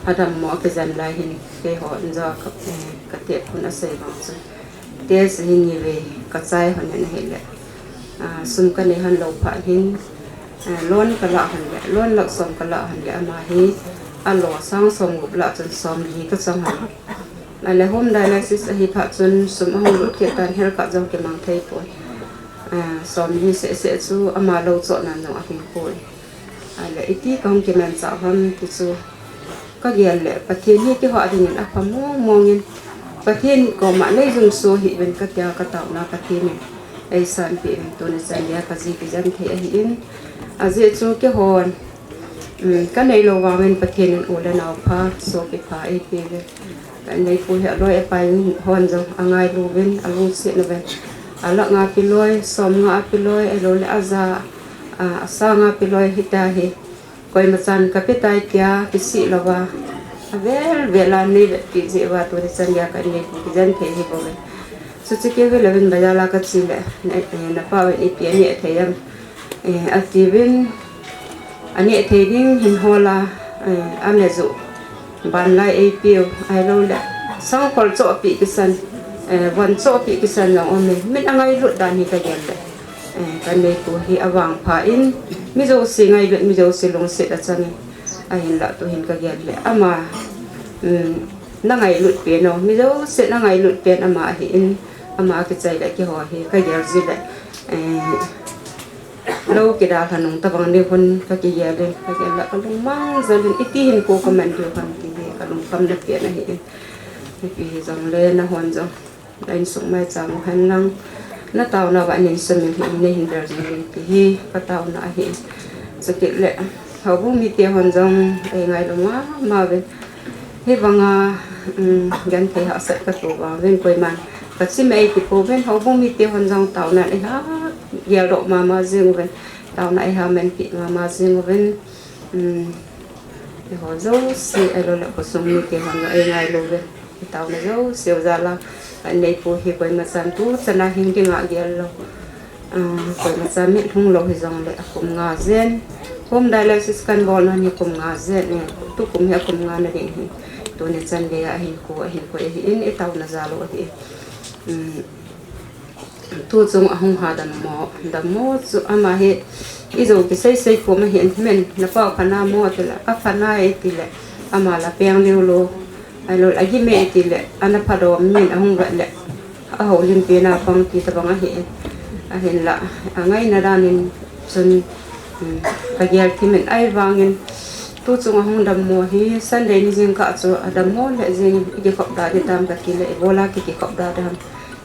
adammo akijen lai hin, keiho injo ka, eh, katep khun asei vang chun, test hi nivei kachai hon in ahile, ah, sum kanei hon lou phat hin, eh, loan kalah hon le, loan lakh som kalah hon le, ama hi alo sang somgup lah chun somli kachang hon. Ahile home dialysis ahi phat chun sum ahung lut kit tan, health card jong kimang thei pon. Ah, somli seh seh chu ama lou choh nan jong ahing poi. Ahile iti kahung kimanchah ham ti chu kagel le, Pathen hi keiho dingin apha mong mong in, Pathen koma neijumso hih uvin katia kataona Pathen in eisanpeh uvin, tuni chan geiya kaji kijen thei ahin. Ajeh chu keihon, um, kanei lou vangin Pathen in u le nao pha sopi pha eipeh uve. Ka inneipu hi aloi apai hon jong angailu uvin, alungset uvin, alakh nga pi loi, som nga a pi loi, ahiloule aja, a, asang a pi loi hitia hi koimachan kape tai tia kisih louva, avel vel a neivetpeh jeh uva tuni chan geiya ka inneipu kijen thei ahibouve. Chuche keu hilouvin bazar a kache le, na, eh, napao in ipi aneh thei em, eh, atiuvin, aneh thei ding hin hol a, eh, ame joh ban lai eipeu, ahiloule sangkhol chohpeh kisan, eh, von chohpeh kisan jong aume. Min angailut dan hi kagel le, eh, ka inneipu hi avangpha in, mi jouse ngailut, mi jouse lungset achang in, ahinlah tuhin kagel le ama, um, nangailut pen u, mi jousen angailut pen ama ahin, ama kichai le keiho hi kagel ji le, eh, lou kidalha nung tobang ding hon kakigel in, kagel le kalungmang jel in, iti hinkho kaman diu ham ti hi kalungkhamna pen ahin. Ipi hijongle nahon jong, na insung maicham u hen lang, nataonauva nin sumil hi neihin vel jing uvin ti hi kataona ahin. Chukit le houbung mite hon jong eingailu mama uvin. Hivanga, um, genthei hahsat kato vang uvin, koiman kachim eiti pouvin, houbung mite hon jong taonan eiha geldoh mama jing uvin, taona eiha manpeh mama jing uvin. Um, eiho jouse, ahiloule khosung mite hon jong eingailu uve. Itaona jouseu jal a, ka inneipu hi koimachan tuchan a hing dinga gel lou, ah, koimachan mit lhung lou hijongle akum nga jen, home dialysis kahin bol nan hi kum nga jen, eh, tukum hi akum nga na ding hi. Tuni chan geiya ahin koi, ahin koi ahin, itaona jal u ahin. Um, tuchung ahung ha dammo, dammo chu ama hi ijou kisei sei khom ahin, min napao pha namo tile, apha nai tile, ama la peng diu lou, ahiloule agim e tile, ana phadom min ahung vet le, ahoulimpi na pang ti tobang ahin, ahinla, angaina dan in chun, um, kagel thim in ahivangin, tuchung ahung dammo hi Sunday ni jingkah chu adammo le jeng, ikikhop da ding tam katile, ibola kikikhop da ding ham.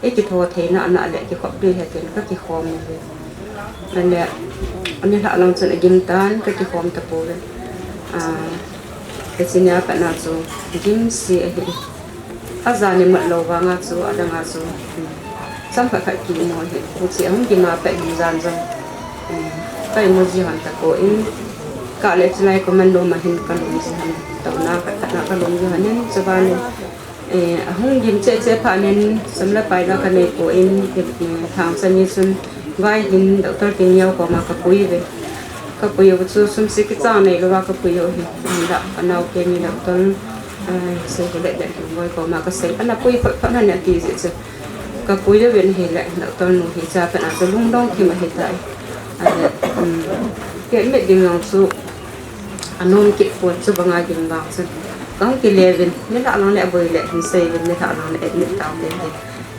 Ikitho thei nana le kikhop ding ahi tin kakikhom uve. Ahile, anilhah lang chun agim tan kakikhom tapouve. Ah, hiche nia pat na chu gimse ahi. Ajan imat lou vanga chu, adanga chu, chomkhat khat kimu ahi. Hiche ahung gim a pat hin jan jong, eh, ka imu ji hon tapon, kah le chulai commando ma hin kalum ji hon, taona khat khat na kalum ji hon in, chubanin, eh, ahung gim cheh cheh phat in sum le pai la kanei pon, eh, thangcha ni chun vai hin Doctor Tingneo koma kapui uve. Kapui u chu sum se kichang neilouva kapui u ahi. Hinla, anao keni Doctor, eh, Seihulet Lenthungboi koma kasei. Ana pui phot phot hon ati jeh chun kapui uvin ahile, Doctor nu hi chapet a chu lungdong thim ahitai. Ahile, um, admit ding jong chu anom kit pon, chubanga gim vang chun kahung kile uvin, nilhah lang le aboi le hin sei uvin, nilhah lang le admit tau te te.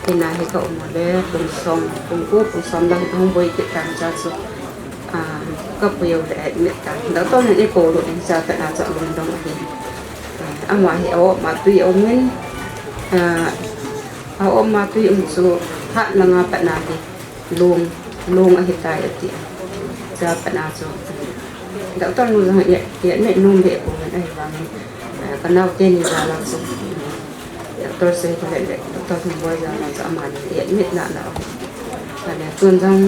Hina hi kaum u le pung som, pung ko, pung som lang ahung boi kit tan cha chu, ah, kapui u le admit tan. Doctor hin eikou lut in chapet a chu alungdong ahi. Ama hi a-op ma tui um in, ah, a-op ma tui um chu heart langa pat na hi long, long ahitai ati. Chapet a chu Doctor nu jong i, i admit nom be pon ahivangin, eh, ka nao teni jal a chu, eh, Doctor Seikholet le Doctor Thingboi jal a chu amani i admit na na. Ahile tun jong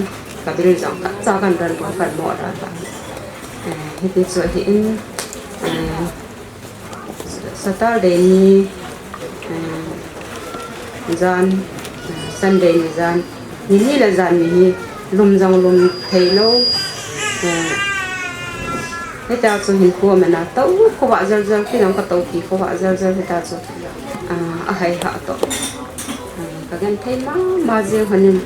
ka bil jong ka cha kan ran pon kan mo da ta. Eh, hiti chu ahin, eh, Saturday ni, eh, jan, eh, Sunday ni jan, ni ni le jan ni hi lum jong lum thei lou, eh, hita chu hin ko mena to ko va jal jal ki jong ka to ki ko va jal jal hita chu, ah, ahai ha to. Ah, ka gen thei mama jeng honin,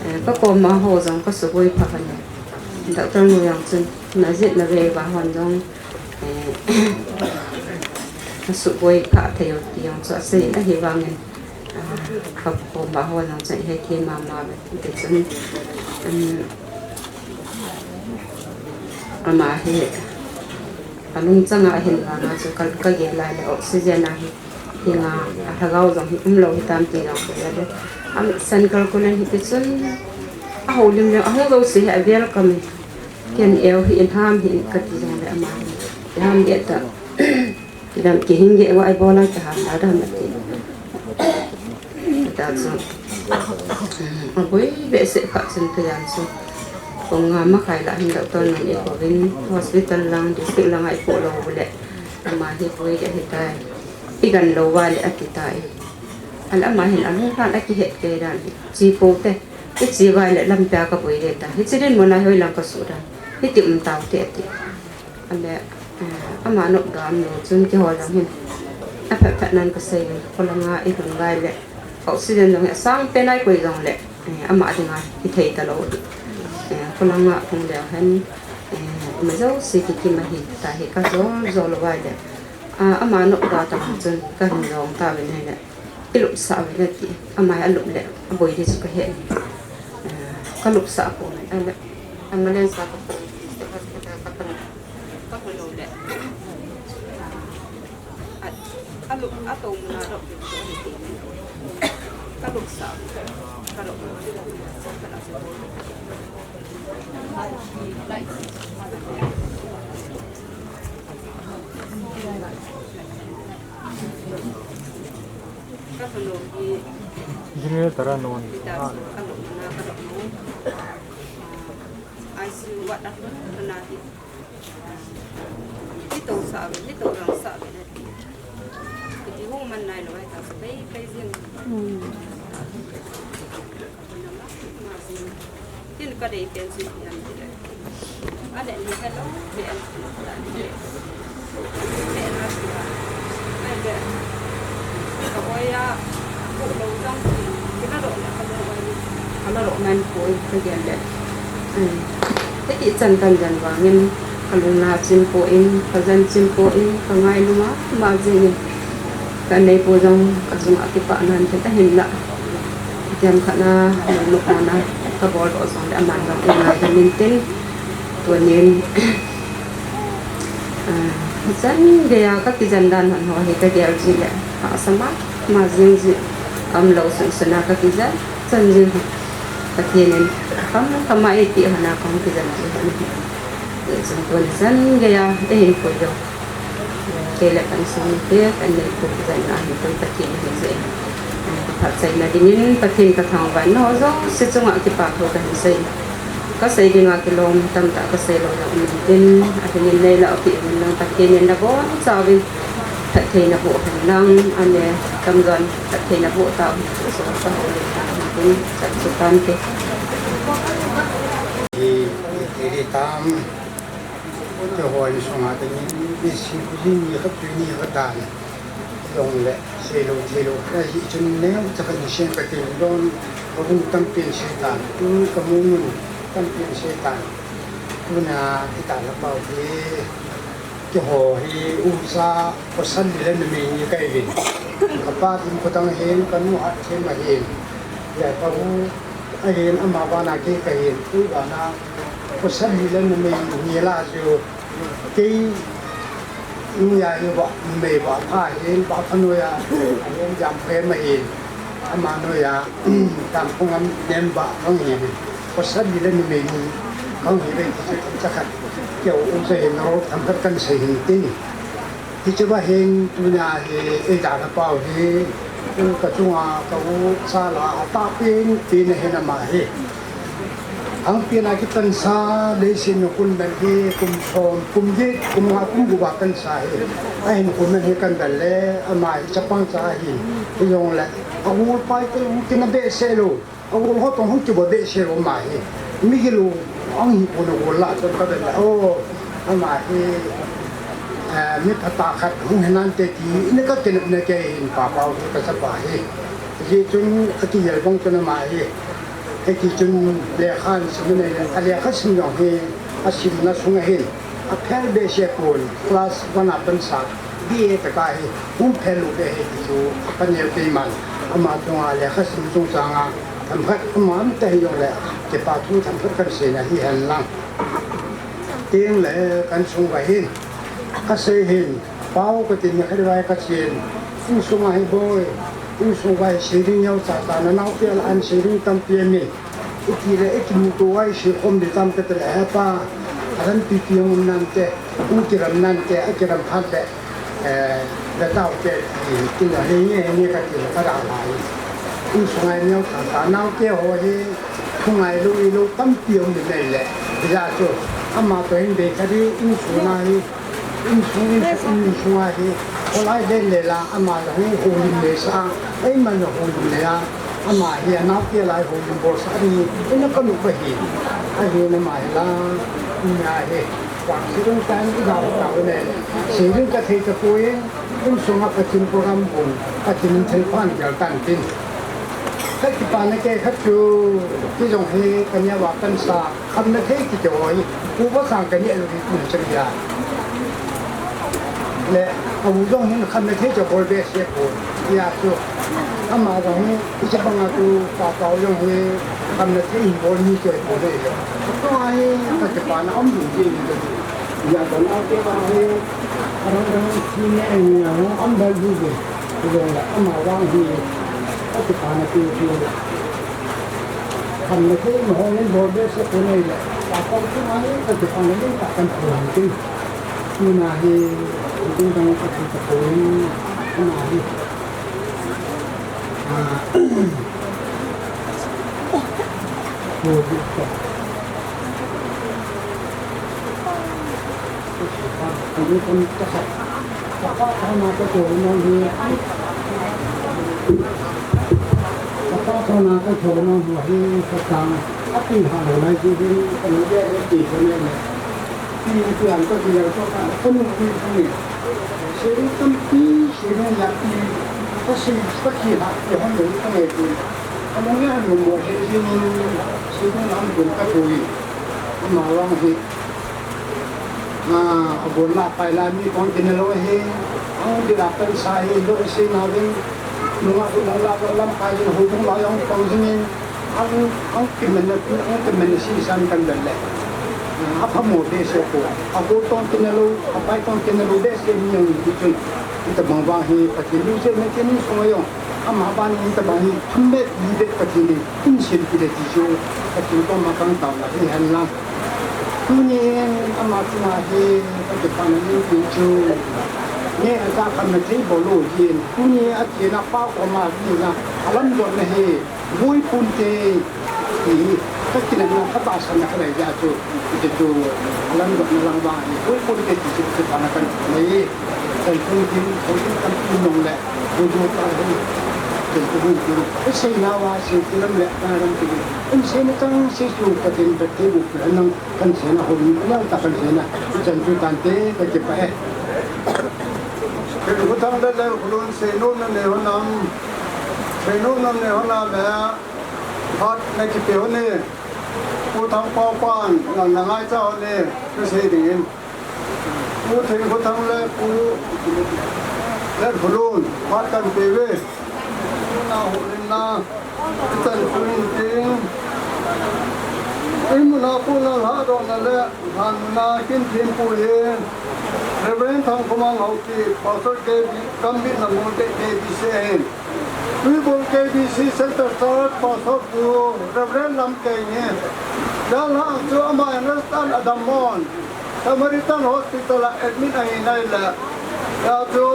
eh, ka koma ho jong ka suboi pha honin. Doctor nu jong chun na jet na ve va hon jong eh, asuboi pha thei u ti jong chu asei in ahivangin, ah, ka koma ho jong chu i hethei mama ve. Tichun, um, ama hi alung changa ahin vanga chu ka, ka gel lai le oxygen a hi hinga, a lhagao jong hi umlou hitam ti jong chu le. Am san kal kulen hiti chun ahoulim le ahung jouse hi a welcome e. Ken eu hi in ham hi in kati jong le ama hi. Ham ge ta. Kidam kihing ge wa ai bola ta ham da da ma ti. Ta chu. Aboi behseh kha chun ta jan chu. Kong nga ma khai la hin doctor nun i kovin hospital lang district lang ai ko lou le. Ama hi boi ge hi tai. I gan lou va le ati tai. Ahile ama hin alung khan akihet kei dan hi. Chi po te. I chi vai le lampi a ka boi le ta. Hichi dinmun a hoi lang ka su dan. Hiti um tau te ati. Ahile, eh, ama nop dam lo chun keiho jong hin. Aphat phat nan ka sei le. Kholanga i lhun vai le. Oxygen jong hi asang pen a i koi jong le. Eh, ama dinga hithei ta lou. Eh, kholanga hung leu hen. Eh, ima jouse kikim ahi ta hi ka jol jol vai le. Ah, ama nop da ta chun ka hin jong ta ve ne le. I lupsah uvin ati. Ama hi alup le, aboi di chu ka he. Eh, ka lupsah pon, ahile, ambulance a ka pon, ka pon, ka pon lou le. A, alup, ato muna dok di chu ahi ti. Ka lupsah, ka lupsah. General tara non. Tin ka dei pen chu ti an ti le. A le ni hello, ni an ti le. Ni an a ti le. Ai le. Ka oi a, ko lo jang ti. Ki na do le ka lo oi. Ka na do nan ko oi ka gen le. Ai. Te ti chan kan jan vangin, ka lung na chin po in, ka jan chin po in, ka ngai lung a, ma jing in. Ka nei po jong, ka jung a kipah nan te ta hin la. Tiam khat na, nung nuk na, ka bol doh jong le aman jong i ngai ding in tin. Tunin, ah, jan gei a ka kijan dan hon ho hi ka gel ji le. Hahsa mama jing ji. Am lo sun sun a ka kijan, jan jing. Pathen in, kam, kam a eipeh hon a ka hung kijan ji hon hi. Jan tunin jan gei a, eihin pui lou. Kei le ka insung mite, ka nei pu jan a hin tun Pathen hi jeh in. Ka phatchaina dingin Pathen ka thangvah in, nangho jouse chunga kipa thu ka hin sei. Ka sei dinga kilom tamtah ka sei lou jong um intin, ahin in nei la api in lang Pathen in nabonchauvin phatthei naboh hen lang, ane tamjon phatthei naboh tauhen, so ka houlim tan tin, chan chu tante. Hi, hi, hi tam. Keiho insunga dingin, ni si kujin ni khat tui ni khat dan. Jongle, seilou, seilou, khat ahi chun neo, chakhat ni sen ka tin don, ka hung tampen sei tan, tu ka mu mun, tampen sei tan. Tuna, kita la pau hi, keiho hi, umsa, pasal ni le numei ni ka hi uvin. Ka pa tin khotang hin, ka nu hat hin ma hin. Ya, ka u, ahin, ama bana kei ka hin, tu bana, pasal ni le numei ni la chu, kei, nu ya hi ba, numei ba, pha hin, ba pha nu ya, ahin, jam phe ma hin, ama nu ya, tam phung am, nem ba, phung hin, pasal ni le numei ni, Hung hi ve ti chu, cha khat keu um sa hin ro tham khat kan sei hin tin. Hiche ba hin tuna hi ei dana pau hi, ka chunga ka u cha la a ta pin pin hin ama hi. Hung pin a kipan sa leiset a kon dan hi kum som, kum get, kum nga, kum gup a pan sa hi. Ahin kum dan hi kan dan le ama hi chapang cha ahin. Hijongle a u pai te u tina behseh lou. A u ho tong hung kibol behseh lou ama hi. Migil u hung hi pon a u la chun ka dan le. O, ama hi, eh, mi phatah khat hung hinante ti, ina ka kinepna kei hin pa pau hi ka chapa hi. Hijeh chun akigel bang chun ama hi. Hiti chun lekha ahin sim in ahile, a lekha sim jong hi, asimna sunga hin, aphel behseh pon, class one a pan sa, B A tah a hi, hung phel lou be hi ti chu, ka neo kei man, ama chunga lekha sim chung changa, themkhat ama um ta hijongle, kipa thu themkhat kan seina hi hen lang. Tengle kan sung uva hin, ka sei hin, pau ka tin ni khat uva ka chen, insunga hi boi, insunga hi sei ding neo cha cha, na naote lah a sei ding tampi aum in, iti le, ikimuto uva sei khom ding tam ka ti le, he pa, alampi pi hung um nante, hung kiram nante, akiram phat le, eh, le taote, ti, ti le, he nge, he nge ka ti le, ka da lai. Insunga hi neo cha cha, naote ho hi, thu ngai lou, i lou, tampi um in ahile, hijeh chun, ama toh hin bei kha ding, insunga hi, Insung, insung, insung a hi, kholai le le la, ama la hi, houlim le sa, eiman la houlim le a, ama hi, anaote lai houlim bol sa ni, ina ka nu ba hi, ahi na ma hi la, ina hi, wang si ding tan, i dau dau ne, si ding ka thei ta poi, insung a Pathen program bol, Pathen thil phan gel tan tin. Ka kipana kei khat chu, kei jong hi, ka neo a kan sa, Khamna thei kiti ho hi, u pa sang ka neh lou hi kum chang hia. Le, a u jong hin khamna thei chu bol behseh pon. Hijeh chun, ama jong hi, hiche banga tu, pa pa u jong hi, khamna thei hin bol ni chu hi bol le. Tua hi, ka kipana um ding ding ni ka ti. Hijeh chun, a te pa hi, a dang dang si ne, a um bal ding ding. Hijong le, ama vang hi, ka kipana ti chu. Khamna thei in hung in bol behseh pon ahile, pa pa chunga hi ka kipana in ka kan phu hung tin. Tuna hi, hung tin dang ka phu ta pon, ama hi. Ah, hung tin ka. Hung tin ka. Chapa thona ka chol nau hi, chapa thona ka chol nau hi, ka sang, a ti ha lo lai ji hin, ka ni de de ti ko ne ne. Ti ti an ko ti lo ko ka, ko nu ni ko ni. Seri tampi, seri ya ti, ka si, ka ki ha, ti hon lo ka ne ti. Ka mo ya lo mo he ji ni, seri nam ko ka ko yi. Ma wang hi. Ah, a bol la pai la mi kong kin lou hi, ang di la pen sa hi lou si na vin, nunga bu nang la lam pai jin hu bung la yong kong jin in, ang, ang kimen na, ang kimen na si san kan dan le. Ah, a pha mo behseh ko, a hu tong kin lou, a pai tong kin lou behseh mi yong di chun, ita bang bang hi, Pathen lu se me kin sung yong. Ama ban in tabang hi thum bet, li bet Pathen in, in sin pi le ti chu, Pathen koma kang tao la hi hen lang. Tuni in ama chunga hi, ka kipana ni ti chu, ne a cha khamna thei bol lou hin, tuni a thina pa koma ni na, a lam jot na hi, vui pun te, Ti hi, ka kinepna, ka tahsanna ka nei jeh a chu, hiche chu, lam dotna lang vang hi, koi koi te ti chu, hiche pana kan nei. Kan tung tin, kan tung kan tung nong le, bu bu ta hi, kan tung tung, i sei na va, sei ti lam le, na lam ti, in sei na chang sei chu, ka tin ka ti bu, ka nang, kan sei na hom, na ta kan sei na, chan chu tan te, ka ti pa e. Ken khu thang le le, khu lun sei nu na ne ho nam, sei nu nam ne ho nam le, Phat na kipe u ni, Pu Thangpao pan, nang na ngaicha u ni, ka sei ding in. Pu Thingkhuthang le Pu Letphulun, phat kan pe uve. Pu na hu lin na, i chan pu in ting. I mun a pu na lha doh na le, han mun a kin thim pu hi. Reverend Thangkhomang Haokip, Pastor K B, Gambih Namote K B C hin. Tuibul K B C Center Church Pastor Pu Reverend Lamkeng hi. Dalhang chu ama Nurse tan a dam mon. Samaritan Hospital a admit ahi nai le. Tua chu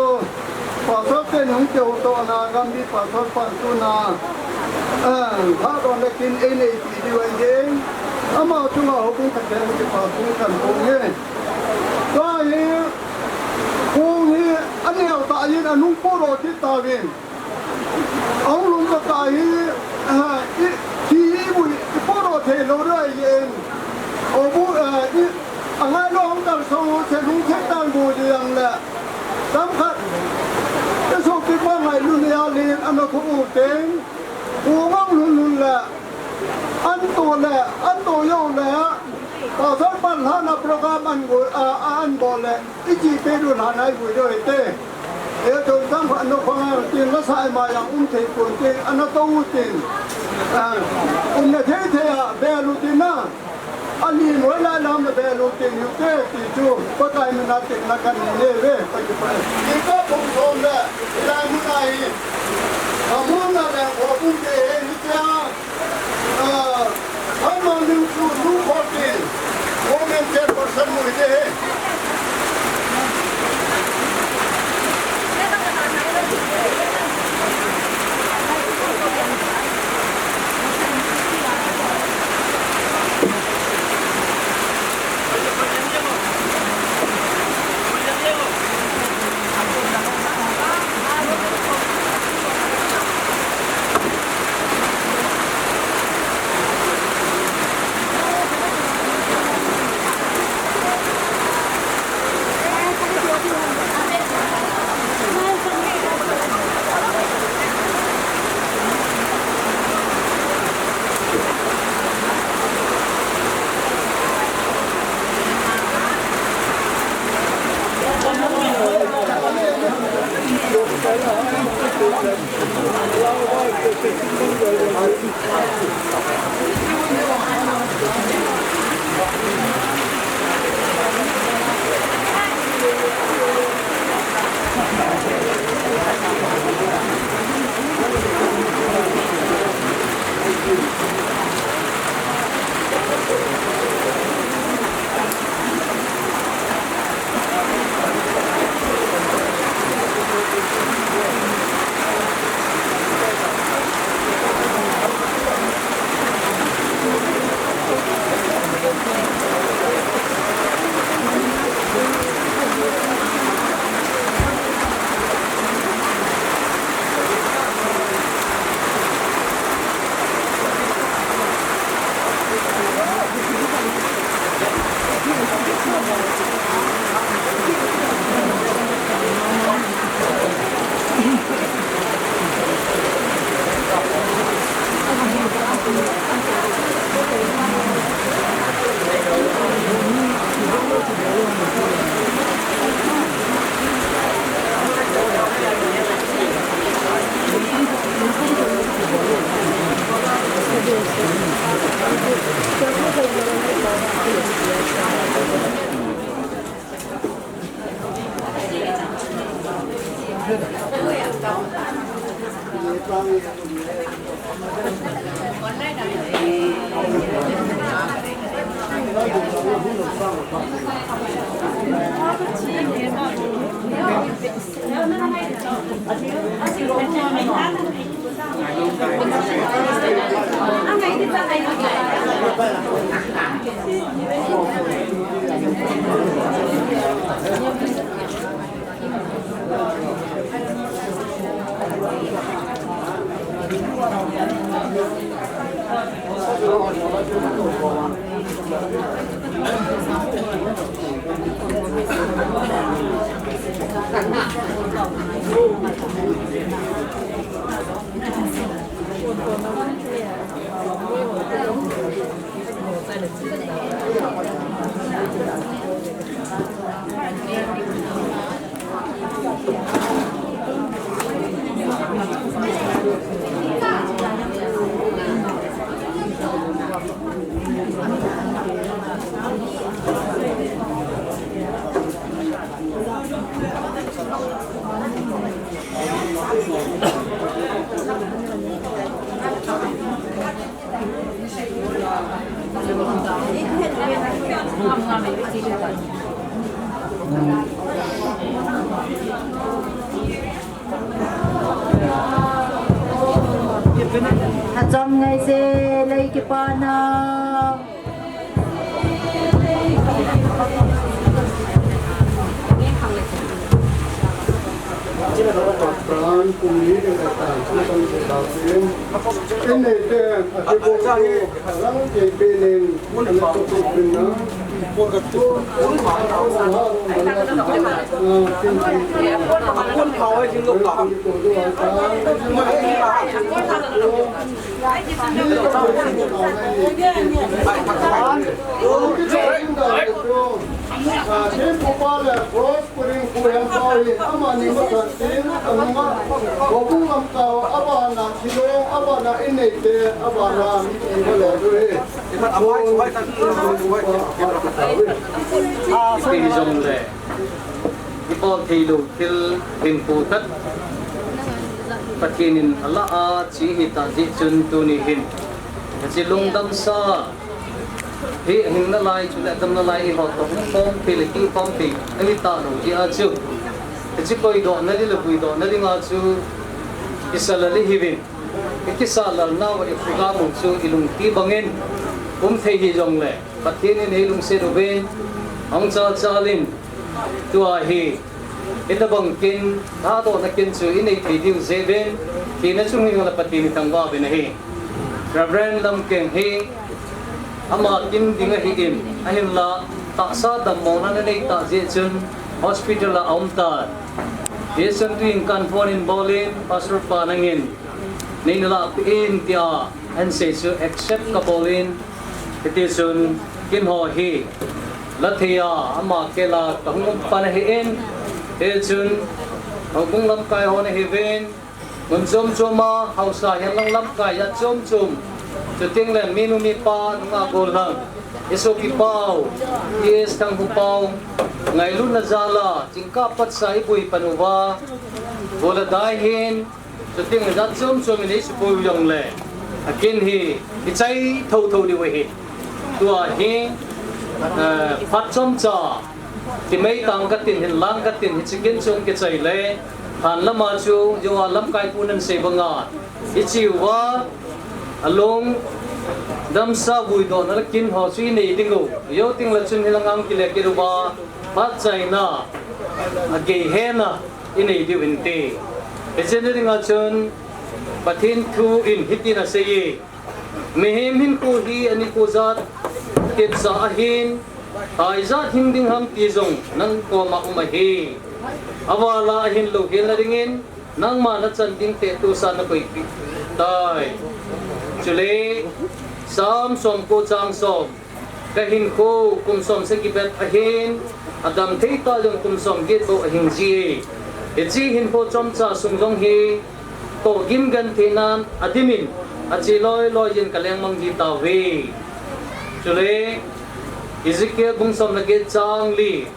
Pastor ten hung kihouto ana Gambih Pastor pan tuna, ah, lhadon le kin ei nei ti diu ahi. Ama chunga houbung khat te hung kipa thu kan pung e. Tua hi, pung hi, aneo tah in anung puro kit tauvin. Ahung lum tah hi, ah, i, thi i bui, i puro thei lou ding ahi in. O bu, ah, i, angai lou hung kal sou, se lung thei tan bu di ang le. Tam khat, i sou pi pa ngai lu ni a lin, ana khu u teng. U ngang lun lun le. An to le, an to yo le. Pastor pan lhana program an go, ah, an bol le. I ji pe du lhana i bui do te. E to tam khat no khang a tin la sa ma yang um thei pon tin, ana to u tin. Ah, umna thei thei a bel u tin na. Ani noi lai lam na bel u tin u te ti chu. Pakai mina tin na kan ni ve, Pakai pa. Ni ka pung som le, lai mu nai. Ka mu na le ko pung te he ni cha. Ah, Hanu Ningshu, Nu Khortin, Women Chairperson mu hite. Chang ngai se, lei kipana. Pran kum ni ding a tan, kum ni ding a tan. Kum ni ding a tan, kum ni ding a tan. Ipi hijongle, ibol theilou thil hinkho khat Pathen in alah a che hita jeh chun tuni hin, hiche lungdamsa hi hinna lai chule damna lai iho toh umkhom thei le kingkhom thei ahi talou jeh a chu, hiche koidohna ding le vuidohna dinga chu isah lel ihiuvin, ikisah lelnauva iprogram u chu ilungthim bangin um thei hijongle, Pathen in eilungset uvin, ahung chalchal in, tua hi, hitabang kin, thadohna kin chu inei thei diu jeh uvin, thina chung hijongle Pathen ithangvah uvin ahi. Reverend Lamkeng hi, ama kin ding ahin, ahinla, tahsa dammona anei tah jeh chun, hospital a aum tan. Hichun tuin kan phone in bol in, Pastor pa nangin, neina lahpeh in tia, ahin sei chu accept kabol in, hitichun, kin ho hi, la thei a, ama kel a kahung um pan ahin, hichun, houbung lamkai ho nahiuvin, mun chom chom a, haosa hihen lang lamkai jat chom chom, chutengle minu mipa, nungah gollhang, isopi pau, T S Thanghupau, ngailutna jal a, jingkah patsa iboi pan uva, gol adai hin, chutengle jat chom chom in eisuboi u jongle, akin hi, ichai thotho diu ahi. Tua hi, eh, phat chomcha, ti mai tang katin, hin lang katin, hiche kin chung kichai le, thanlama chu, jouva lamkai pun ahin sei banga, iche uva, alungdamsa vuidohna le kin ho chu inei diu, jou tengle chun hilang a kile kit uva, phatchaina, agei hena, inei diu hinte. Hiche dinga chun, Pathen thu in hitin aseiye. Mihem hinkho hi anikho jat tepsa ahin, hoi jat hing ding ham ti jong nang koma um ahi. Aval a ahinlou helna dingin, nangma nachan ding tetusa nakoipeh tai. Chule, Psalm somko chang som, kahinkho kum somsagi bep ahin, adam thei tah jong kum somget bou ahing jie. Hiche hinkho chomcha sung jong hi, tohgim gentheinan adimin, ache loi loi jin kalengmang ji tauve. Chule, Ezekiel bung som le get chang li,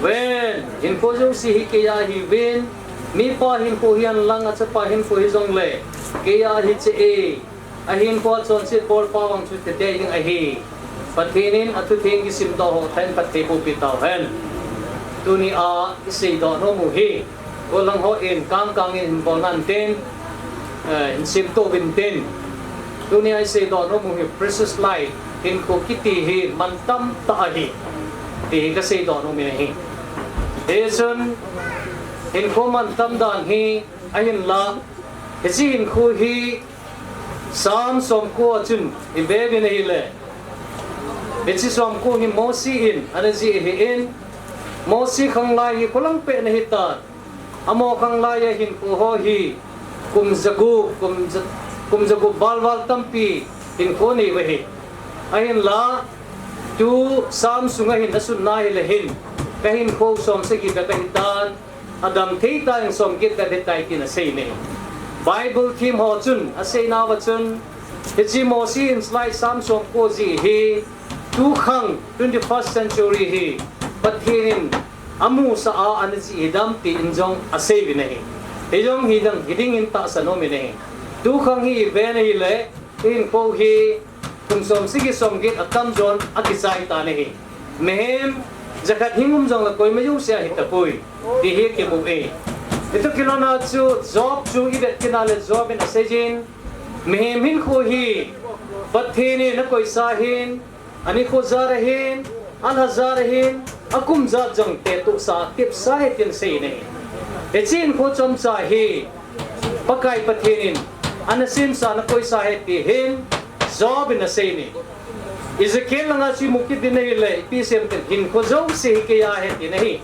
ven, hinkho jouse hi keiya ahiuvin, mipa hinkho hihen lang achapa hinkho hijongle, keiya ahi cheh e. Ahinkho a chonset bolpa vang chu tetei ding ahi. Pathen in athutheng kisimdoh ho thain phatthei bohpi tauhen. Tunia iseidoh nom u hi, gollhang hon kangkang in hin bol nan tin, eh, hin simtoh uvin tin. Tunia iseidoh nom u hi precious life, hinkho kiti hi mantam tah ahi, ti hi kaseidoh nom in ahi. Hichun, hinkho mantam dan hi ahinla, hiche hinkho hi Psalm somko a chun ive uvin ahile, hiche somko hi Mosi in ana jih ahin, Mosi khanglai hi kholangpeh ana hitan, amaho khanglai a hinkho ho hi kum jagup, kum ja-, kum jagup val val tampi hinkho anei uve. Ahinla, tu Psalm sunga hin asunna hile hin, kahinkho somsagi bep ahitan, adam thei tah jong somget bep ahitai tin asei e. Bible thiem ho chun aseinauva chun, hiche Mosi in chalai Psalm somko jih hi, tukhang twenty-first century hi Pathen in amusah a ana jih hidam tin jong asei uvin ahi. Hijong hiding, hiding in tahsan um in ahi. Tukhang hi ive na hile, ihinkho hi kum somsagi somget atamjon akichai tan ahi. Mihem jakhat hing um jongle koima jouse ahi tapoi, ti hi kimu e. Hitu kilhona chu Job chu ivet kit na le Job in aseijin, Mihem hinkho hi Pathen in akoisa ahin, anikho jat ahin, alha jat ahin, akum jat jong tepsa, tepsa ahi tin asei in ahi. Hiche hinkho chomcha hi Pakai Pathen in ana semsa, ana koisa ahi ti hin Job in asei in ahi. Ezekiel langa chu imu kit ding ahile, ipi asei em itile, hinkho jouse hi keiya ahi tin ahi.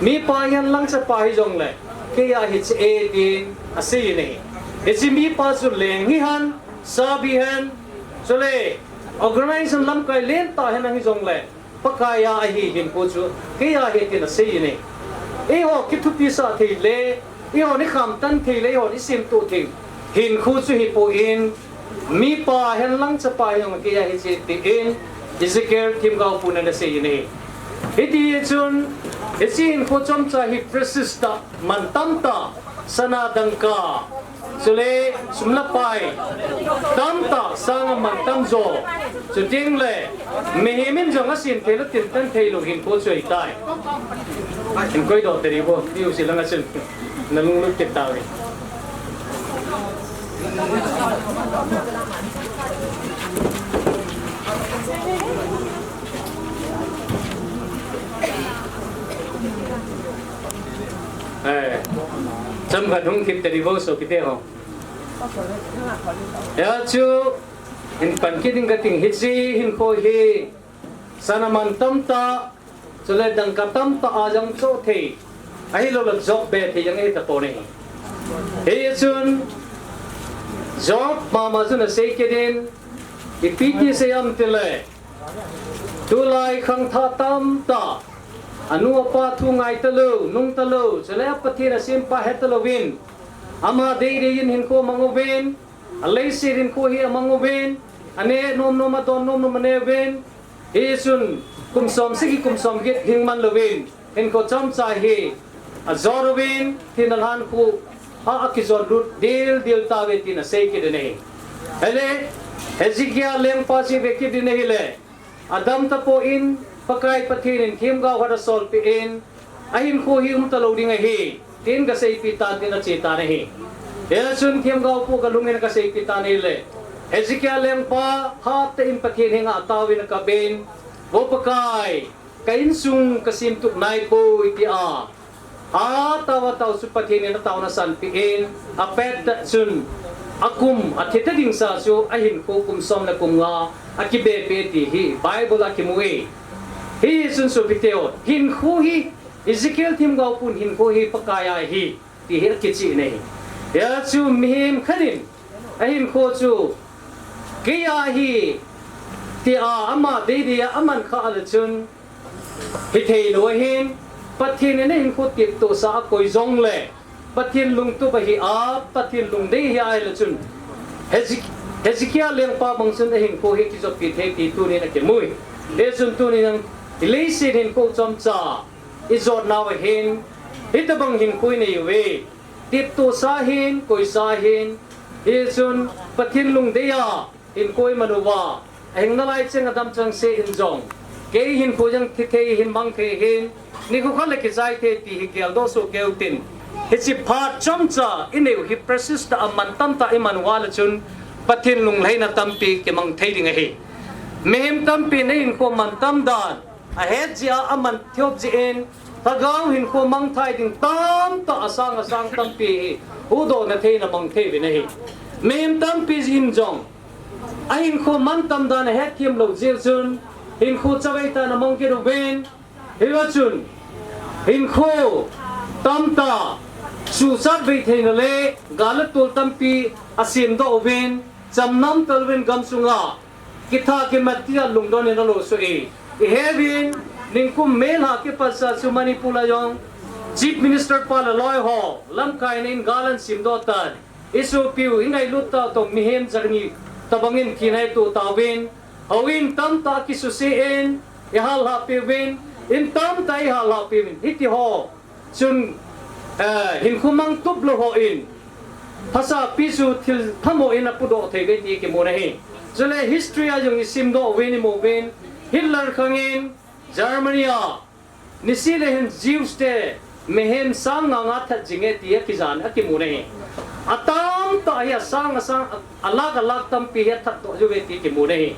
Mipa hihen lang chapa hijongle, keiya ahi cheh e tin asei in ahi. Hiche mipa chu leng hihen, sap hihen, chule organization lamkai lentah hihen lang hijongle, Pakai a ahi hinkho chu keiya ahi tin asei in ahi. Eiho kithupisah thei le, eiho ikham tan thei le, eiho isemtoh thei hinkho chu hipon, mipa hihen lang chapa hijongle keiya ahi cheh e tin Ezekiel themgao pun in ana sei in ahi. Hiti chun, hiche hinkho chomcha hi precious tah, man tamtah, sana dangka, chule sum le pai tamtah sanga man tamjo. Chuteng le mihem in jong asem thei lou, tintan thei lou hinkho chu ahitai. Hin koidoh tadi vo, P U C langa chun nalunglut kit tauve. Eh, chomkhat hung kit tadi vo sopite ho. Hia chu hin pan kit ding kating, hiche hinkho hi sana man tamtah, chule dangka tamtah a jong choh thei, ahilouleh joh be thei jong ahi tapon ahi. Hichun Job mama chun asei kit in, ipi ti asei em itile, tulai khangthah tamtah, anu apa thu ngai talou, nung talou, chule Pathen asempa he talouvin, ama deidei in hinkho amang uvin, aleiset hinkho hi amang uvin, ane nom nom, adon nom nom ane uvin, hichun kum som sagi kum som get hing man louvin, hinkho chomcha hi ajot uvin, thina lhan khu a akijot lut dildil tauve tin asei kit in ahi. Ahile, Hezekiah lengpa chu ive kit ding ahile, adam tapon, Pakai Pathen in themgao khat asolpeh in, ahinkho hi um talou ding ahi, tin kaseipi tan tin ache tan ahi. Hichun themgao pu kalung in kaseipi tan ahile, Hezekiah lengpa hatah in Pathen henga ataovin akap in, Vo Pakai, ka insung kasemtup naipoi tia atao atao chu Pathen in ataona asanpeh in, apet tah chun akum athi tading sa chu ahinkho kum som le kum nga akibepeh ti hi Bible a kimu e. Hichun sopite ho, hinkho hi, Ezekiel themgao pun hinkho hi Pakai a ahi ti hi akicheh in ahi. Hia chu mihem khat in ahinkho chu keiya ahi tia ama deidei a aman khah le chun hithei lou ahin, Pathen in ahinkho teptohsa akoi jongle, Pathen lungtup ahi a, Pathen lungdei ahi a ahile chun, Hezek-, Hezekiah lengpa bang chun ahinkho hi kijotpi thei ti tunin akimu e. Hichun tunin ileiset hinkho chomcha ijot nau ahin, hitobang hinkho inei uve. Teptohsa ahin, koisa ahin, hichun Pathen lungdei a hinkho iman uva, ahing nalai cheng adam chengse in jong, kei hinkho jong thithei hin mang thei ahin, nikho khat le kichai thei ti hi geldoh soh kei utin. Hiche phat chomcha inei u hi precious tah a man tamtah iman uva le chun, Pathen lunglhaina tampi kimang thei ding ahi. Mihem tampin ahinkho mantam dan ahet jeh a, aman thihop jeh in, lhagao hinkho mangthai ding tamtah asang asang tampi hi huhdohna theina mang thei uvin ahi. Mihem tampi in jong ahinkho mantam dan ahetthem lou jeh chun, hinkho chavei tah in amang kit uvin, hiva chun hinkho tamtah suhsat vei theina le gal le tol tampi asemdoh uvin, chamna umtal uvin gamsunga kitha kimat tia lungdon in alo soh e. Ihe uvin, ningkum May lha kipat sa chu Manipur a jong Chief Minister pa le loi ho lamkaina in gal ahin semdoh tan, isopiu ingailut tah toh mihem jani tobang in thina itoh tauvin, houin tamtah kisuse in ihallhah peh uvin, in tamtah ihallhah peh uvin, hitiho chun, eh, hinkho mang tup lou hon, phasapi chu thil thamo in apudoh thei uve ti kimu ahi. Chule history a jong isimdoh uvin imu uvin, Hitler khangin Germany a nisih le hin Jews te mihem sang nga nga that jing e ti akijan akimu ahi. Atam Ahi asang asang, alak alak tampi hi athat doh uve ti kimu ahi.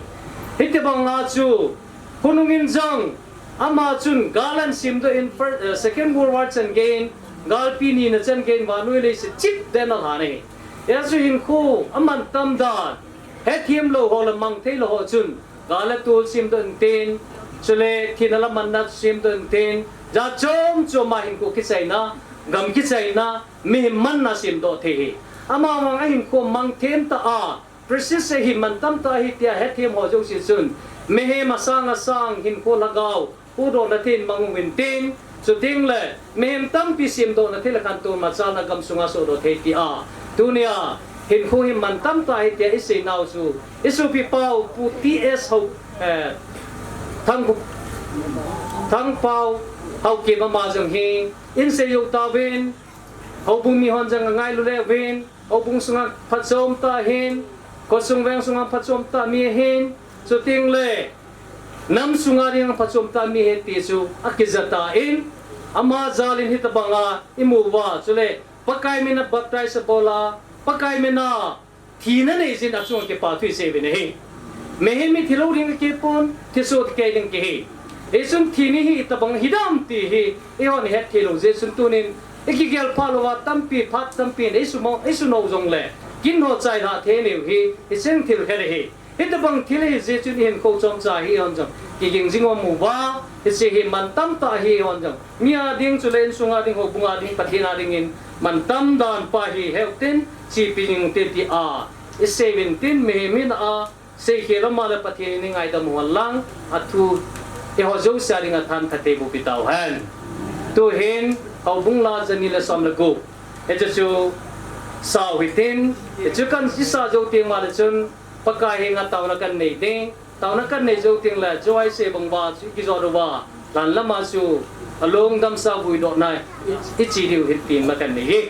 Hitobang a chu, khonung in jong, ama chun gal ahin semdoh in, fir-, eh, Second World War chan geiyin, galpi nina chan geiyin, vannoi leiset chiptah in alhan ahi. Hijeh chun hinkho, amantam dan, hethem lou ho le mang thei lou ho chun, gal le tol semdoh intin, chule thina le manna semdoh intin, jat chom chom a hinkho kichaina, gam kichaina, mihem manna semdoh thei ahi. Amavang a hinkho mang them tah a, precious ahi, mantam tah ahi tia hethem ho jouse chun, mihem asang asang hinkho lhagao, huhdohna thei in mang uvin tin, chuteng le, mihem tampi semdohna thei le khantou machalna gam sunga sohdoh thei tia. Tunia, hinkho hi mantam tah ahi tia isei nau chu, isopi pau, Pu T S Hau, eh, Thang, Thangpau Haokip ama jong hi, in sei jou tauvin, houbung mihon jong angailu le uvin, houbung sunga phatchom tah ahin, khosung veng sunga phatchom tah mi ahin, chuteng le, nam sunga ding phatchom tah mi ahi ti chu akija tan, ama jal in hitobang a imu uva, chule Pakai min a baptize abol a, Pakai min a thina neijin achunga kipathu isei uvin ahi. Mihem hi thilou ding akipon, thisoh kei ding kihi. Hichun thina hi itobang hidam ti hi, eihon ihet thei lou jeh chun tunin, ikigel pha louva tampi, phat tampi in, isumo, isunou jongle, kin ho chai lha thei nau hi, hicheng thil khat ahi. Hitobang thil ahi jeh chun ihinkho chomcha hi eihon jong, kiging jing u amu uva, hiche hi mantam tah ahi eihon jong. Mi a ding chule insung a ding, houbung a ding, Pathen a dingin, mantam dan pa hi heu tin, chepi jing u hite tia, isei uvin tin, mihem hina a, seikhel lou ma le Pathen in eingaidam u hen lang, athu, eiho jouse a dinga thanphatthei boh pi tauhen. Tuhin, houbung la jani le som le gup. Hiche chu, sao hitin, hichu kan isa jou teng ma le chun, Pakai henga taona kan nei ding, taona kan nei jou teng le, Joaise bang uva chu ikijot uva, lhan lama chu, alung damsa vuidohna, i, iche diu ahi tin la kan nei hi.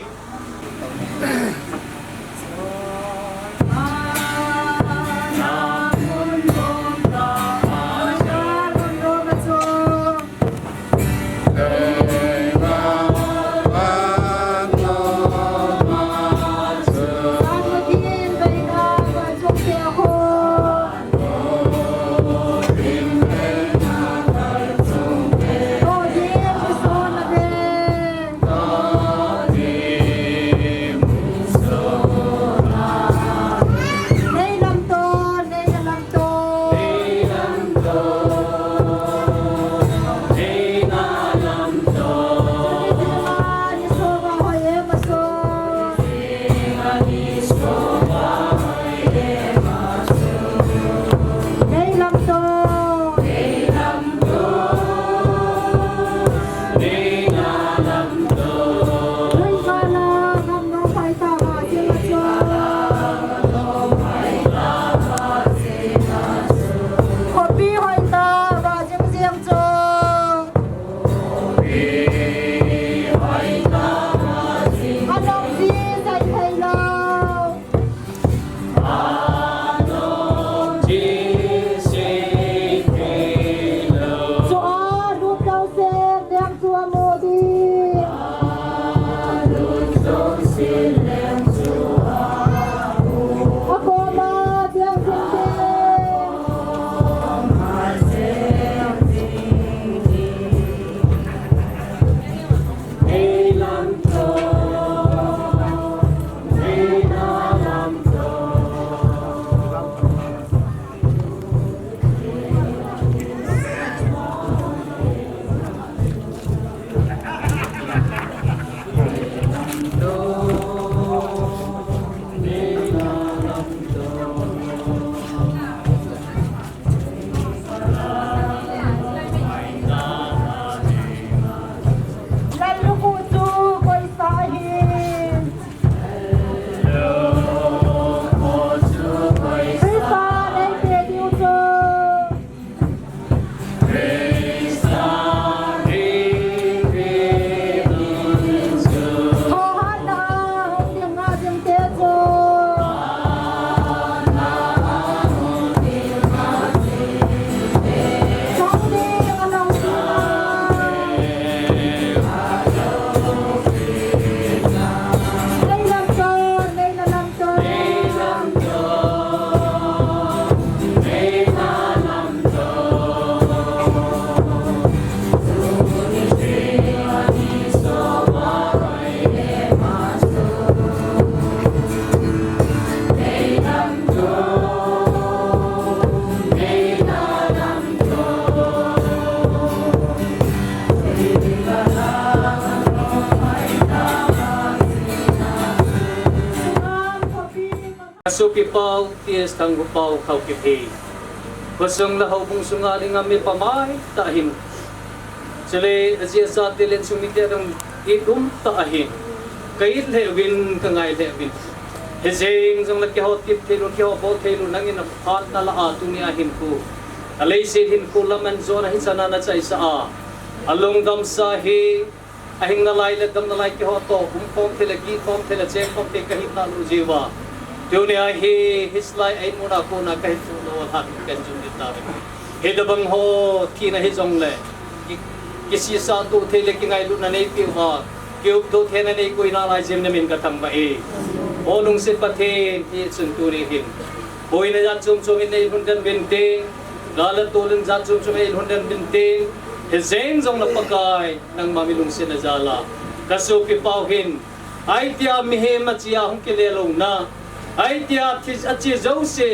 Ka sopi pau, T S Thangvapau Haokip hi. Khosung le houbung sunga dinga mipa maitah ahin. Chule, aji acha te le insung mite adang it umtah ahin. Ka it lheh uvin, ka ngai lheh uvin. Hijeng jongle keiho tep thei lou, keiho bol thei lou, nangin aphatna lah a tunia hinkho, aleiset hinkho laman jona hichan a nachaisah a, alungdamsa hi, ahinna lai le damna lai keiho toh umkhom thei le, kikhom thei le, chengkhom thei kahi talou jeh uva, tunia hi, hiche lai a imuna kona kahin thoh lou a lhah in kahin jum kit tauve. Hitobang ho thina hijongle, ki, kisisa toh thei le kingailutna neipeh uva, kiupdoh theina neikoi nalai jeh in namin kathangvah e. O lungset Pathen, hichun tuni hin boina jat chom chom in neilhun den uvin te, gal le tol in jat chom chom in neilhun den uvin te, hijeng jongle Pakai, nangma milungsetna jal a, ka sopi pau hin, ahitia mihem achia hung kile louna, ahitia thi, achi jouse,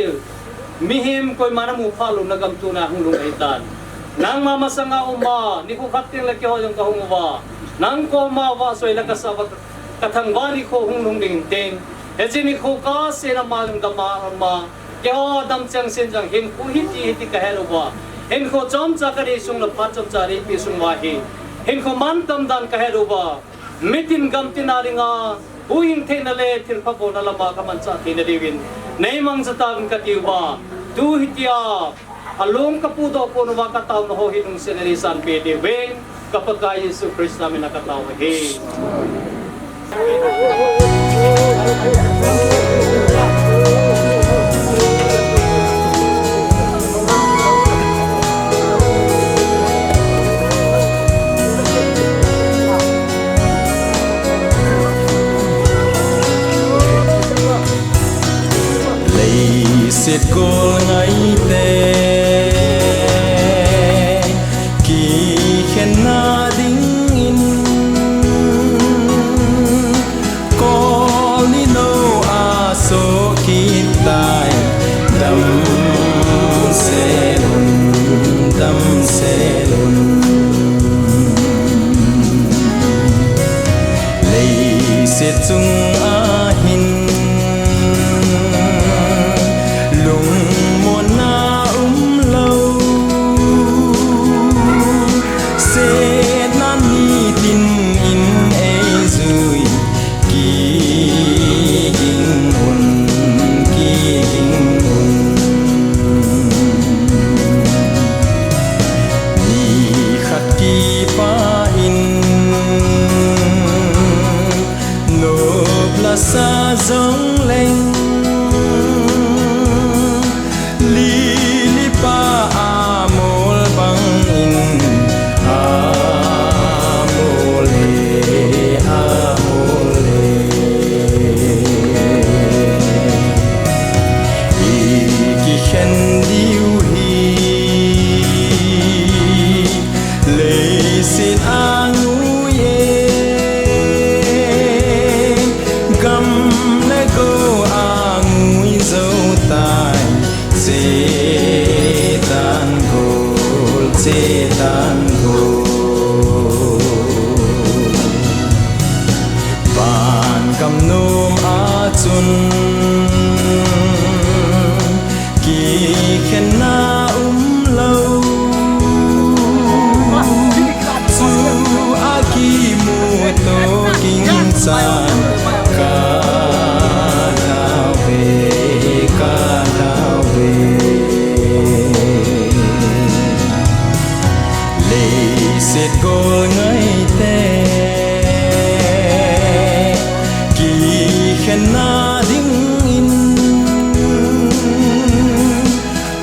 mihem koiman amu phah louna gam tuna hung lhung ahitan. Nangma masanga uma, nikho khat tengle keiho jong kahung uva, nang koma vahchoi le kasa uva, kathangvah nikho hung lhung ding tin. Hiche nikho kasei na ma jong gam a ama, keiho dam chengsen jong hinkho hiti hiti kahet uva, hinkho chomcha kanei sung le phat chomcha neipeh sung uva hi, hinkho mantam dan kahet uva, mitin gamtin a dinga huhhing theina le thilpha bolna lama kamanchah theina diuvin neimangcha tauvin kati uva, tu hitia along kapudoh pon uva kataona ho hi lungsetna neisanpeh diuvin, ka Pakai Jesu Christa mina katao ahi. Leiset gol ngaite kikhenna dingin, kol nilou a soh kit tai. Damsel un, damsel un. Leiset chung a hin lungmonna umlou, setna nitin in eijui, kiging un, kiging un. Nikhat kipah in nop lasa jongleng, lili pa amol bangin, amol e, amol e. I kikhen diu hi leiset a ngui e, gam le go a ngui jou tai, che tan gol, che tan gol. Van gam nom a chun kikhenna umlou, chu a kimuto ding chan ka tauve, ka tauve. Leiset gol ngaite kikhenna dingin,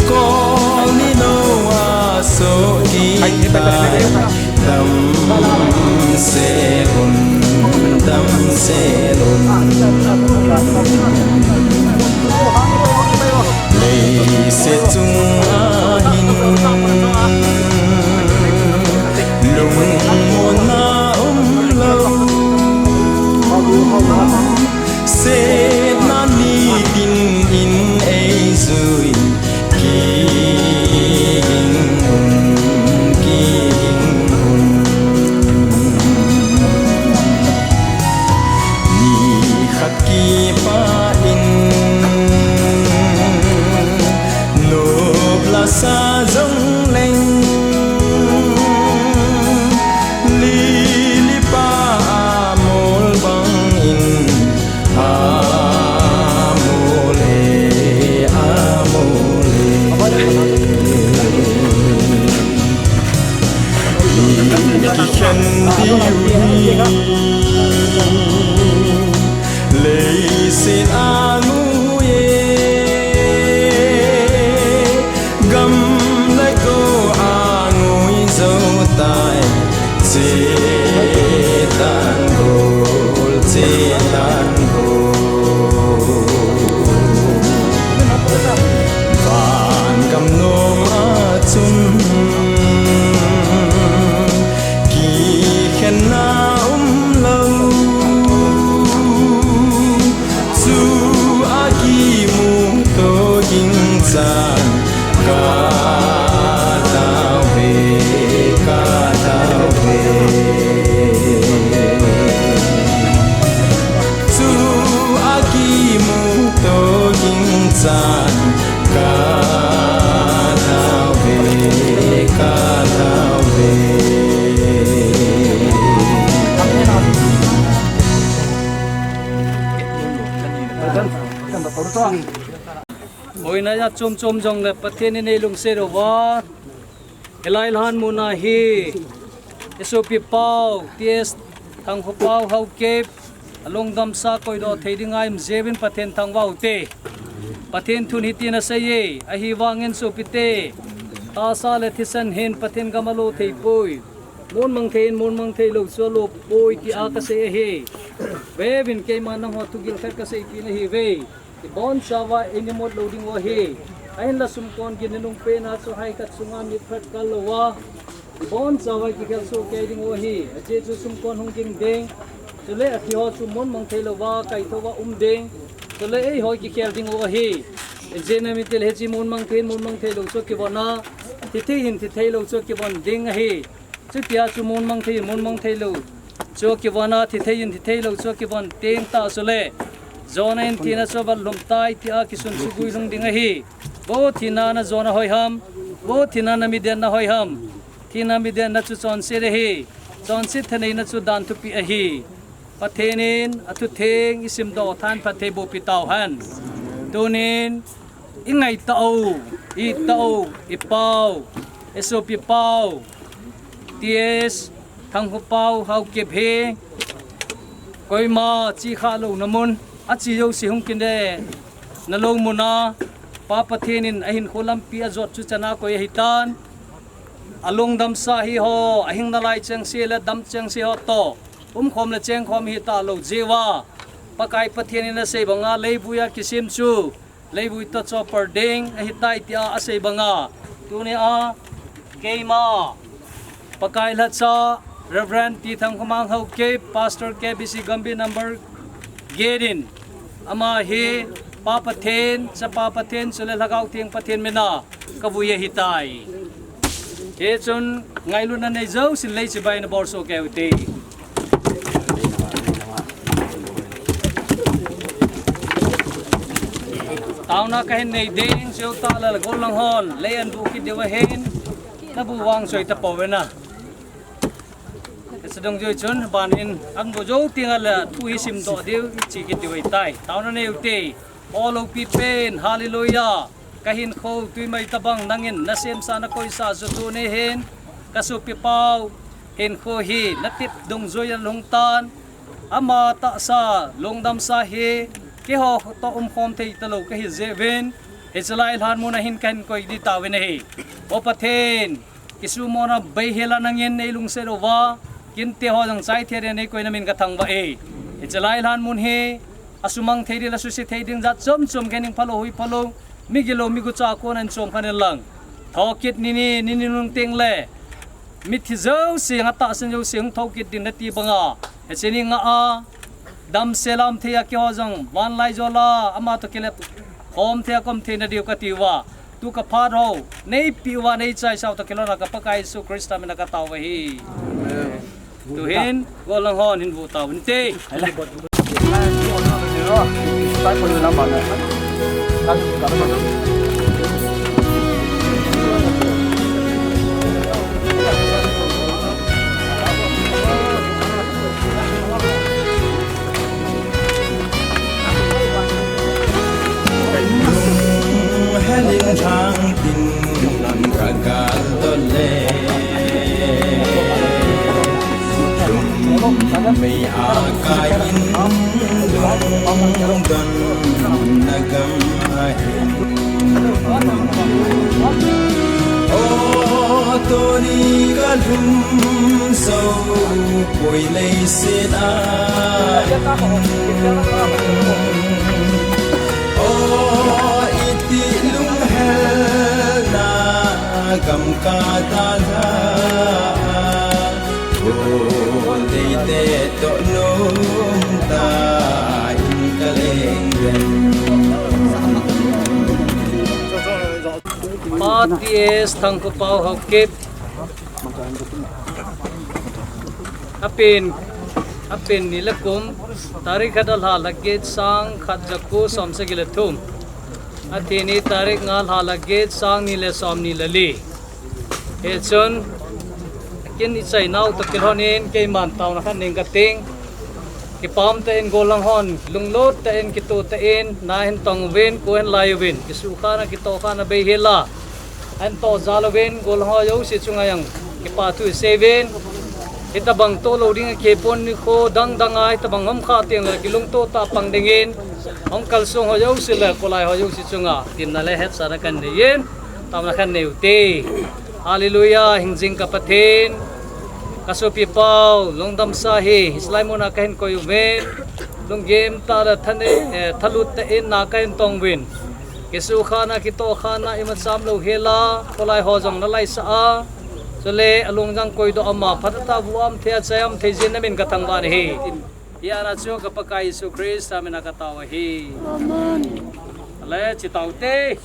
kol nilou a soh kit tai. Damsel un, damsel un. Leiset chung a hin lungmonna umlou, setna nitin in eijui, kiging un, kiging un. Nikhat kipah in Hoina a chom chom jongle Pathen in eilungset uva, hilai lhan muna hi, i sopi pau, T S Thangkhopau Haokip, alungdamsa koidoh thei dinga ium jeh uvin Pathen thangvah ute. Pathen thun hitin asei e, ahivangin sopite, tahsa le thisan hin Pathen gam alo thei poi. Mun mang thei in mun mang thei lou chu alo poi tia kasei ahi. Veuvin, keima nangho thugil khat kasei kit nahi uve. Ibonchauva eini mut lou diu ahi. Ahinla sumkon gin nunung pena chu hai khat sunga mit khat kal louva, ibonchauva kikhel soh kei diu ahi. Ajeh chu sumkon hung ging ding, chule athi ho chu mun mang thei louva kaithouva um ding, chule eiho kikhel diu ahi. Ijeh inem itile hiche mun mang thei in mun mang thei lou chu kivon a, thi thei in thi thei lou chu kivon ding ahi. Chutia chu mun mang thei in mun mang thei lou chu kivon a, thi thei in thi thei lou chu kivon teng tah chule, jona in thina chu avat lhum tai tia kisun chu guilhung ding ahi. Vo thina na jona hoi ham, vo thina na midenna hoi ham. Thina midenna chu chonset ahi. Chonset thaneina chu dan thupi ahi. Pathen in athutheng isimdoh than phatthei boh pi tauhen. Tunin ingaitah u, itah u, ipau, isopi pau, T S Thangkhopau Haokip hi koima chihkhah louna mun, ache jouse hung kinehna lou muna Pa Pathen in ahinkho lampi ajot chu chana koi ahitan. Alungdamsa hiho, ahing nalai chengse le dam chengse ho toh umkhom le chengkhom hita lou jeh uva, Pakai Pathen in asei banga leivuia kisem chu leivui toh chopper ding ahitai tia asei banga, tunia keima Pakai lhacha Reverend T Thangkhomang Haokip, Pastor K B C Gambih number get in, ama hi Pa Pathen, Chapa Pathen chule Lhagao Theng Pathen mina kavui ahitai. Hichun ngailutna nei jousen lei chibai na bolsoh kei ute. Taona kahin nei ding, chutah le golhang hon lei anbuh kit diu ahin, nabuh vang choi tapouvin a. Hiche dungjuiya chun ban in anbuh jou tengle thu hi simdoh diu, iche kit diu ahitai. Taona nei ute. O loupi pen, Hallelujah. Kahinkho twi mai tobang nangin nasemsa nakoisa chu tuni hin kasopi pau hinkho hi natep dungjuiya lhungtan. Ama tahsa lungdamsa hi keiho toh umkhom thei talou kahi jeh uvin, hiche lai lhan muna hin kahin koi ding tauvin ahi. O Pathen, kisumona beihela nangin neilungset uva, kinte ho jong chaithei dingin neikoina min kathangvah e. Hiche lai lhan mun hi asumang thei ding, asuse thei ding jat chom chom, kei ning phalou, hui phalou, migilou, migucha a kona hin chom khat in lang, thokit nini, nini nung tengle mithi jouse, atahsan jouse hung thokit ding nati banga, hiche ni nga a damsel a um thei a keiho jong vanlaijol a ama toh kilep khom thei a kaum theina diu kati uva, tu kaphat ho neipeh uva neichaisah u toh kilhona ka Pakai Jesu Christa mina katao u ahi. Tuhin golhang hon hin vuh tauvinte. Helin thang tin lam ka gal dole. Lum mei a kai in lung don na gam ahin. O tuni ka lhum so poi leiset a. O iti lunghel na gam ka dalha. Gol deite toh lum ta in ka leng den. Pa T S Thangkhopau Haokip. Apen, apen ni le kum, tarik khat, lha lha get, sang khat, ja ko, som sagi le thum. Athi ni tarik nga lha le get, sang ni le som ni le li. Hichun, kin ichai nau toh kilhon in keiman taona khat nei kating. Kipah tah in gollhang hon, lunglut tah in, kitoh tah in, na ahin tong uvin, ko ahin lai uvin, kisukhana, kitohkhana bei hela. Ahin toh jal uvin, gollhang ho jouse chunga jong kipa thu isei uvin. Hitabang toh lou ding akipon nikho dang dang a, hitabang hung kha teng le kilungto tah a pang dingin, hung kalsong ho jouse le, kholai ho jouse chunga, temna le hetsahna kanei in, taona kanei ute. Hallelujah, hingjing ka Pathen. Ka sopi pau, lungdam sa hi, hiche lai muna kahin koi uvin. Lunggim tah le thanei, eh, thalut tah in na kahin tong uvin. Kisukhana, kitohkhana, ima cham lou hela, kholai ho jong na laisah a. Chule, alung jang koidoh ama, phatah tah a um thei, achai um thei jeh in na min kathangvah in ahi. Hijeh a chu ka Pakai Jesu Christa mina katao ahi. Amen. Ale, che taute.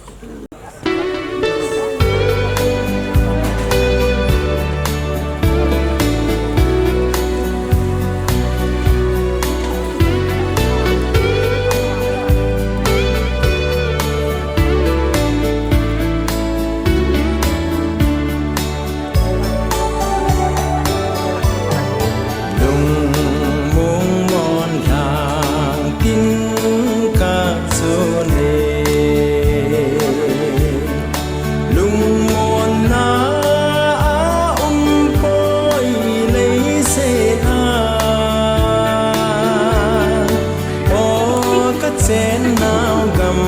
Lungmong mon lhang tin ka chun e, lungmonna a um poi leiset a. O ka chennau gam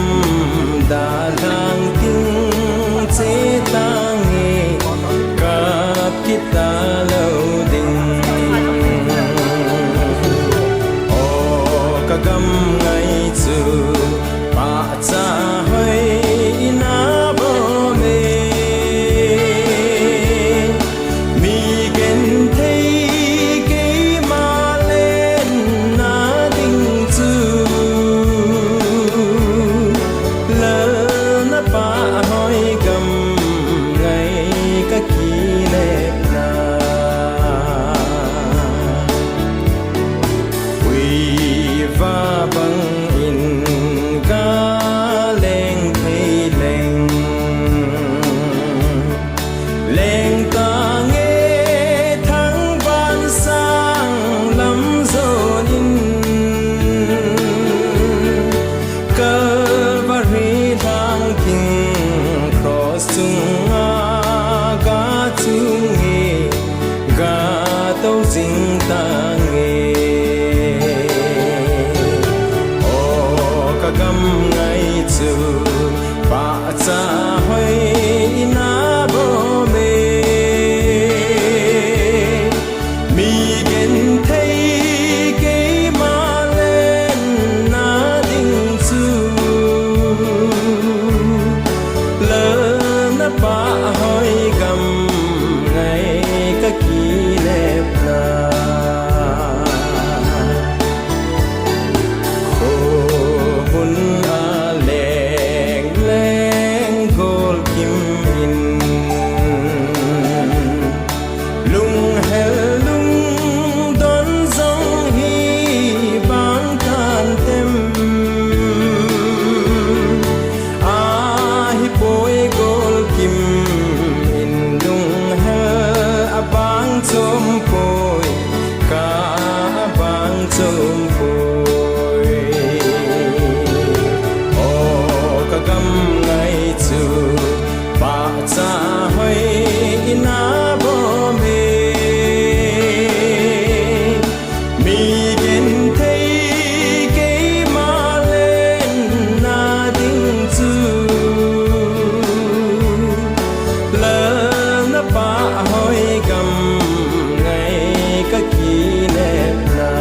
dalhang ding che tange, kap kit talou ding. O ka gam ngai chu pahcha hoi in abom e. Mi genthei keima lenna ding chu, Lal na pahhoi gam ngai ka kinepna. Uiva bang in ka leng thei leng, leng tange thangvah sang lam jon in. Calvary lhang ding cross chunga ka chung e, ka tou jing tange. O ka gam ngai chu pahcha hoi in abom e. Mi genthei keima lenna ding chu, Lal na pahhoi gam ngai ka kinepna. Khomun a leng leng golkim in, lunghel lungdon jong hi bang tantem. Ahipoi golkim in lunghel abang chompoi, ka abang chompoi. O ka gam ngai chu pahcha hoi in abom e. Mi genthei keima lenna ding chu, Lal na pahhoi gam ngai ka kinepna.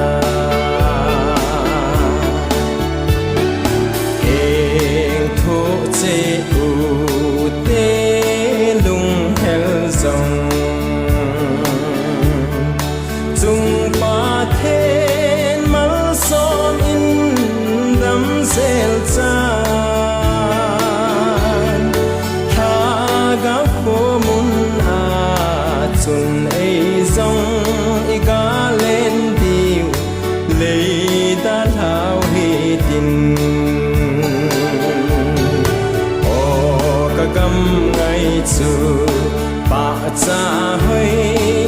Heng thoh cheh ute lunghel jong, Chung Pathen malsom in damsel chan, Lhagao khomun a chun ei jong i galen diu, lei dalhau hitin. Gam ngai chu pahcha hoi